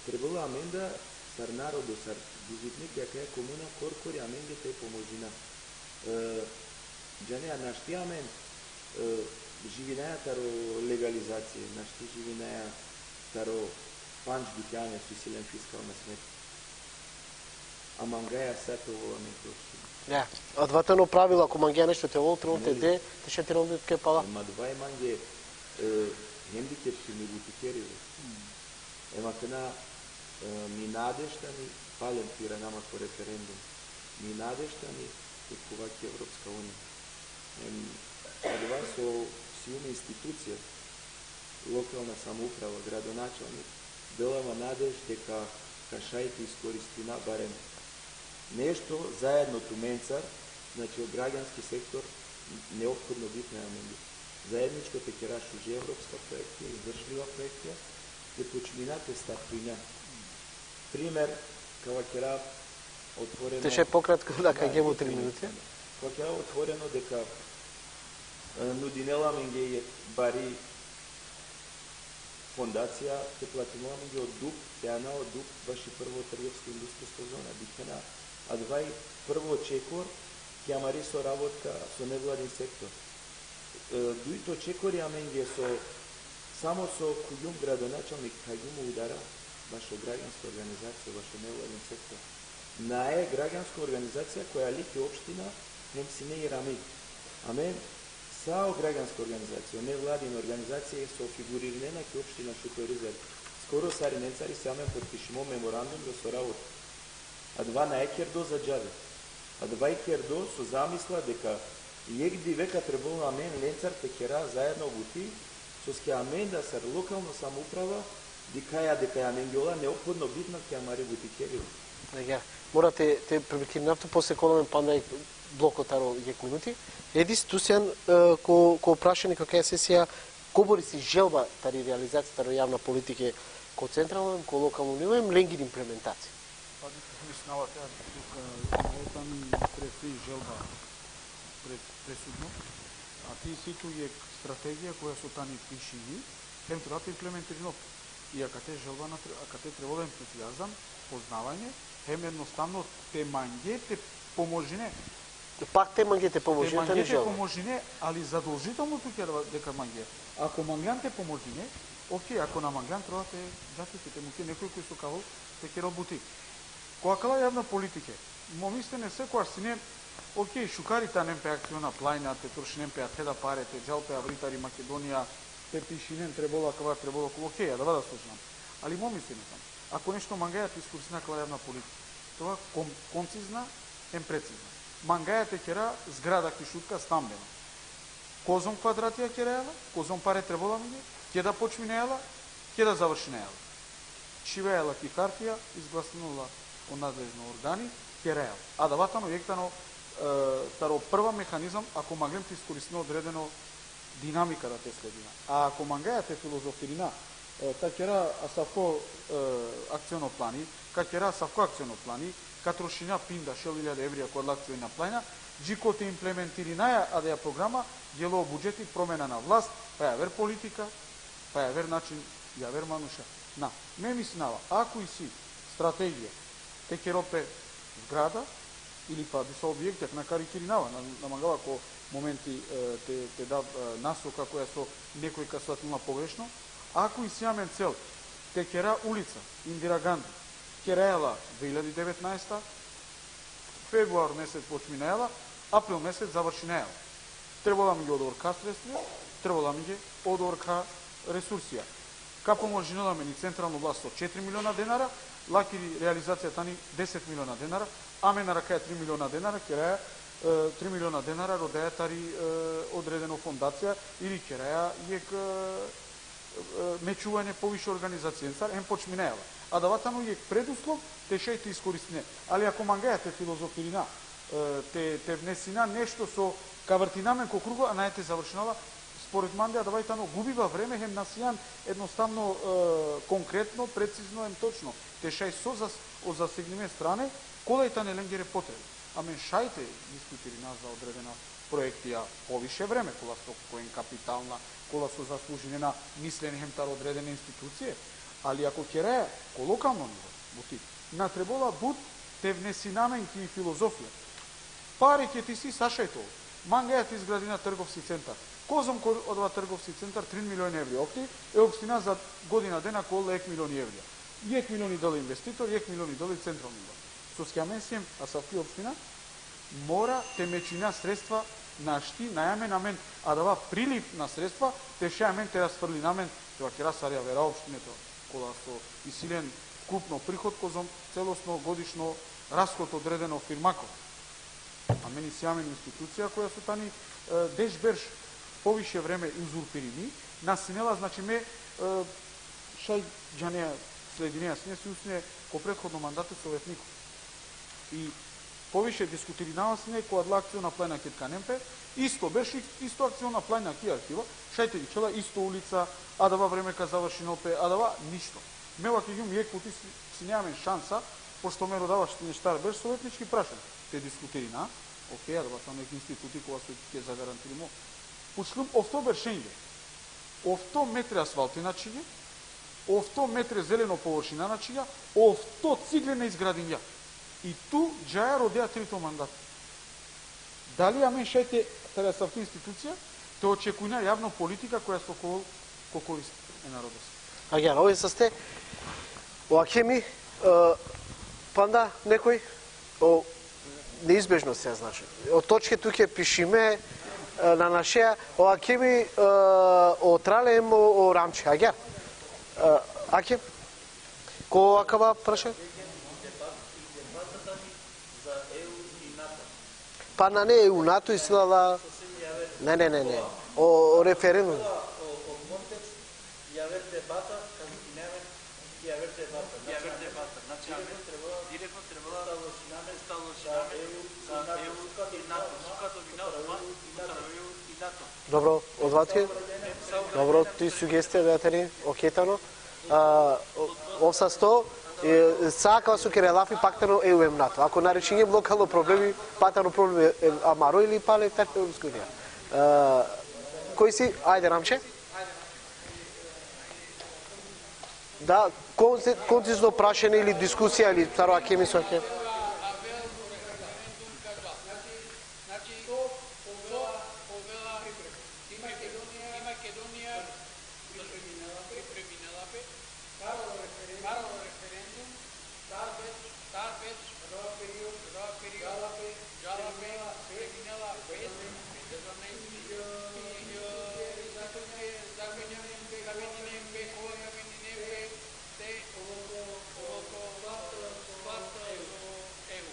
trebela amen da sar narodo, sar buzitnik, akaja komuna korkori amenge te pomožina. E, džanea, našti amen, e, živinaja taro legalizacija, našti živinaja taro pandž dukjane so isi len fiskalna smetnja. A mangaja sa te ovel amen ki opština. Ja, adava tano pravilo, ako mangaja nešto te ovel, trebalo te de, te šaj te rodel tuke pala. Ema adava mange, e, hendikep ki mi butikeri, be. Ema akana, e, mi nadež tani, palem te irana ma ko referendum, mi nadež tani te khuva ki Evropska unija. Em, adava so sijum institucija, lokalna samouprava, gradonačalnik, dela ma nadež deka ka šaj te iskoristina barem nešto zaedno tumencar, znači, o gragjanski sektor, neophodno bitno e amenge. Zaedničko te kera šuže evropska proektija, izdržljiva proektija, te počmina te startujna. Primer, ka vakerav otvoreno. Te šaj pokratko, da, ka gjem u tri minuti. Ka vakerav otvoreno deka, e, nudinela amenge jekh bari fondacija, te platinela amenge o DUP, te ana o DUP baši prvo trgovsko-industrijsko zona. Dikhena, adava i prvo čekor ki amari soravodka so nevladin sektor. E, dujto čekori amenge so, samo so khuvgjum gradonačalnik, khagjum o udara bašo gragjansko organizacija, bašo nevladin sektor. Nae gragjansko organizacija koja ali ki opština, hem sine i rami. Amen sa o gragjansko organizacija, nevladin organizacija so figuririna ki opština Šuto Orizari, skoro sarinencar isi amen potpišimo memorandum za soravodka. Adava nae kerdo za džabe. Adava i kerdo so zamisla deka jekh dive ka trebol amen lencar te kera zaedno buti, soske amen da sar lokalno samouprava dikhaja deka amenge ola neophodno bitna ki amari butikeri. Ja, mora te, te prekinav tut, posle ka ovel amen panda jekh bloko taro jekh minuti. Edis, tu sian, e, ko, ko prašanje, ko akaja sesija, Kobor isi želba tari realizacija taro javna politike ko centralno em ko lokalno nivo em lengiri implementacija? Pa, mislinava te, tuka, e, tani trefi želba pre-, presudno. A ti isi tu jekh strategija koja so tani pišini, hem treba te implementirino. I akate želba na tre-, akate trebalo entuzijazam, poznavanje, hem jednostavno te mange te pomožine. Pak te mange te pomožine, Te mange tani te želba. Pomožine, ali zadolžitelno tu kera deka mange. Ako manglan te pomožine, okej, ako na manglan, treba te dža tuke, te muke nekoj koj so ka ovel te kerel buti. Ko akala javna politike, mo mislenje sekogaš sine, okej, šukar i te anen pe Akciona plajna, te trošinen pe athe da pare, te džal pe avri tari Makedonija, te pišinen trebalo akava, trebalo akava, okej, adava da složinam. Ali mo mislenje tano, ako nešto mangaja te iskoristina akala javna politika, treba kom-, koncizna hem precizna. Mangaja te kera zgrada ki Šutka stambena. Kozom kvadratija keraja la, kozom pare trebalo mange, keda počminaja la, keda završinaja la. Čhivaja la ki hartija, izglasnela la o nadležno organi, keraja la. Adava tano jekh tano, e, taro prva mehanizam, ako manglen te iskoristina odredeno dinamika da te sledina. A ako mangaja te filozofirina, e, ka kera asavko, e, Akciono plani, ka kera asavko Akciono plani, ka trošina pinda šel iljade evrija ko adala Akciona plajna, dži kote implementirinaja adaja programa, gelo o budžeti, promena na vlast, pa javer politika, pa javer način, javer manuša. Na, me mislinava, ako isi strategija te kerel pe zgrada, ili pa disa objekti, na karikirinava, na, na mangava ko momenti, e, te, te dav, e, nasoka koja so nekoj ka svatinel la pogrešno. Ako isi amen cel te kera ulica Indira Gandhi, keraja la dve iljadi devetnaesta, februar mesec počminaja la, april mesec završinaja la. Trebalo mange odobor ka sredstvuja, trebalo mange odobor ka resursija. Ka pomožinel amen i centralno vlast so četiri miliona denara, lakiri realizacija tani deset miliona denara, amen arakaja tri miliona denara, keraja, e, tri miliona denara rodaja tari, e, odredeno fondacija ili keraja jekh, e, e, mečuvanje poviše organizacijencar, hem počminaja la. Adava tano jekh preduslov te šaj te iskoristine. Ali ako mangaja te filozofirina, e, te, te vnesina nešto so ka vrtina amen ko krugo, a nae te završina la, spored mande adava i tano gubiba vreme, hem na sian jednostavno, e, konkretno, precizno, hem točno. Te šaj so zas-, o zasegnime strane, kola i tane lengere potrebe. Amen šaj te diskutirina za odredena proektija poviše vreme, kola so koen kapitalna, kola so zaslužinena mislenje hem taro odredene institucije, ali ako keraja ko lokalno nivo, buti, na trebalo but te vnesina amen ki filozofija. Pare ked isi, sa šaj te ovel. Mangaja te izgradina trgovski centar. Kozom ko odova trgovski centar trin milioni evri, okej, e opština za godina dena ka ovel jekh milioni evri. Jekh milioni dela investitor, jekh milioni dela centralno nivo. Soske amen siem asavki opština, mora te mečina sredstva, našti, nae amen, amen adava priliv na sredstva, te šaj amen te rasfrlina amen, te vakera sar javera opštine, te kola so isi len vkupno prihod kozom celosno godišno rashod odredeno firmako. Amen isi amen institucija koja so tani, e, deš berš poviše vreme uzurpirini, na sine la, znači, me, e, šaj džanea, sledinea sine, sine ko prethodno mandati sovetniko. I poviše diskutirinava sine ko adala Akciona plajna ked ka anen pe, isto berš, isto Akciona plajna ki arhiva, šaj te dikhel la isto ulica, adava vreme ka završinel pe, adava ništo. Me vakergjum jekh puti si-, sine amen šansa, pošto me rodava štrinaeset berš, sovetnički prašum te diskutirina, okej, adava tano jekh instituti kova so ke zagarantirimo. Pučlum ofto beršenge, ofto metre asfalti na čhivgja, ofto metre zeleno površina na čhivgja, ofto cigle na izgradingja. I tu džaja rodea trito mandat. Dali amen šaj te, tari asavki institucija, te očekujna javno politika koja so ko, ko korist e narodoske? Agjaar, ov e saste, o Akemi, e, panda nekoj, o, neizbežno se, znači. O točke tuke pišime, e, na našea, o Akemi, e, o Trale em o, o Ramči, agjaar. E, Akem, ko akava prašanje? Pa nane, e u NATO isi la la. Ne, ne, ne, ne. O, o referendum. Dobro, odvatke. Dobro, ti sugestija da tani, okej tano. A, o, ov sasto, e, sa ka so kere lafi pak tano e uemnato. Ako na rešinjem lokalno problemi, pa tano problemi, e, amaro ili pale tani Evropska unija. A, koj si, ajde, Ramče. Da, konci-, koncizno prašanje ili diskusija ili taro akemi so ke. Znači, so povela i Makedonija, i Makedonija pripreminela pe, pripreminela pe, paro referendum, paro referendum, sar već, sar već, dava period, dava period, džala pe, džala pe, pripreminela pe, pripreminela pe, državna institucije, institucije, zakonja, zakonja, kameninen pe, kova kameninen pe, te, olovko, olovko, plasta, plasta, evo.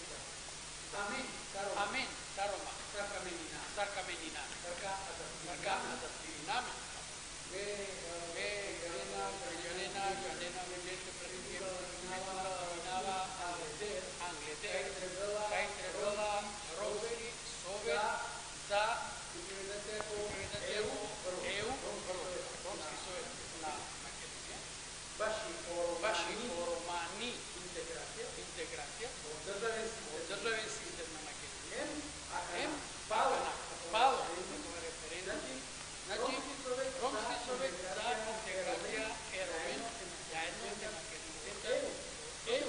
Amen, taro ma. Amen, taro ma. Sar ka menina. Sar ka menina. Sar ka adaptirina. Sar ka adaptirina me. Me, me, džanena, džanena, džanena, me dete prati ke me dete na paminava angleder, angleder, kaj trebela, kaj trebela Romski sovet za implementateko EU, EU, Romski sovet na Makedonija. Baši o romani, baši o romani integracija, integracija, o državen sistem, o državen sistem na Makedonija. Em, em, akana, palo, akana, palo, akana referendum. Znači, znači, Romski sovet, Romski sovet za integracija e Romen, zaedno e Makedonija. Em,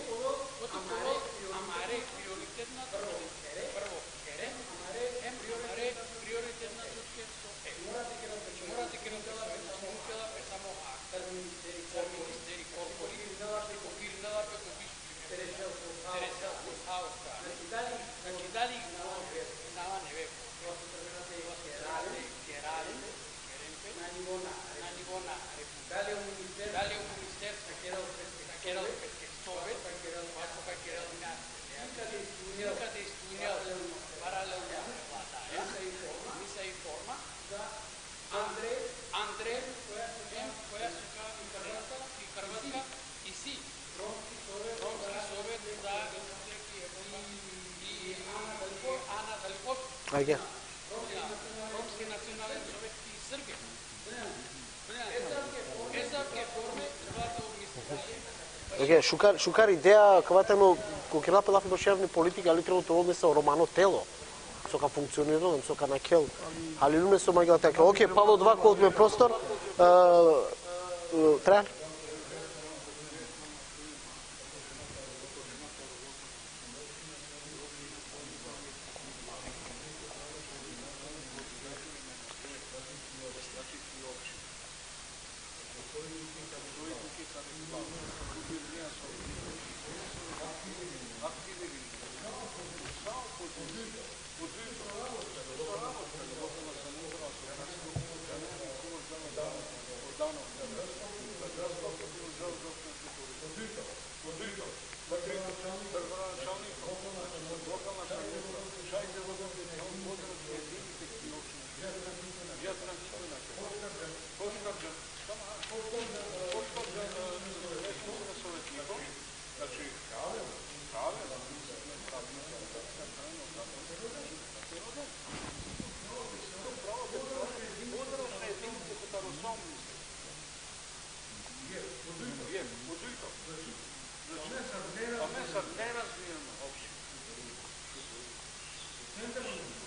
kote kolo amare prioritetna, prvo, prvo, em, amare prioritetna točke so e. Mora te kera pe, mora te kera pe, so e, znači, mukela pe samo a. Sar ministeri korpori, sar ministeri korpori, okirnela pe ko viš primjer. Te rešel ko, te rešel ko hauska. Znači, dali, znači, dali nava neve, nava neve, kova so trebela te keralen, keralen pe, na nivo na, na nivo na republika. Dali o minister, dali o minister ka kerel peske, ka kerel peske sovet, kova so ka kerel na, nikad ispunel, nikad ispunel paralelno vlada, ja? Nisaj forma, nisaj forma. Za Andre, Andre, em koja so ka i Hrvatska, i Hrvatska, isi Romski sovet za i, i Ana Dalibor. Ajde. Romski nacionalni sovet i Srbija. Esavke forme, esavke forme, Hrvata misli. Okej, šukar, šukar ideja, kava tano, ko kera pe lafi baši javni politika, ali trebalo te ovel sa romano telo, so ka funkcionirel, so ka nakhel. Halilum e so mangela te nakhel. Okej, palo dova, kolt me prostor, e, e, Trajan.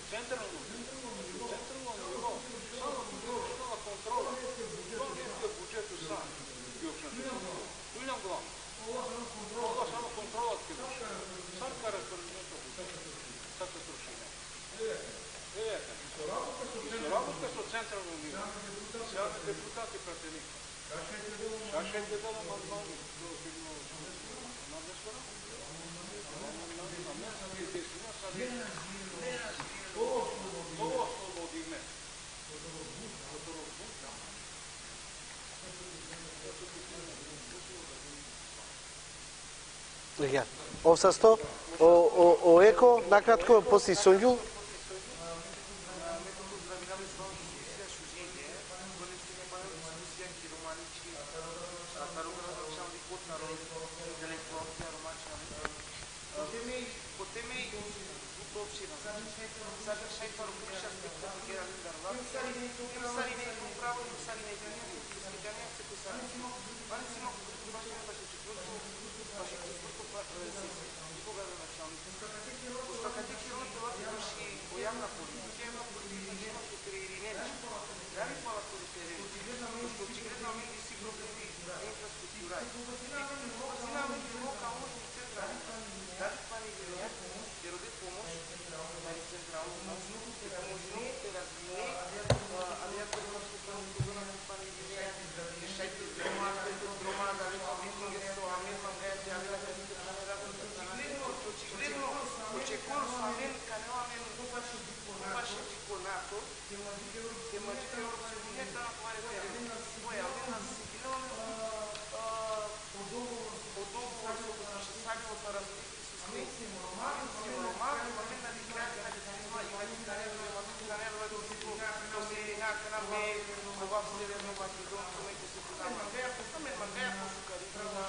Centralno nivo. Centralno nivo. Samo kontrola, kontrola. Budžetu sa. Tuljam glavno. Ova samo kontrola. Ova samo kontrola. Sar ka rasporedinel to budžet. Sar ka trošinel. E, e. Isto rabutka so centralno nivo. Same deputati pratenik. Šašaj te del amandmani, to je bilo nadležno. Amandmani, amandmani, amandmani, amandmani, amandmani, oslobodime. Ja. Ov sasto, o, o, o Eko, nakratko, posle Sonjul. Oni su imali baš četvrtu, baš četvrtu pa, e, sesiju. Nikoga za načalnika. Pošto akate kerela te vati baši o javna politika, javna politika znači ima so kreirinen. Dali po la koriferen. Pošto očigledno amen isi problemi infrastruktura. I pozina amen te lokalno i centralno. Dali pani Vilija, te rode pomoš, dali centralno vlast, te pomožini te razvine, a, ali ako pani Vilija, te šaj te droma, te droma, dali pa vidim so amen mangaja te avela te strane radnika. Očigledno, očigledno, očekujemo so amen, kanela amen, baš dži ko NATO, te ma dži ko Evropska unija, te na kovare te. Koja amen na siginela amen, a, o dogovor so potpišisali o parastiti so sle. Amen si Roma, amen na dikhaja deka ima, ima dikhaja, ima dikhaja, ima dikhaja, ima dikhaja, ova Severno Makedonsko, neko se poznava. Amen mangaja pošukaribe na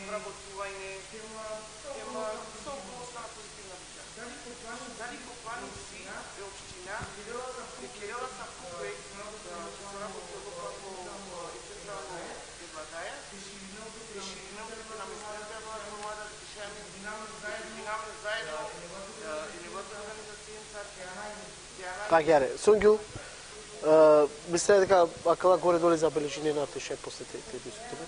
pravo čuvanje, tema, so ko ostana pozitivna bića. Dali po planu si e opština, te kerela sa projekt, da, da se raboti odova ko, e, centralno e vladaja, te širina, te namestine te vlada, vlada, te širina, dinamno zajedno, e, e nevladina organizacija, te ana, te ana. Agjare, Sungju, e, misle deka akala gore dole zabeležinena te šaj posle te, te diskutujme.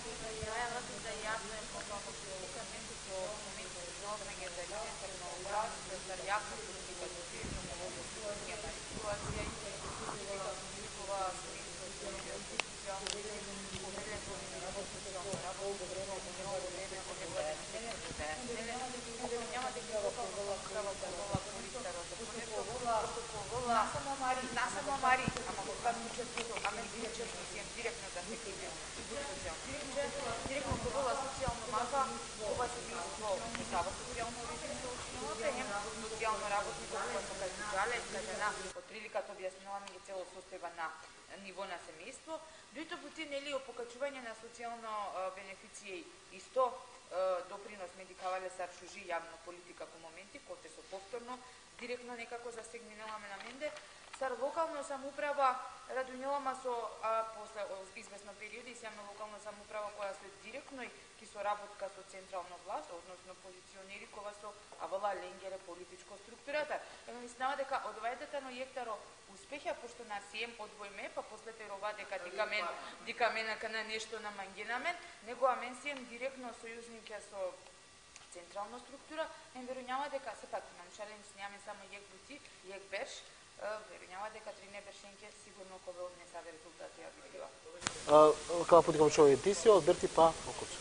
Na samo mari, na samo mari, ama kod kad mi često, amen direktor si em direktno da se krivi, direktno ko vola socijalno maka, kova se mi isto zava socijalno riziko učinila pe, em socijalno rabotniko kova so kad džale, kad na otprilika te objasnila mi celo sostojba na nivo na semejstvo. Duito buti, neli, o pokačuvanje na socijalno, e, beneficije isto, e, doprinos me dikhavala sar šuži javno politika ko momenti, kote so povtorno direktno nekako zasegninela amen amende. Sar lokalno samouprava radunela ma so, a, posle o, izvesno periodi, si amen lokalno samouprava koja so direktno ki sorabotka so centralno vlast, odnosno pozicioneri kova so avela lengere političko strukturata. Em mislinava deka odova e da tano jekh taro uspehja, pošto na siem odvojme, pa posle te rova deka dika amen, dika amen akana nešto na mangena amen, nego amen siem direktno sojuznike so centralno struktura, em verujnava deka, sepak, manuša le mislinea amen samo jekh buti, jekh berš, e, verujnava deka trine beršenke sigurno ka ovel nesave rezultati, ja bi bila. A, kava puti ka mučo e Disio, Alberti pa Okoc.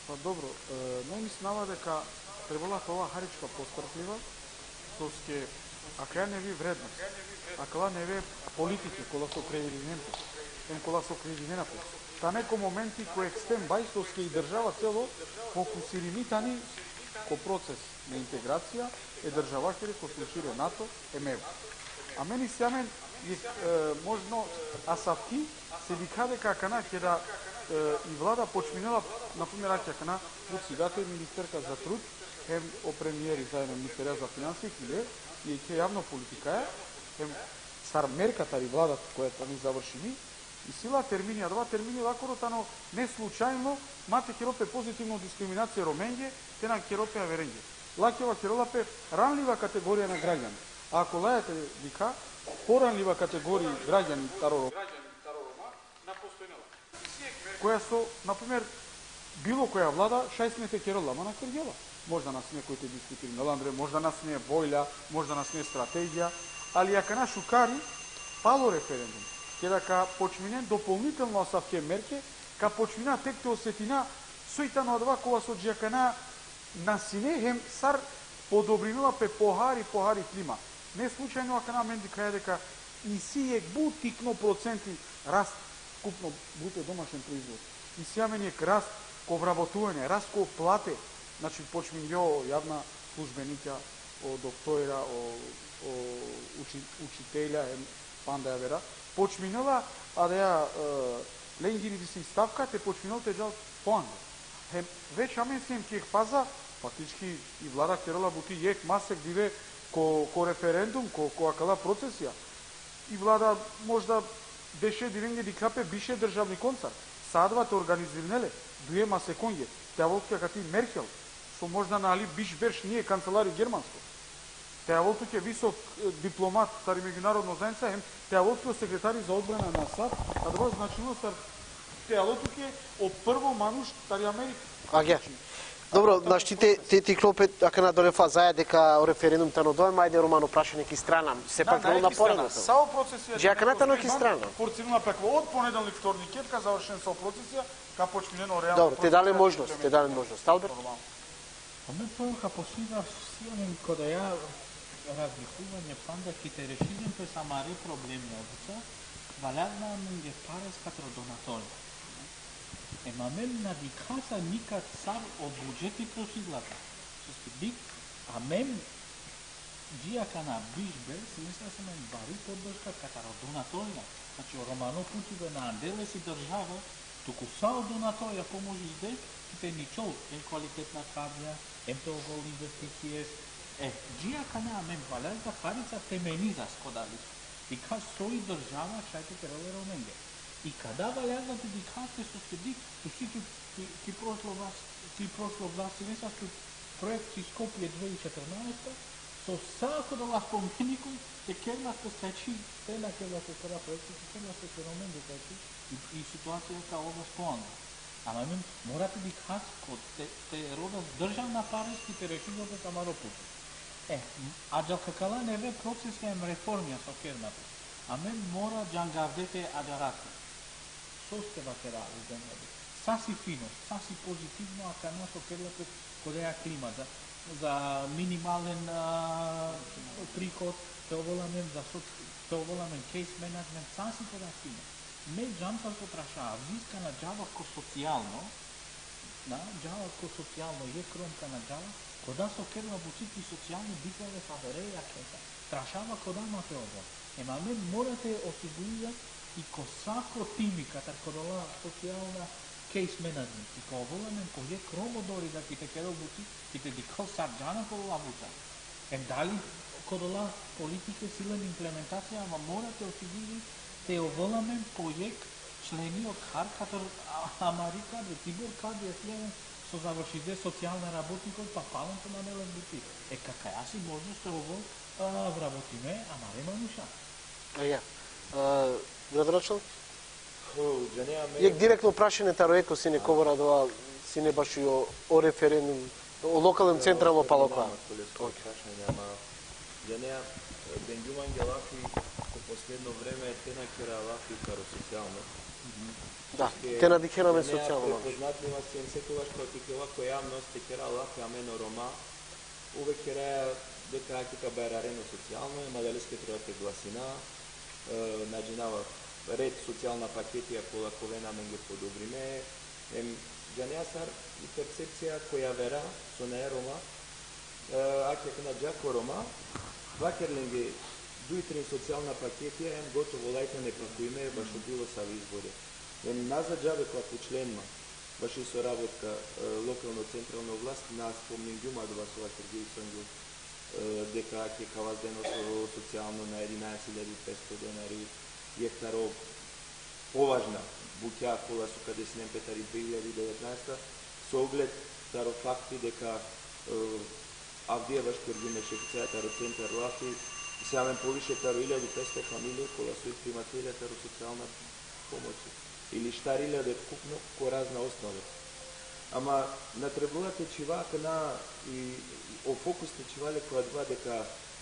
Pa dobro, e, me mislinava deka trebela te ova harička postrpljiva, soske akaja nevi vrednost, akala neve politike, kola so kreirinena pe, em kola so kreirinena pe. Tane ko momenti ko jekh stand-by, soske i država celo fokusirimi tani ko proces na integracija e državakere, ko slučaj NATO, em evo. Amen isi amen jekh, e, možno asavki, se dikha deka akana keda, e, i vlada počminela, na primer, akana, председател, министерка за труд, hem o premieri zajedno ministera za finansije, kile, jekhe javno politikaja, hem sar merka tari vlada koja tani završimi, isi la termini, adava termini lakoro tano neslučajno, ma te kerol pe pozitivno diskriminacija Romenge, te na kerol pe averenge. Lake vakerela pe ranljiva kategorija na gragjani. Ako laja te dikha, poranljiva kategorija gragjani taro Ro-, koja so, na primer, bilo koja vlada šaj sine te kerela, ama na kergje la. Možda na sine koj te diskutirinel andre, možda na sine volja, možda na sine strategija, ali akana šukari, palo referendum, keda ka počminen dopolnitelno asavke merke, ka počmina tek te osetina soj tano adava kova so dži akana na sine, hem sar podobrinela pe pohari, pohari klima. Neslučajno akana amen dikhaja deka isi jekh but tikno procenti rast ukupno bruto domaćen proizvod. Isi amen jekh rast ko vrabotuvanje, rast ko plate. Znači, počmingje o javna službenikja, o doktorja, o, o uči-, učitelja, hem panda javera. Počminela, adaja, e, lengiri disi stavka te počminel te džal poanda. Hem već amen siem ki jekh faza, faktički i vlada kerela buti jekh masek dive ko, ko referendum, ko, ko akala procesija. I vlada možda Deše divenge dikha pe biše državnikoncar, sa adava te organizirine le, duje masekonge, te avol tuke akate Merkel, so možda na ali biš berš ni e kancelari germansko. Te avol tuke visok, e, diplomat tari međunarodno zajednica, hem te avol tuke o sekretari za odbrana na sad, adava značinela sar te avol tuke o prvo manuš tari Amerika. Agjaar. Dobro, našti te, te, te iklol pe akana dole fazaja deka o referendum tano dojma, ajde romano prašanje ki strana. Sepak na, na, na ki strana. Sa o procesija. Dži akana tano ki strana. Forcirina pe akava od ponedelnik, vtornik, ked ka završinen sa o procesija, ka počminen o realno. Dobro, te dale možnost, te dale možnost. Albert? Normalno. A me prvo ka poslužim si amen koda ja razlikuvanje panda ki te rešinen pe sa amare problemi, obica, valjani amenge pares kataro donatorja. Ema amen na dikhasa nikad sar o budžeti trošigla pe. Soske dikh, amen dži akana biš berš, sine sa amen bari podrška kataro donatorja. Znači, o romano putibe na ande lesi država, tuku sa o donatorja pomožinge, ki te ničol em kvalitetna kadrija, em te ovol investicije. E, dži akana amen valjani da harica te menizas kodali. Dikhas so i država šaj te kerel e Romenge. I kada valjani te dikhas te, soske dikh, tu si ki, ki, ki prošlo vlast, ki prošlo vlast, sine sa tu projekt ki Skopje dve hiljade četrnaesta, so sa kodola spomenikoj te kerela pe, znači, te na kerela pe kola projekti, te kerela pe e Romenge, znači, i, i situacija ka ovel poando. Ama amen mora te dikhas ko te, te rodas državna pares ki te rešinel pe amaro puti. E, adžal akala neve procesija em reformija so kerena pe. Amen mora džangavde te adžarate. Soske vakera, Zdeneli? Sa si fino, sa si pozitivno, akana so kerela pe kodeja klima za, za minimalen, a, prihod, te ovol amen za so, te ovol amen case management, sa si kodeja fino. Me džanca so traša, avdiska na džava ko socijalno, na džava ko socijalno, jekh Rom ka na džava, koda so kerela buti ki socijalno, bikla le favere jakhenca. Trašava koda ma te ovol. Ema amen mora te osigurina i ko sako timi katar kodola socijalna case management. I ka ovol amen ko jekh Rom odori da ki te kerel buti, ki te dikhel sar džana kodola buta. Em dali kodola politike si len implementacija, ama mora te osiguri te ovol amen po jekh členi o khar katar, a, amari kadri, tibor kadri, a si amen so završide socijalna rabotniko, pa palem so nane len buti. E, kakaja si možnost te ovol, a, vrabotime amare manuša. Agjaar. A, gradonačelnik? Ho, džanea me. Jekh direktno prašanje taro eko sine, kobor adava sine bašo o referendum, o lokalno centralno palo ka. Normalno, kole so prašanje, ama džanea, e, dengjuman ge lafi, ko posledno vreme te na kera lafi taro socijalno. Da, te na dikhena amen socijalno. Prepoznatljiva siem sekogaš kova ka iklova ko javnost te kera lafi amen o Roma, uvek keraja deka ake ka bajrarena o socijalno, em adaleske treba te glasina, e, na džanava, red socijalna paketija kola ka ovena amenge podobrime, em džanea sar i percepcija ko javera so na e Roma, e, ake akana dža ko Roma, vaker lenge duj trin socijalna paketija, em gotovo, ola i tane pakujime bašo bilo savi izbori. Em na za džabe kova pučlen ma, baši so rabotka, e, lokalno centralno vlast, na spomningjum adava so vakergje i Songju, e, deka ake ka vazden o so-, socijalno na edinaeset iljadi petsto denari, jekh taro považna bukja kola so ka desinen pe tari dve iljadi devetnaesta, so ogled taro fakti deka, e, avdive bašo kergjum me šeficaja taro centar lafi, isi amen poviše taro iljadu petsto familije kola so i primatelja taro socijalna pomoći. Ili štar iljade ukupno ko razna osnove. Ama na trebela te čhiva akana i, i o fokus te čhiva le ko adava deka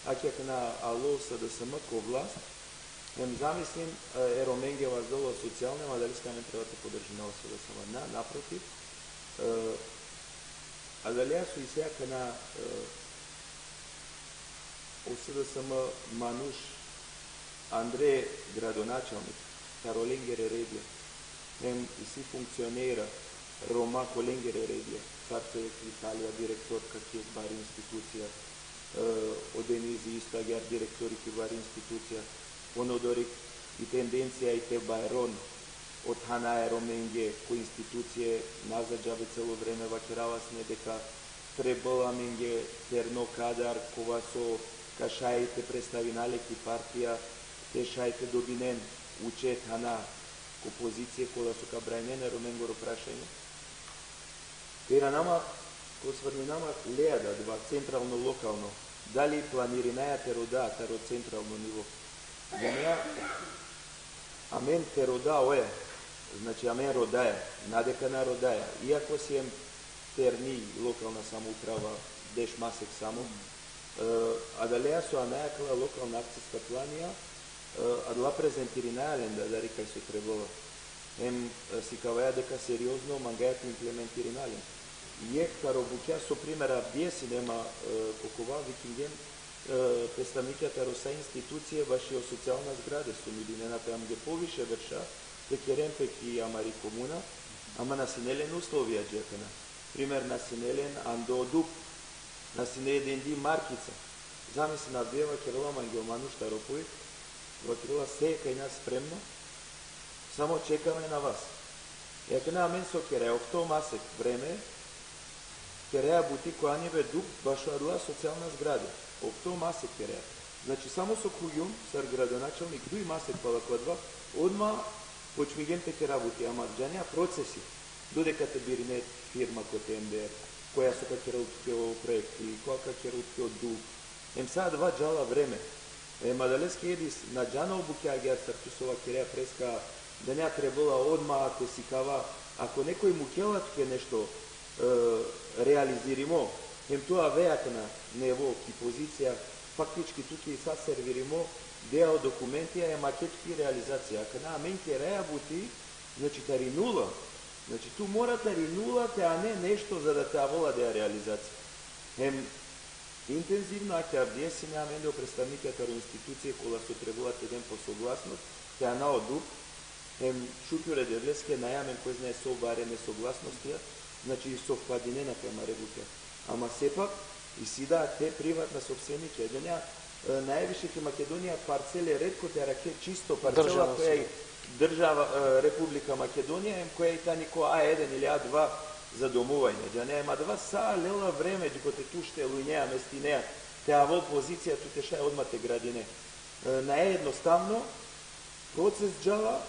ake akana alo o S D S M ko vlast, em zamislim, e, e Romenge vazdela o socijalno, em adaleske amen treba te podržina o S D S M. Na, naprotiv, e, adalea so isi akana, e, o S D S M manuš andre gradonačelnik, taro lengere redija, em isi funkcionera Roma ko lengere redija, sar so jekh Vitalija, direktorka ki jekh bari institucija, e, o Denizi isto agjaar direktori ki bari institucija, on odorik i tendencija i te bajron o thanaja e Romenge ko institucije, na za džabe celo vreme vakerava sine deka trebela amenge terno kadar, kova so ka šaj te predstavina le ki partija, te šaj te dobinen uče thana ko pozicije kola so ka brajnen e romengoro prašanje. Te iranama, ko svrninama lea da dva centralno, lokalno, dali planirinaja te roda taro centralno nivo? Džanea, amen te roda oja, znači amen rodaja, na deka na rodaja, iako siem terni lokalna samouprava deš masek samo, e, adalea so anaja akala lokalna akciska planija, e, adala prezentirinaja len da, dari kaj so trebela. Hem, e, sikavaja deka seriozno mangaja te implementirina len. Jekh taro bukja so primer avdive sine ma, e, ko kova vikingjem, e, predstavnikija taro sa institucije bašo socijalna zgrade so nudinena pe amge poviše berša te keren pe ki amari komuna, ama na sine len uslovija dži akana. Primer, na sine len ando o dub, na sine len edi markica. Zamislin, avdive vakerela mange o manuš taro pui, vakerela: „Sa e kajna spremno, samo čekame na vas.” E akana amen so keraja, ofto masek vreme keraja buti ko anibe dub bašo adala socijalna zgrade. Ofto masek keraja. Znači, samo so khuvgjum sar gradonačelnik, duj masek pala ko adava, odma počmingjem te kera buti, ama džanea procesi, dodeka te birine firma ko tender, koja so ka kerel tuke o projekti, koja ka kerel tuke o dub, hem sa adava džala vreme. Hem adaleske edi s-, na džana o bukja agjaar sar tu so vakerea preska, da na trebela odma te sikava, ako nekoj mukela tuke nešto, e, realizirimo, hem tu avea akana nevo ki pozicija, faktički tuke i sa servirimo, deo dokumentija, hem ake tuke i realizacija. Akana amen keraja buti, znači, tari nula. Znači, tu mora tari nula te ane nešto za da te avol adea realizacija. Hem intenzivno, ake avdive sine amende o predstavnikija taro institucije kola so trebela te den po soglasnost, te ana o dub, hem šukjur e Devleske, nae amen koj znae so bare nesoglasnostija, znači, sovpadinena pe amare bukja. Ama sepak, isi da te privatna sopstvenikija, džanea, e, najviše ki Makedonija parcele retko te arakhe čisto parcela, država koja i država, e, Republika Makedonija, em koja i tani ko A eden ili A dva za domuvanje. Džanea, em adava sa lela vreme, dži kote tu štelujnea, mestinea, te avol pozicija, tu te šaj odma te gradine. E, nae jednostavno, proces džala,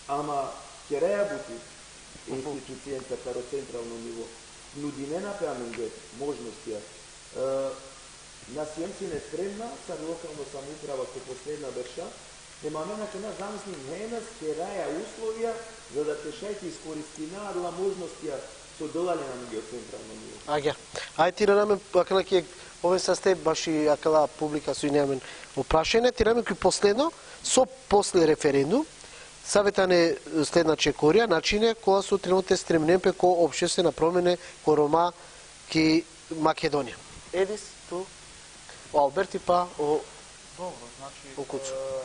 ama keraja buti institucijenca taro centralno nivo. Nudinena pe amenge možnostija. E, na siem sine spremna, sar lokalno samouprava ko posledna berša, hem amen akana, zamislin, henas keraja uslovija za da te šaj te iskoristina adala možnostija so dela len amenge o centralno nivo. Agjaar. Ajde, te iran amen akana ki oven saste baši akala publika so ine amen o prašanja, te iran amen ki posledno, so posle referendum, save tane sledna čekorija, načine, kola so trenutno streminen pe ko opštestvena promene ko Roma ki Makedonija. Edis, tu? O Alberti pa o... Dobro, znači, o Kucu. E,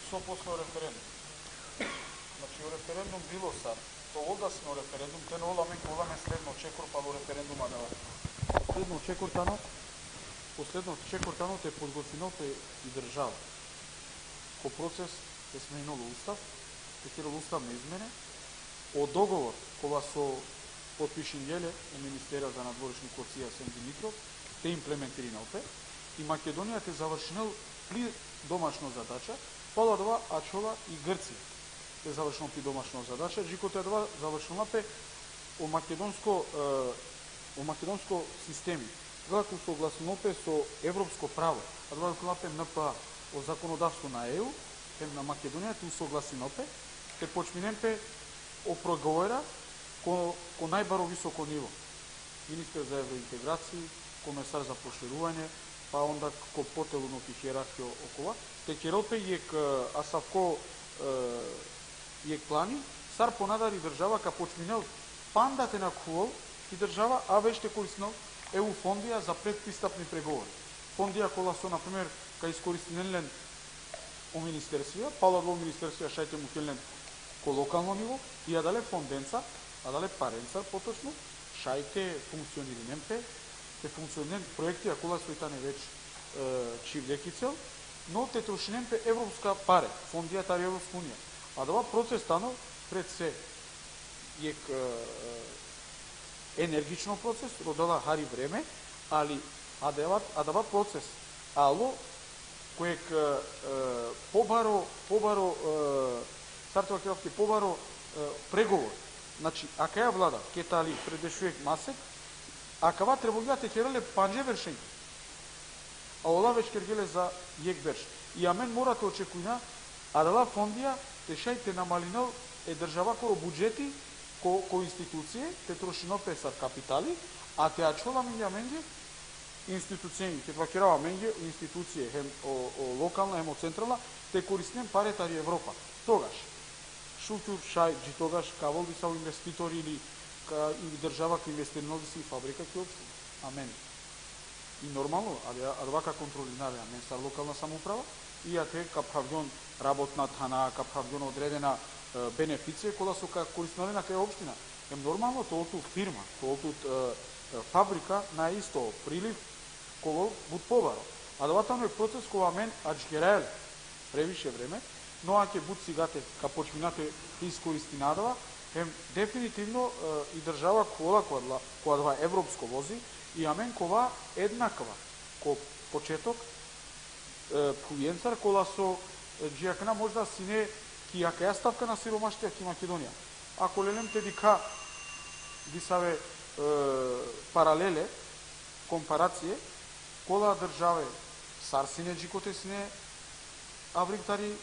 so posle o referendum. Znači, o referendum bilo sar, te ovol da sine o referendum, te na ovol amen, ka ovol amen sledno čekor palo referenduma, da. Sledno čekor tano, posledno čekor tano te podgotvinol pe i država. Ko proces te smeninol o Ustav, te kerol ustavne izmene, o dogovor kova so potpišingje le o ministera za nadvorešni korcija Sen Dimitrov, te implementirinol pe, i Makedonija te završinel pli domašno zadača, palo adava ačhola i Grcija te završinol pli domašno zadača, dži kote adava završinela pe o makedonsko, e, o makedonsko sistemi. Adava te usoglasinol pe so evropsko pravo, adava te usoglasinol pe N P A, o zakonodavstvo na E U, hem na Makedonija te usoglasinol pe, te počminen pe o pregovora ko, ko najbaro visoko nivo. Minister za evrointegracije, komesar za proširuvanje, pa onda ko potelno ki hijerarhija okova, te kerel pe jekh, e, asavko, e, jekh plani, sar ponadari država ka počminel panda te nakhuvol ki država, a već te koristinel E U fondija za predpristupni pregovori. Fondija kola so, na primer, ka iskoristinen len o ministerstvija, palo adava o ministerstvija šaj te mukhen len ko lokalno nivo, i adale fondenca, adale parenca, potočno, šaj te funkcionirinen pe, te funkcionirinen proektija kola so i tane već, e, čhivde ki cel, no te trošinen pe evropska pare, fondija tari Evropska unija. Adava proces tano, pred se, jekh, e, energično proces, rodela hari vreme, ali adava, adava proces alo Kojek, e, pobaro, pobaro, e, sar te vakerav tuke, pobaro, e, pregovor. Znači, akaja vlada, ke tali, pred dešujek masek, akava trebogja te kerel le pandže beršenge. A ola već kergje le za jekh berš. I amen mora te očekujna, adala fondija te šaj te namalinel e državakoro budžeti ko, ko institucije, te trošinel pe sar kapitali, a te ačhol amenge, amenge institucije, ke te vakerav amenge, institucije, hem o, o lokalna, hem o centralna, te koristinen pare tari Evropa. Togaš, šukjur šaj, dži togaš, ka avol disavo investitori ili ka, ili država ka investirinel disi fabrika ki opština. Amen. I normalno, ali a-, adava ka kontrolirina le amen sar lokalna samouprava, i athe ka phravgjon rabotna thana, ka phravgjon odredena, e, beneficie, kola so ka koristinena akaja opština. Em normalno, te ol tut firma, te ol tut, e, e, fabrika, na isto priliv, ka ovel but pobaro. Adava tano jekh proces kova amen adžikeraja le previše vreme, no ake but sigate ka počmina te iskoristina adava, hem definitivno, e, i država ka ovel ko adava, ko adava evropsko vozi, i amen ka ova ednakva ko početok, e, phuvencar kola so, e, dži akana možda sine ki akaja stavka na siromaštija ki Makedonija. Ako lelem te dikha disave, e, paralele, komparacije, kola države sar sine dži kote sine avrig tari,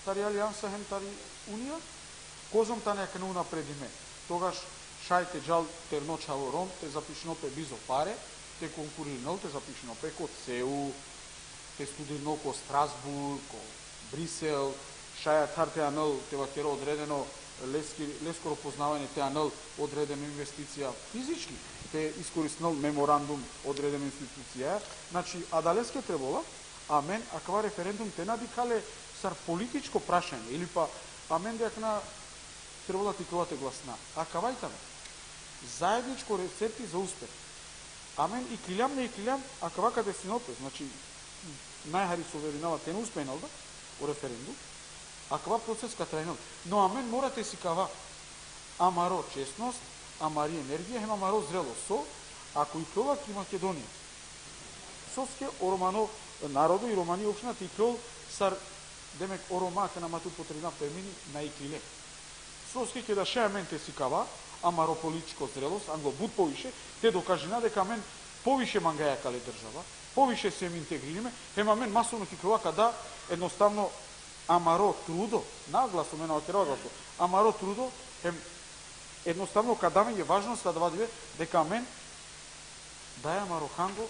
tari aliansa hem tari unija, kozom tane akana unapredime. Togaš šaj te džal terno čhavo Rom, te zapišinel pe bizo pare, te konkurirnel, te zapišinel pe ko ceu, te studirinel ko Strasburg, ko Brisel, šaj atar te anel, te vakerav, odredeno leski, leskoro poznavanje, te anel odredeno investicija fizički, te iskoristinel memorandum odredeno institucija. Znači, adaleske trebola amen akava referendum te na dikha le sar političko prašanje, ili pa amen de akana trebola te ikljola te glasina. Akava i tano zajedničko recepti za uspeh. Amen ikliljam, na ikliljam, akava ka desinel pe, znači, najhari so verinava te na uspenel da o referendum, akava proces ka trajnel. No amen mora te sikava amaro čestnost, amari energija, hem amaro zrelost. So, ako ikljola ki Makedonija, soske o romano narodo i romani opština te ikljol sar, demek, o Roma, akana ma te upotrebinav termini, na iklile. Soske keda šaj amen te sikava amaro političko zrelost, anglo but poviše, te dokažina deka amen poviše mangaja akale država, poviše siem integririme, hem amen masovno ka ikljola ka da, ednostavno, amaro trudo, na glaso, me na vakerava glaso, amaro trudo, hem ednostavno ka da amenge važnost adava dive, deka amen daja amaro hango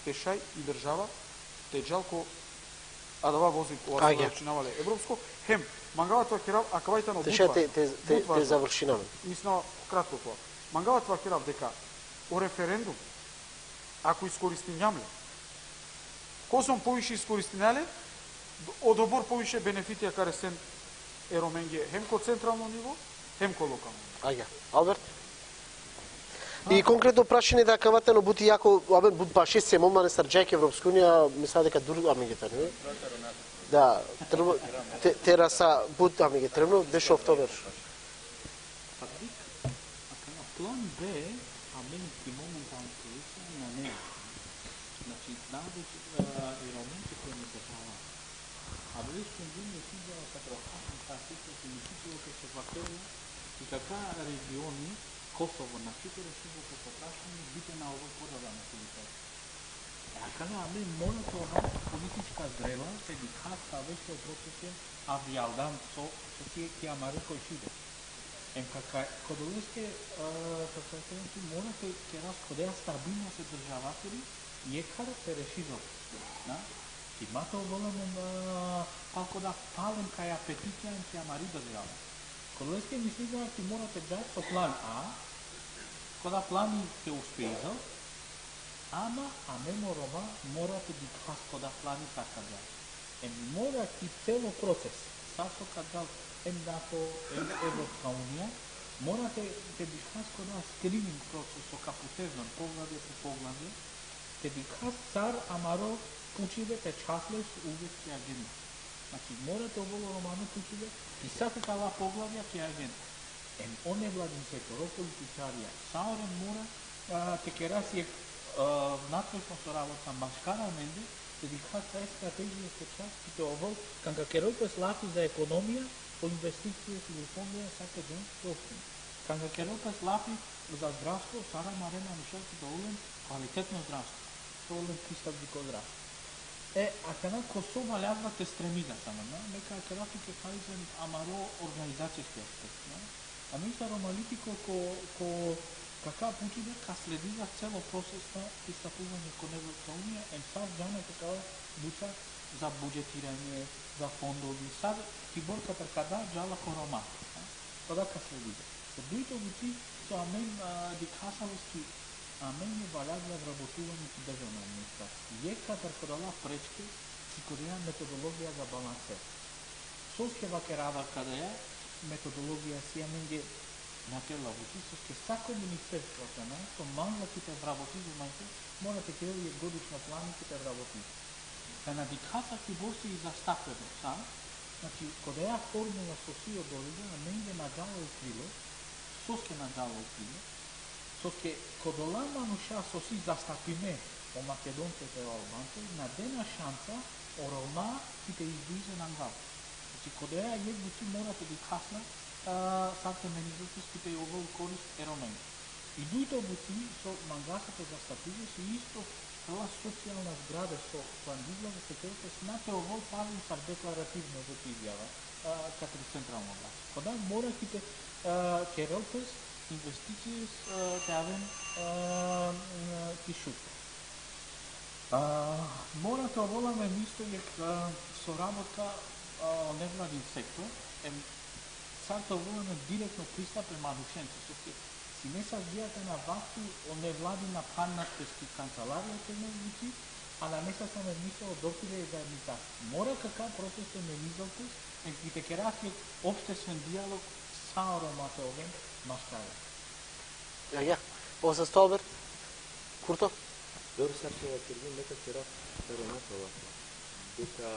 te šaj i država te džal ko adava vozi kova so Agja. Računava le evropsko, hem mangava te vakerav, akava i tano Te but šaj te, važno, te, te, but te važno. Završinav. Mislim, kratko kova. Mangava te vakerav deka o referendum, ako iskoristinjam le, kozom poviše iskoristinea le, odobor poviše benefitija ka resen e Romenge, hem ko centralno nivo, hem ko lokalno nivo. Agja. Albert? I konkretno prašanje da akava tano but jako, amen but baši siem, manestar džaja ki Evropska unija, misla deka dur amenge tani. Da, treba, te, terasa but amenge trebno, dešofto berš. Fakat, akana plan B, amen ki momentalno pozicija nane. Znači, da već, e, e Romenke ko ne država. A već sum bin je sija sa troha, sa sisa, sa misli ke se faktori, i kaka regioni, Kosovo, na čitiri Kosovo, ko prašanje, bite na ovo podala na Filipe. E, akana amen mora te ova politička zrela, te dikha sa već o procese, a vijaldan so, so si ki amare ko šide. Em ka, ka, kodoleske, e, ka, ka, ka, ti mora te keras kodeja stabilnost e državakiri, jekhar te rešizo. Na? Ti ma te ovel amen, e, pal koda palem kaj apetitija em ki amari država. Kodoleske misli da ti mora te džas so plan A, koda plani te uspejzo, ama amen o Roma mora te dikhas koda plani sar ka džal. Em mora ki celo proces, sa so ka džal em NATO, em Evropska unija, mora te, te dikhas koda screening proces so ka putev on poglavlje po poglavlje, te dikhas sar amaro pučibe te čhas le uvek ki agenda. Znači, mora te ovel o romano pučibe, ki sa akala poglavlja ki agenda. Em o nevladin sektor, o političarija, sa oren mora, a, te keras jekh, a, nadležno so rabota maškar amende, Te dikha sa strategija ke čak ki te ovel, kan ka kerel pes lafi za ekonomija, o investicije ki te fondija sa ke džan ki te opštini. Kan ka kerel pes lafi za zdravstvo, sar amare manuša ki te olen kvalitetno zdravstvo, te olen pristup ki zdravstvo. E, akana ko so valjadva te stremiza sa mena, me ka kera tuke kaj za amaro organizacijski aspekt, na? A mi sa Roma Litiko ko, ko kaka pučibe ka slediza celo proces na pristupuvanje ko Evropska unija, em sa džana ke kala buča za budžetiranje, za fondovi, sa tibor katar kada džala ko Roma, na? Tada ka slediza. So dujto buti, so amen, a, dikhasa ki amen je valjadva vrabotuvanje ki državna administracija. Jekh katar ko dala prečke, si ko dela metodologija za balanse. Soske vakerava kadaja, metodologija si amenge na kerela buti, soske sako ministerstvo kana, so mangla ki te vraboti, so mangla, mora te kerel jekh godišno plani ki te vraboti. Kana dikhasa ki bosi i zastapeno, sa, znači, ko dela formula so si odolija, amenge na džala u prilog, soske na džala u prilog, soske ko dola manuša so si zastapime, o Makedonce te o Albance, na dena šansa o Roma ki te izdujzen angal. Znači, ko dela jekh buti mora te dikhasna, a, sar te menizel pes ki te ovel korist e Romenge. I dujto buti so mangasa te zastapime, si isto kala socijalna zgrade so planizla da te kerel pes, na te ovel pravim sar deklarativno dok izjava, a, katar centralno vlast. Koda mora ki te, a, kerel pes investicije, a, te aven, a, ki Šutka. A, mora te ovel amen isto jekh, a, sorabotka, a, nevladin sektor, em, sar te ovel amen direktno pristup e manušence, soske sine sa džija te na vakti o nevladin na phanna pes ki kancelarija te na buti, a na nesa sa me mislo dokile e zajednica. Mora kaka proces te menizel pes, em ki te kera jekh opštestven dijalog sa o Roma te oven maškare. Ja, ja. Ovo sa sto, Albert? Kurto? Dobro, sar so vakergjem, me ka kera taro na tava. Deka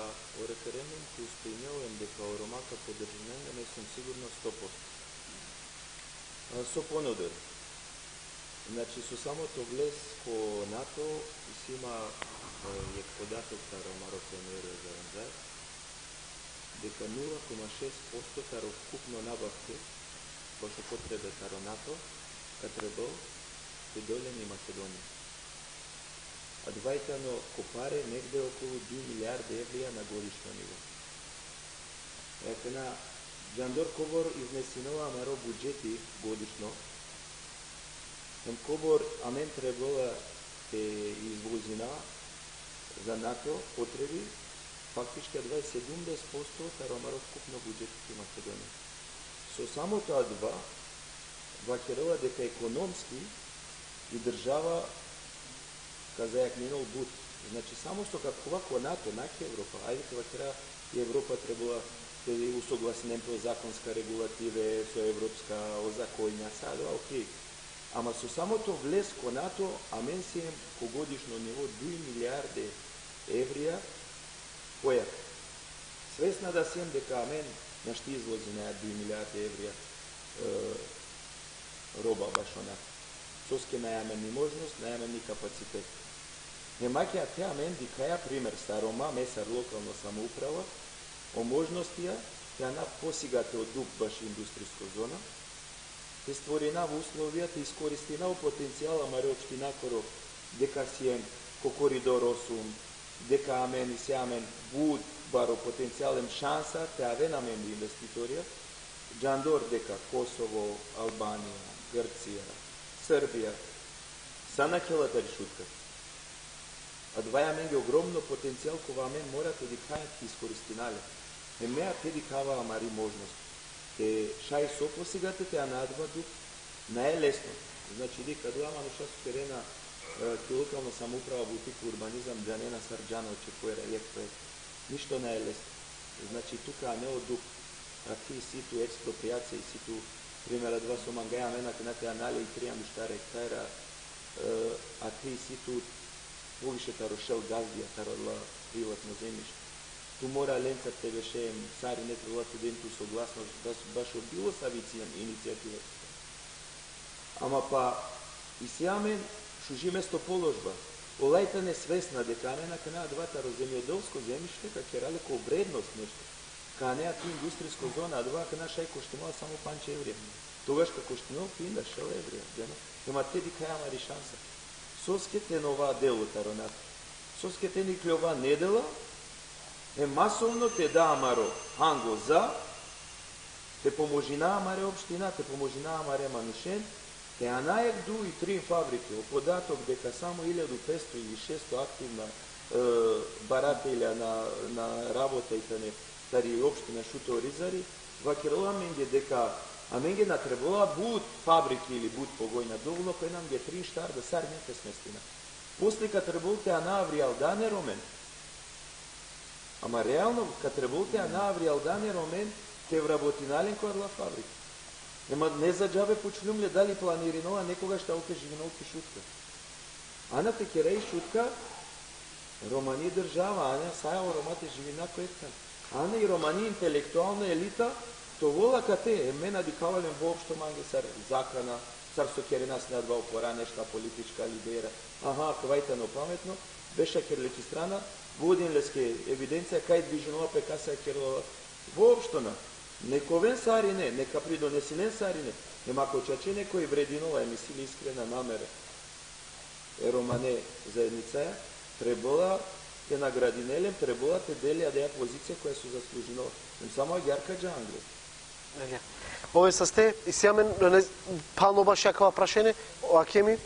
o referendum ka uspejnel em deka o Roma ka podržinen, me sam sigurno sto posto. A, so ponodori. Znači, so samo te ovles ko NATO, isi ma, e, jekh podatok taro amaro premierja Zarandžar, deka nula koma šest posto taro ukupno nabavke, bašo potrebe taro NATO, ka trebel te del len i Makedonija. Adava i tano ko pare negde okolu duj milijarde evrija na godišno nivo. E akana, džandor kobor iznesinela amaro budžeti godišno, em kobor amen trebela te izvozina za NATO potrebi, faktički adava i sedumdeset posto taro amaro ukupno budžeti ki Makedonija. So samo to adava vakerela deka ekonomski i država ka zajakninel but. Znači, samo so ka khuva ko NATO, na ki Evropa. Ajde te vakera, i Evropa trebela te usoglasi len pe o zakonska regulative, so evropska, o zakonja, sa adava, okej. Ama so samo te ovles ko NATO, amen siem ko godišno nivo duj milijarde evrija pojača. Svesna da siem deka amen našti izvozina duj milijarde evrija, e, roba bašo NATO. Soske naj amen ni možnost, naj amen ni kapacitet. Hem ake ate amen dikhaja primer sar Roma, me sar lokalno samouprava, o možnostija te ana posigate o dug baši industrisko zona, te stvorinav uslovija, te iskoristina o potencijal amare opštinakoro, deka siem ko Koridor osum, deka amen isi amen but baro potencijal em šansa te aven amen investitorija, džandor deka Kosovo, Albanija, Grcija, Srbija, sa nakhela tari Šutka. Adava i amenge ogromno potencijal kova amen mora te dikhaja te iskoristina le. Em me ate dikhava amari možnost. Te šaj so posigate te ana adava dug, nae lesno. Znači, dikh, adala manuša so kerena, e, ki lokalna samouprava buti ki urbanizam, džanena sar džana o čekvera, jekh po jekh. Ništo nae lesno. Znači, tu ka ane o dug, ate isi tu eksproprijacija, isi tu, primer, adava so mangaja amen akana te ana le i trijanda u štar hektara, e, ate isi tu poviše taro šel gazdija, taro adala privatno zemljište. Tu mora lencar te beše, sarine trebela te den tu soglasnost baš, bašo bilo savi isi inicijativa. Ama pa isi amen šuži mesto položba. Kola i tane svesna deka amen akana adava taro zemjodelsko zemišlje ka kera le ko vrednost nešto. Ka ane ati industrisko zona, adava akana šaj koštinela samo pandž evrija. Togaš ka koštinel pinda, šel evrija, džana. Ema te dikhaja amari šansa. Soske te nova delo taro nas. Soske te nikljova nedela, e masovno te da amaro hango za, te pomožina amare opština, te pomožina amare manušen, te ana ek, duj, trin fabrike. O podatok deka samo iljadu petsto ili šesto aktivna, e, baratelja na, na rabota i tane tari opština Šuto Orizari, vakerela amenge deka amenge na trebela but fabrike ili but pogojna, dovolno pe amenge trin, štar, da sarinen te smestina. Posle ka trebol te ana avrijal dane Romen. Ama realno, ka trebol te ana avrijal dane Romen te vrabotina len ko adala fabrika. Ema ne za džabe pučljum le dali planirinela nekogaš te ol te živinol ki Šutka. Ana te kera i Šutka romani država, ana sa o Roma te živina ko jekh than. Ana i romani intelektualna elita te ovel akate, e me na dikhava len voopšto mange sar zakana, sar so kerena sine adava upora nešta politička lidera. Aha, akava i tano pametno, bešaker le ki strana, vodin leske evidencija kaj dvižinela pe, kasa kerela, voopšto na. Nek oven sarine, neka pridonesinen sarine. Ema ko čače nekoj vredinela, em isi le iskrena namera e romane zaednicaja, trebela te nagradinel em, trebela te del le adaja pozicija koja so zaslužinela. Em samo agjaar ka dža angle. Agjaar. Ove saste, isi amen, ne, palno baši akava prašenje, o Akemi.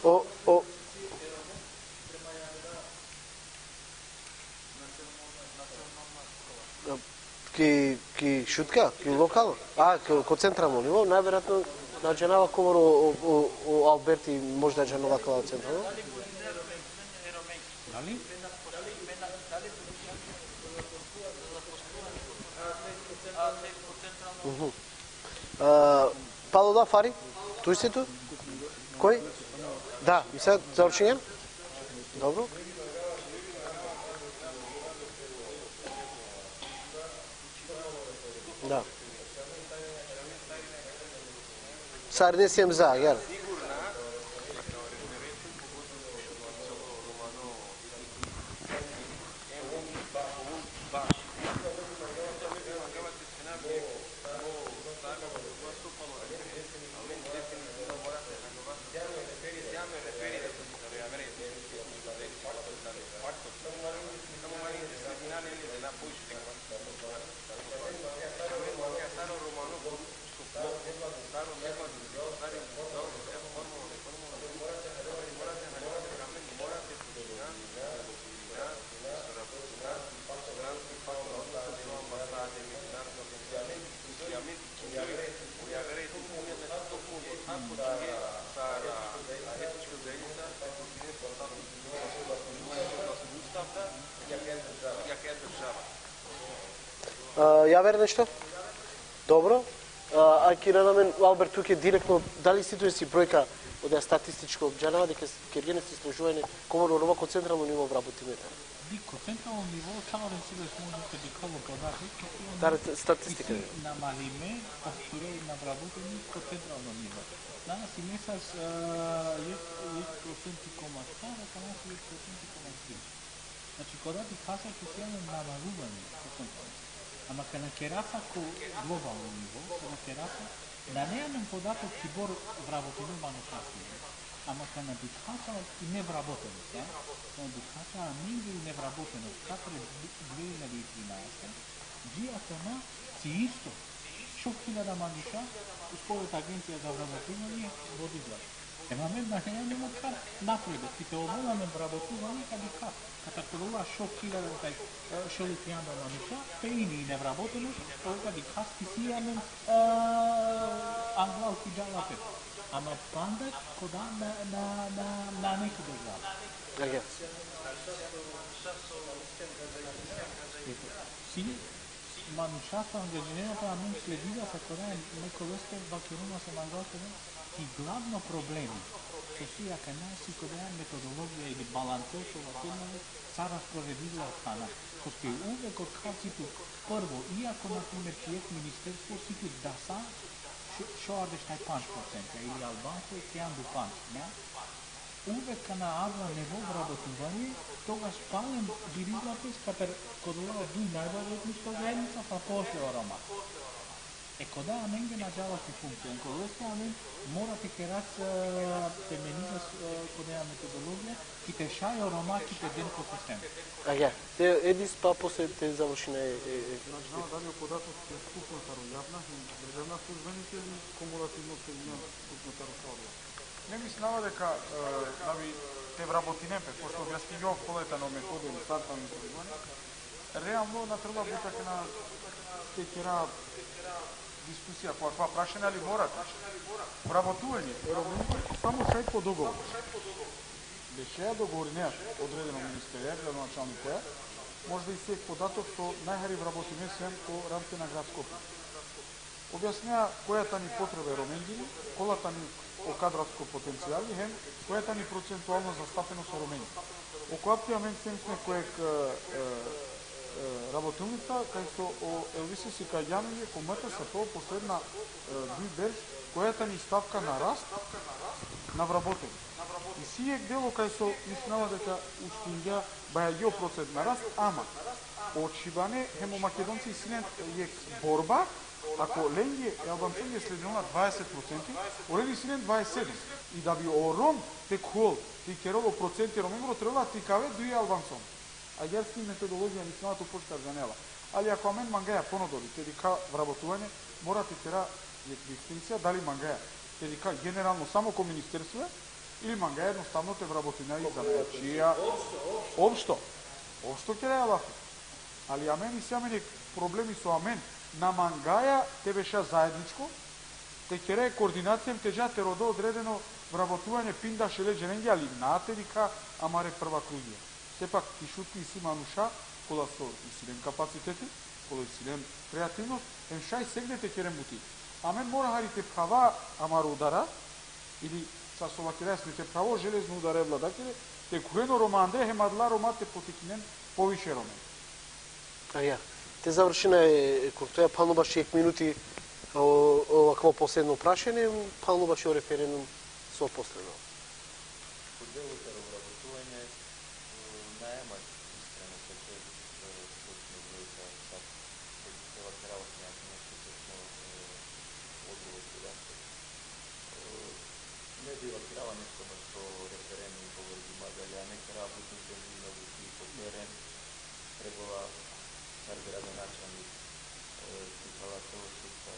O, o, ki, ki Šutka, ki lokal, a, ko, ko centralno nivo, najverojatno na džanava kobor o, o, o, o Alberti možda džanela kala centralno. Dali? Mhm. A, palo da, Fari? Tu isi tu? Koj? Da, i sad završinjen? Dobro. Da. Sarine siem za, jel? A, javer nešto? Dobro. A, a kira amen, Albert, tuke direktno, dali si tu isi brojka oda statističko, džanava deka kergjen isi istražuvanje, kobor o Roma ko centralno nivo vrabotime tane. Di, ko centralno nivo, samo da si da smo da te dikhalo podatak, ki Dar statistika. Isi namalime, ostare na vrabotime ko centralno nivo. Danas i mesas, a, jek, jek procenti koma štar, a danas jek procenti koma tri. Znači, koda dikhasa ki si amen namaluvanje ko centralno. Ama kana kerasa ko globalno nivo, kana kerasa, nane amen podatok kibor vrabotime manuša si. Ama kana dikhasa i nevraboteno, ja? Kana dikhasa amenge i nevraboteno, katre dve hiljade i trinaeste, dži akana si isto. Šov hiljada manuša, uspored Agencija za vrabotuvanje, vodidla. Ema amen nane amen kar napredok, ki te ovel amen vrabotuvanje, ka dikha. Kata te ovel šov hiljada, taj, e, šel i trijanda manuša, pe ini i nevraboteno, ov ka dikha ki si amen, e, anglal ki džala pe. Ama panda koda na, na, na, na neki država. Agjaar. Si manuša so angažinena pe, amen sledidasa koda e, me ko leste vakeruma so mangal koda, ki glavno problemi so si akana si koda e metodologija ili balanco so vakeruma so rasporedidla thana. Soske uvek kod khav si tu prvo, iako, na primer, ki jek ministerstvo si tu dasa, šo-, šoardeš taj pandž procenti, ili Albansko, trijanda u pandž, na? Uvek kana avla nevo vrabotuvanje, togaš palem birizla pes katar kodola duj najbare etnička zaednica, pa posle o Roma. E, koda amenge na džala ki funkcija, kodoleske amen mora te keras, e, te menizas, e, koda metodologija, ki te šaj o Roma, ki te den ko sistem. Agjaar, te Edis, pa posle te završina e, e, e. Znači, znamo dali o podatok e skupno taro javna, hem državna službenike ili kumulativno so i skupno taro sa odbor? Ne mislinava deka, e, da bi te vrabotinen pe, pošto objasningja kola tano metode ili sar tano istraživanje, realno na trebela but akana te kera diskusija po akava prašanje, ali mora te vrabotuvanje e Romenge samo šaj po dogovor. Bešea dogovorinea odredeno ministerija, gradonačalnikoja, možda i se podatok so najhari vrabotime sem ko ramke na grad Skopje. Objasnea koja tani potrebe e Romengiri, kola tani o kadrovsko potencijali, hem koja tani procentualno zastapenost e Romengi. Okova pti amen sem sine ko jekh, e, e, e, rabotulnica, kaj so o Elvisi sikaja amenge, ko M T S P o posledna, e, duj berš, koja tani stavka na rast na vrabotuvanje. Isi jekh delo kaj so mislinava deka uštingja baja jekh procent na rast, ama o Čhibane hem o Makedonci isi len jekh borba, ako lenge, e Albancenge sledinela dvaeset procenti, olen isi len dvaeset sedum. I da bi o Rom te khuvel, te kerel o procenti Romengoro, trebela te ikave duj Albancon. Agjaar si metodologija, mislinava tu pošukar džanea la. Ali ako amen mangaja ponodori te dikha vrabotuvanje, mora te kera jekh distinkcija, dali mangaja te dikha generalno samo ko ministerstvoja, ili mangaja ednostavno te vrabotinaja i zanaatčija. Opšto, opšto keraja lafi. Ali amen isi amen jekh problemi so amen na mangaja te beša zaedničko, te kera koordinacija, te dža te roda odredeno vrabotuvanje pinda šele dženenge, ali na te dikha amare prva krugija. Sepak, ki Šutka isi manuša, kola so isi len kapaciteti, kola isi len kreativnost, hem šaj segde te keren buti. Amen mora hari te phava amaro udara, ili sa so vakeraja sine te phava o železno udara e vladakere, te khuven o Roma andre, hem adala Roma te potikhinen poviše Romen. Agjaar. Te završina e, e kurtoja, phanlo baši jekh minuti, o, o akava posledno prašanje, phanlo baši o referendum so posledno. Ko delo taro vrabotuvanje, e, nae ma iskreno so te, e, točno brojka, sa, te, te vakerava sine, ako nešto točno, e, odgovor ki vaste. E, ne bi vakerava nešto bašo referendum, govorimo da ja ne kerava but intenzivno buti ko teren, trebela sar gradonačalnik, e, ki palato Šutka,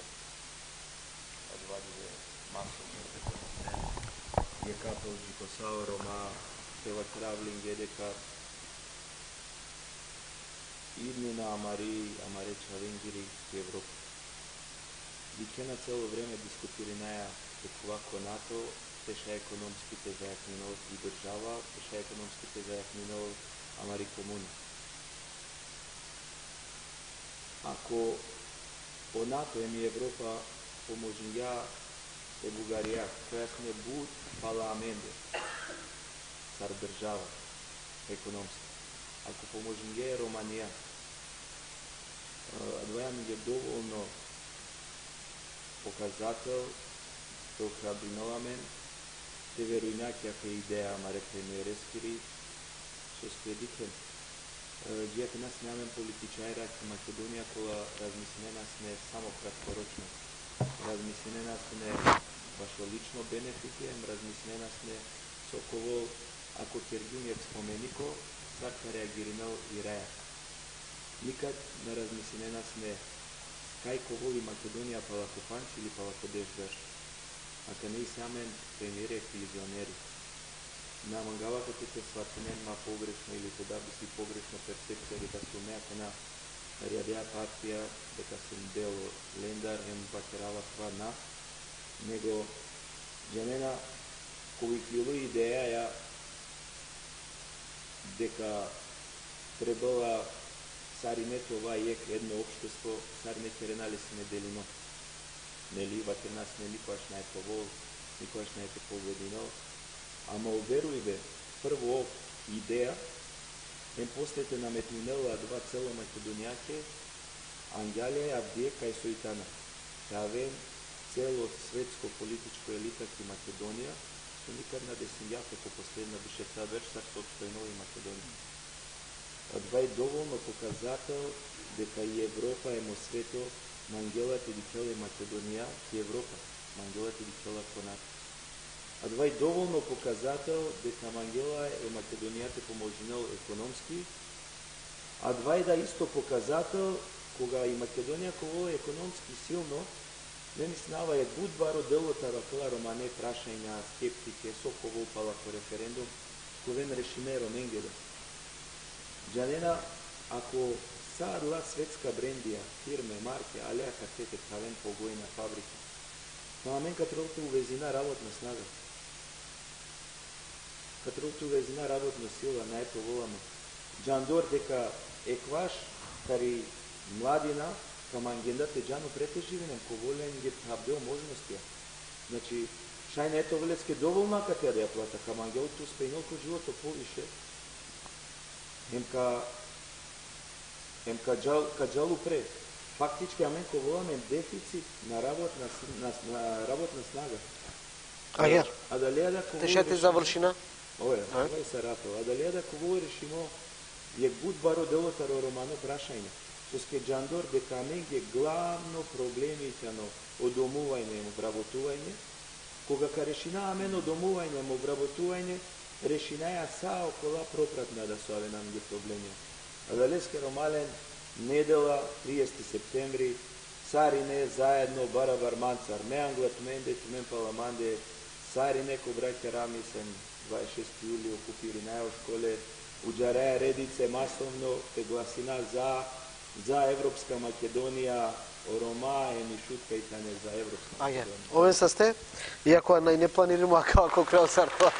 adava dive masovno te potikhinen jekh apel dži ko sa o Roma, te vakerav lenge deka idnina amari, amare čhavengiri ki Evropa. Dikhena celo vreme diskutirinaja te khuva ko NATO, te šaj ekonomski te zajakhnjinol i država, te šaj ekonomski te zajakhnjinol amari komuna. Ako o NATO hem i Evropa pomožingja e Bugarija, koja sine but pala amende, sar država, ekonomski. Ako pomožingja e Romanija, e, adava amenge dovolno pokazatel te ohrabrinel amen, te verujna ki akaja ideja amare premiereskiri, soske dikhen, e, dži akana sine amen političarja ki Makedonija, kola razmislinena sine samo kratkoročno. Razmislinena sine bašo lično benefiti, em razmislinena sine so ka ovol, ako kergjum jekh spomeniko, sar ka reagirinel i raja. Nikad na razmislinena sine kaj ka ovol i Makedonija pala ko pandž ili pala ko deš berš. Akana isi amen premieri, vizioneri. Na mangava kote te svatinen ma pogrešno ili te dav isi pogrešno percepcija deka sum me akana rjadea partija, deka sum delo lendar, em vakerava akava, na, nego džanena koj i filo idejaja deka trebela sarine te ova jekh edno opštestvo, sarine kerena le sine delino. Neli, vakerena sine nikogaš nae te ovol, nikogaš nae te pogodinol. Ama o verujbe, prvo ov ideja, em posle te nametninel adava celo Makedonijake, angja le avdive kaj so i tana. Te aven celo svetsko političko elita ki Makedonija, nikad na desingja pe ko posledna biš efta berš sar so opstojnela i Makedonija. Adava i dovolno pokazatel deka i Evropa em o sveto mangela te dikhel e Makedonija ki Evropa, mangela te dikhel la ko NATO. Adava i dovolno pokazatel deka mangela e Makedonija te pomožinel ekonomski. Adava i da isto pokazatel, koga i Makedonija ka ovel ekonomski silno, me mislinava jekh but baro delo taro akala romane prašanja, skeptike, so ka ovel pala ko referendum, ka oven rešime e Romenge da. Džanena, ako sa adala svetska brendija, firme, marke, alea kate te phaven pogojna, fabrike, pa amen ka trebel te uvezina rabotna snaga. Ka trebel te uvezina rabotna sila, naj te ovel amen. Džandor deka ekvaš tari mladina ka mangen da te džan upre te živinen, ka ovel lenge phrabde o možnostija. Znači, šaj naj te ovel leske dovolno akate adaja plata, ka mangel te uspejnel ko životo poviše. Em ka, em ka džal, ka džal upre. Faktički, amen ka ovel amen deficit na rabotna s-, na, na rabotna snaga. Agjaar. Adalea da ka ovel rešimo. Te šaj te završina? Oja, ajde. Ovaj sa Rafael. Adalea da ka ovel rešimo jekh but baro delo taro romano prašanje. Soske džandor deka amenge glavno problemi tano o domuvanje em o obrabotuvanje. Koga ka rešina amen o domuvanje em o obrabotuvanje, rešinaja sa okola propratna da so avena amenge problemija. Adaleske, Romalen, nedela, triesti septembri, sarine zaedno barabar mancar, me angla tumende, tumen pala mande, sarine ko braća Ramiz em dvadeset šesti juli okupirinaja o škole, udžaraja redice masovno, te glasina za, za evropska Makedonija, o Roma em i Šutka i tane za evropska Makedonija. Oven saste, iako naj ne planirimo akava ko kraj sar to.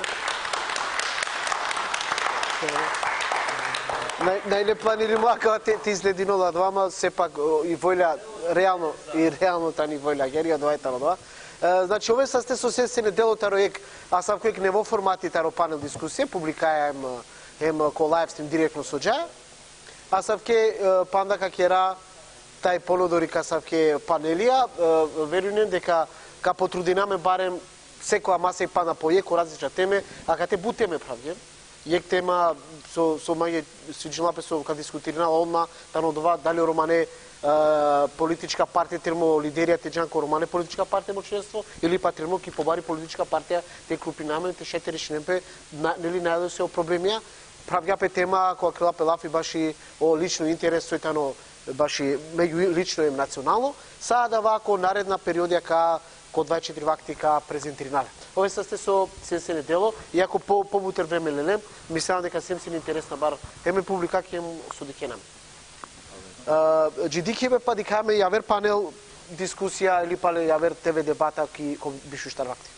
Naj, naj ne planirimo akava te, te izgledinol adava, ama sepak, o, i volja, realno, i realno tani volja, agjaar i adava i tano adava. E, znači, oven saste so sien sine delo taro jekh, asavko jekh nevo formati taro panel diskusija, publikaja em, em ko live stream direktno so džaja. Asavke, e, panda ka kera taj ponodori ka asavke panelija, e, verujnen deka ka potrudina amen barem sekoja masek pana po jekh ko različna teme, akate but teme phravgjen. Jekh tema so, so mange svidžinela pe so ka diskutirina odma, tano odova dali o romane, e, politička partija, termo liderija te džan ko romane politička partija mo členstvo, ili pa termo ki pobari politička partija te grupina amen, te šaj te rešinen pe, na, neli, najlese o problemija. Phravgja pe tema, ko kerela pe lafi baši o lično interes, soj tano baši megju lično em nacionalno. Sa adava ko naredna periodija ka, ko dvadeset četiri vakti ka prezentirina le. Oven saste so sien sine delo, iako po, pobuter vreme lelem, mislinava deka siem sine interesna bar hem e publikake hem so dikhena amen. E, dži dikhibe pa dikha amen javer panel diskusija ili pale javer T V debata ki, ko biš u štar vakti.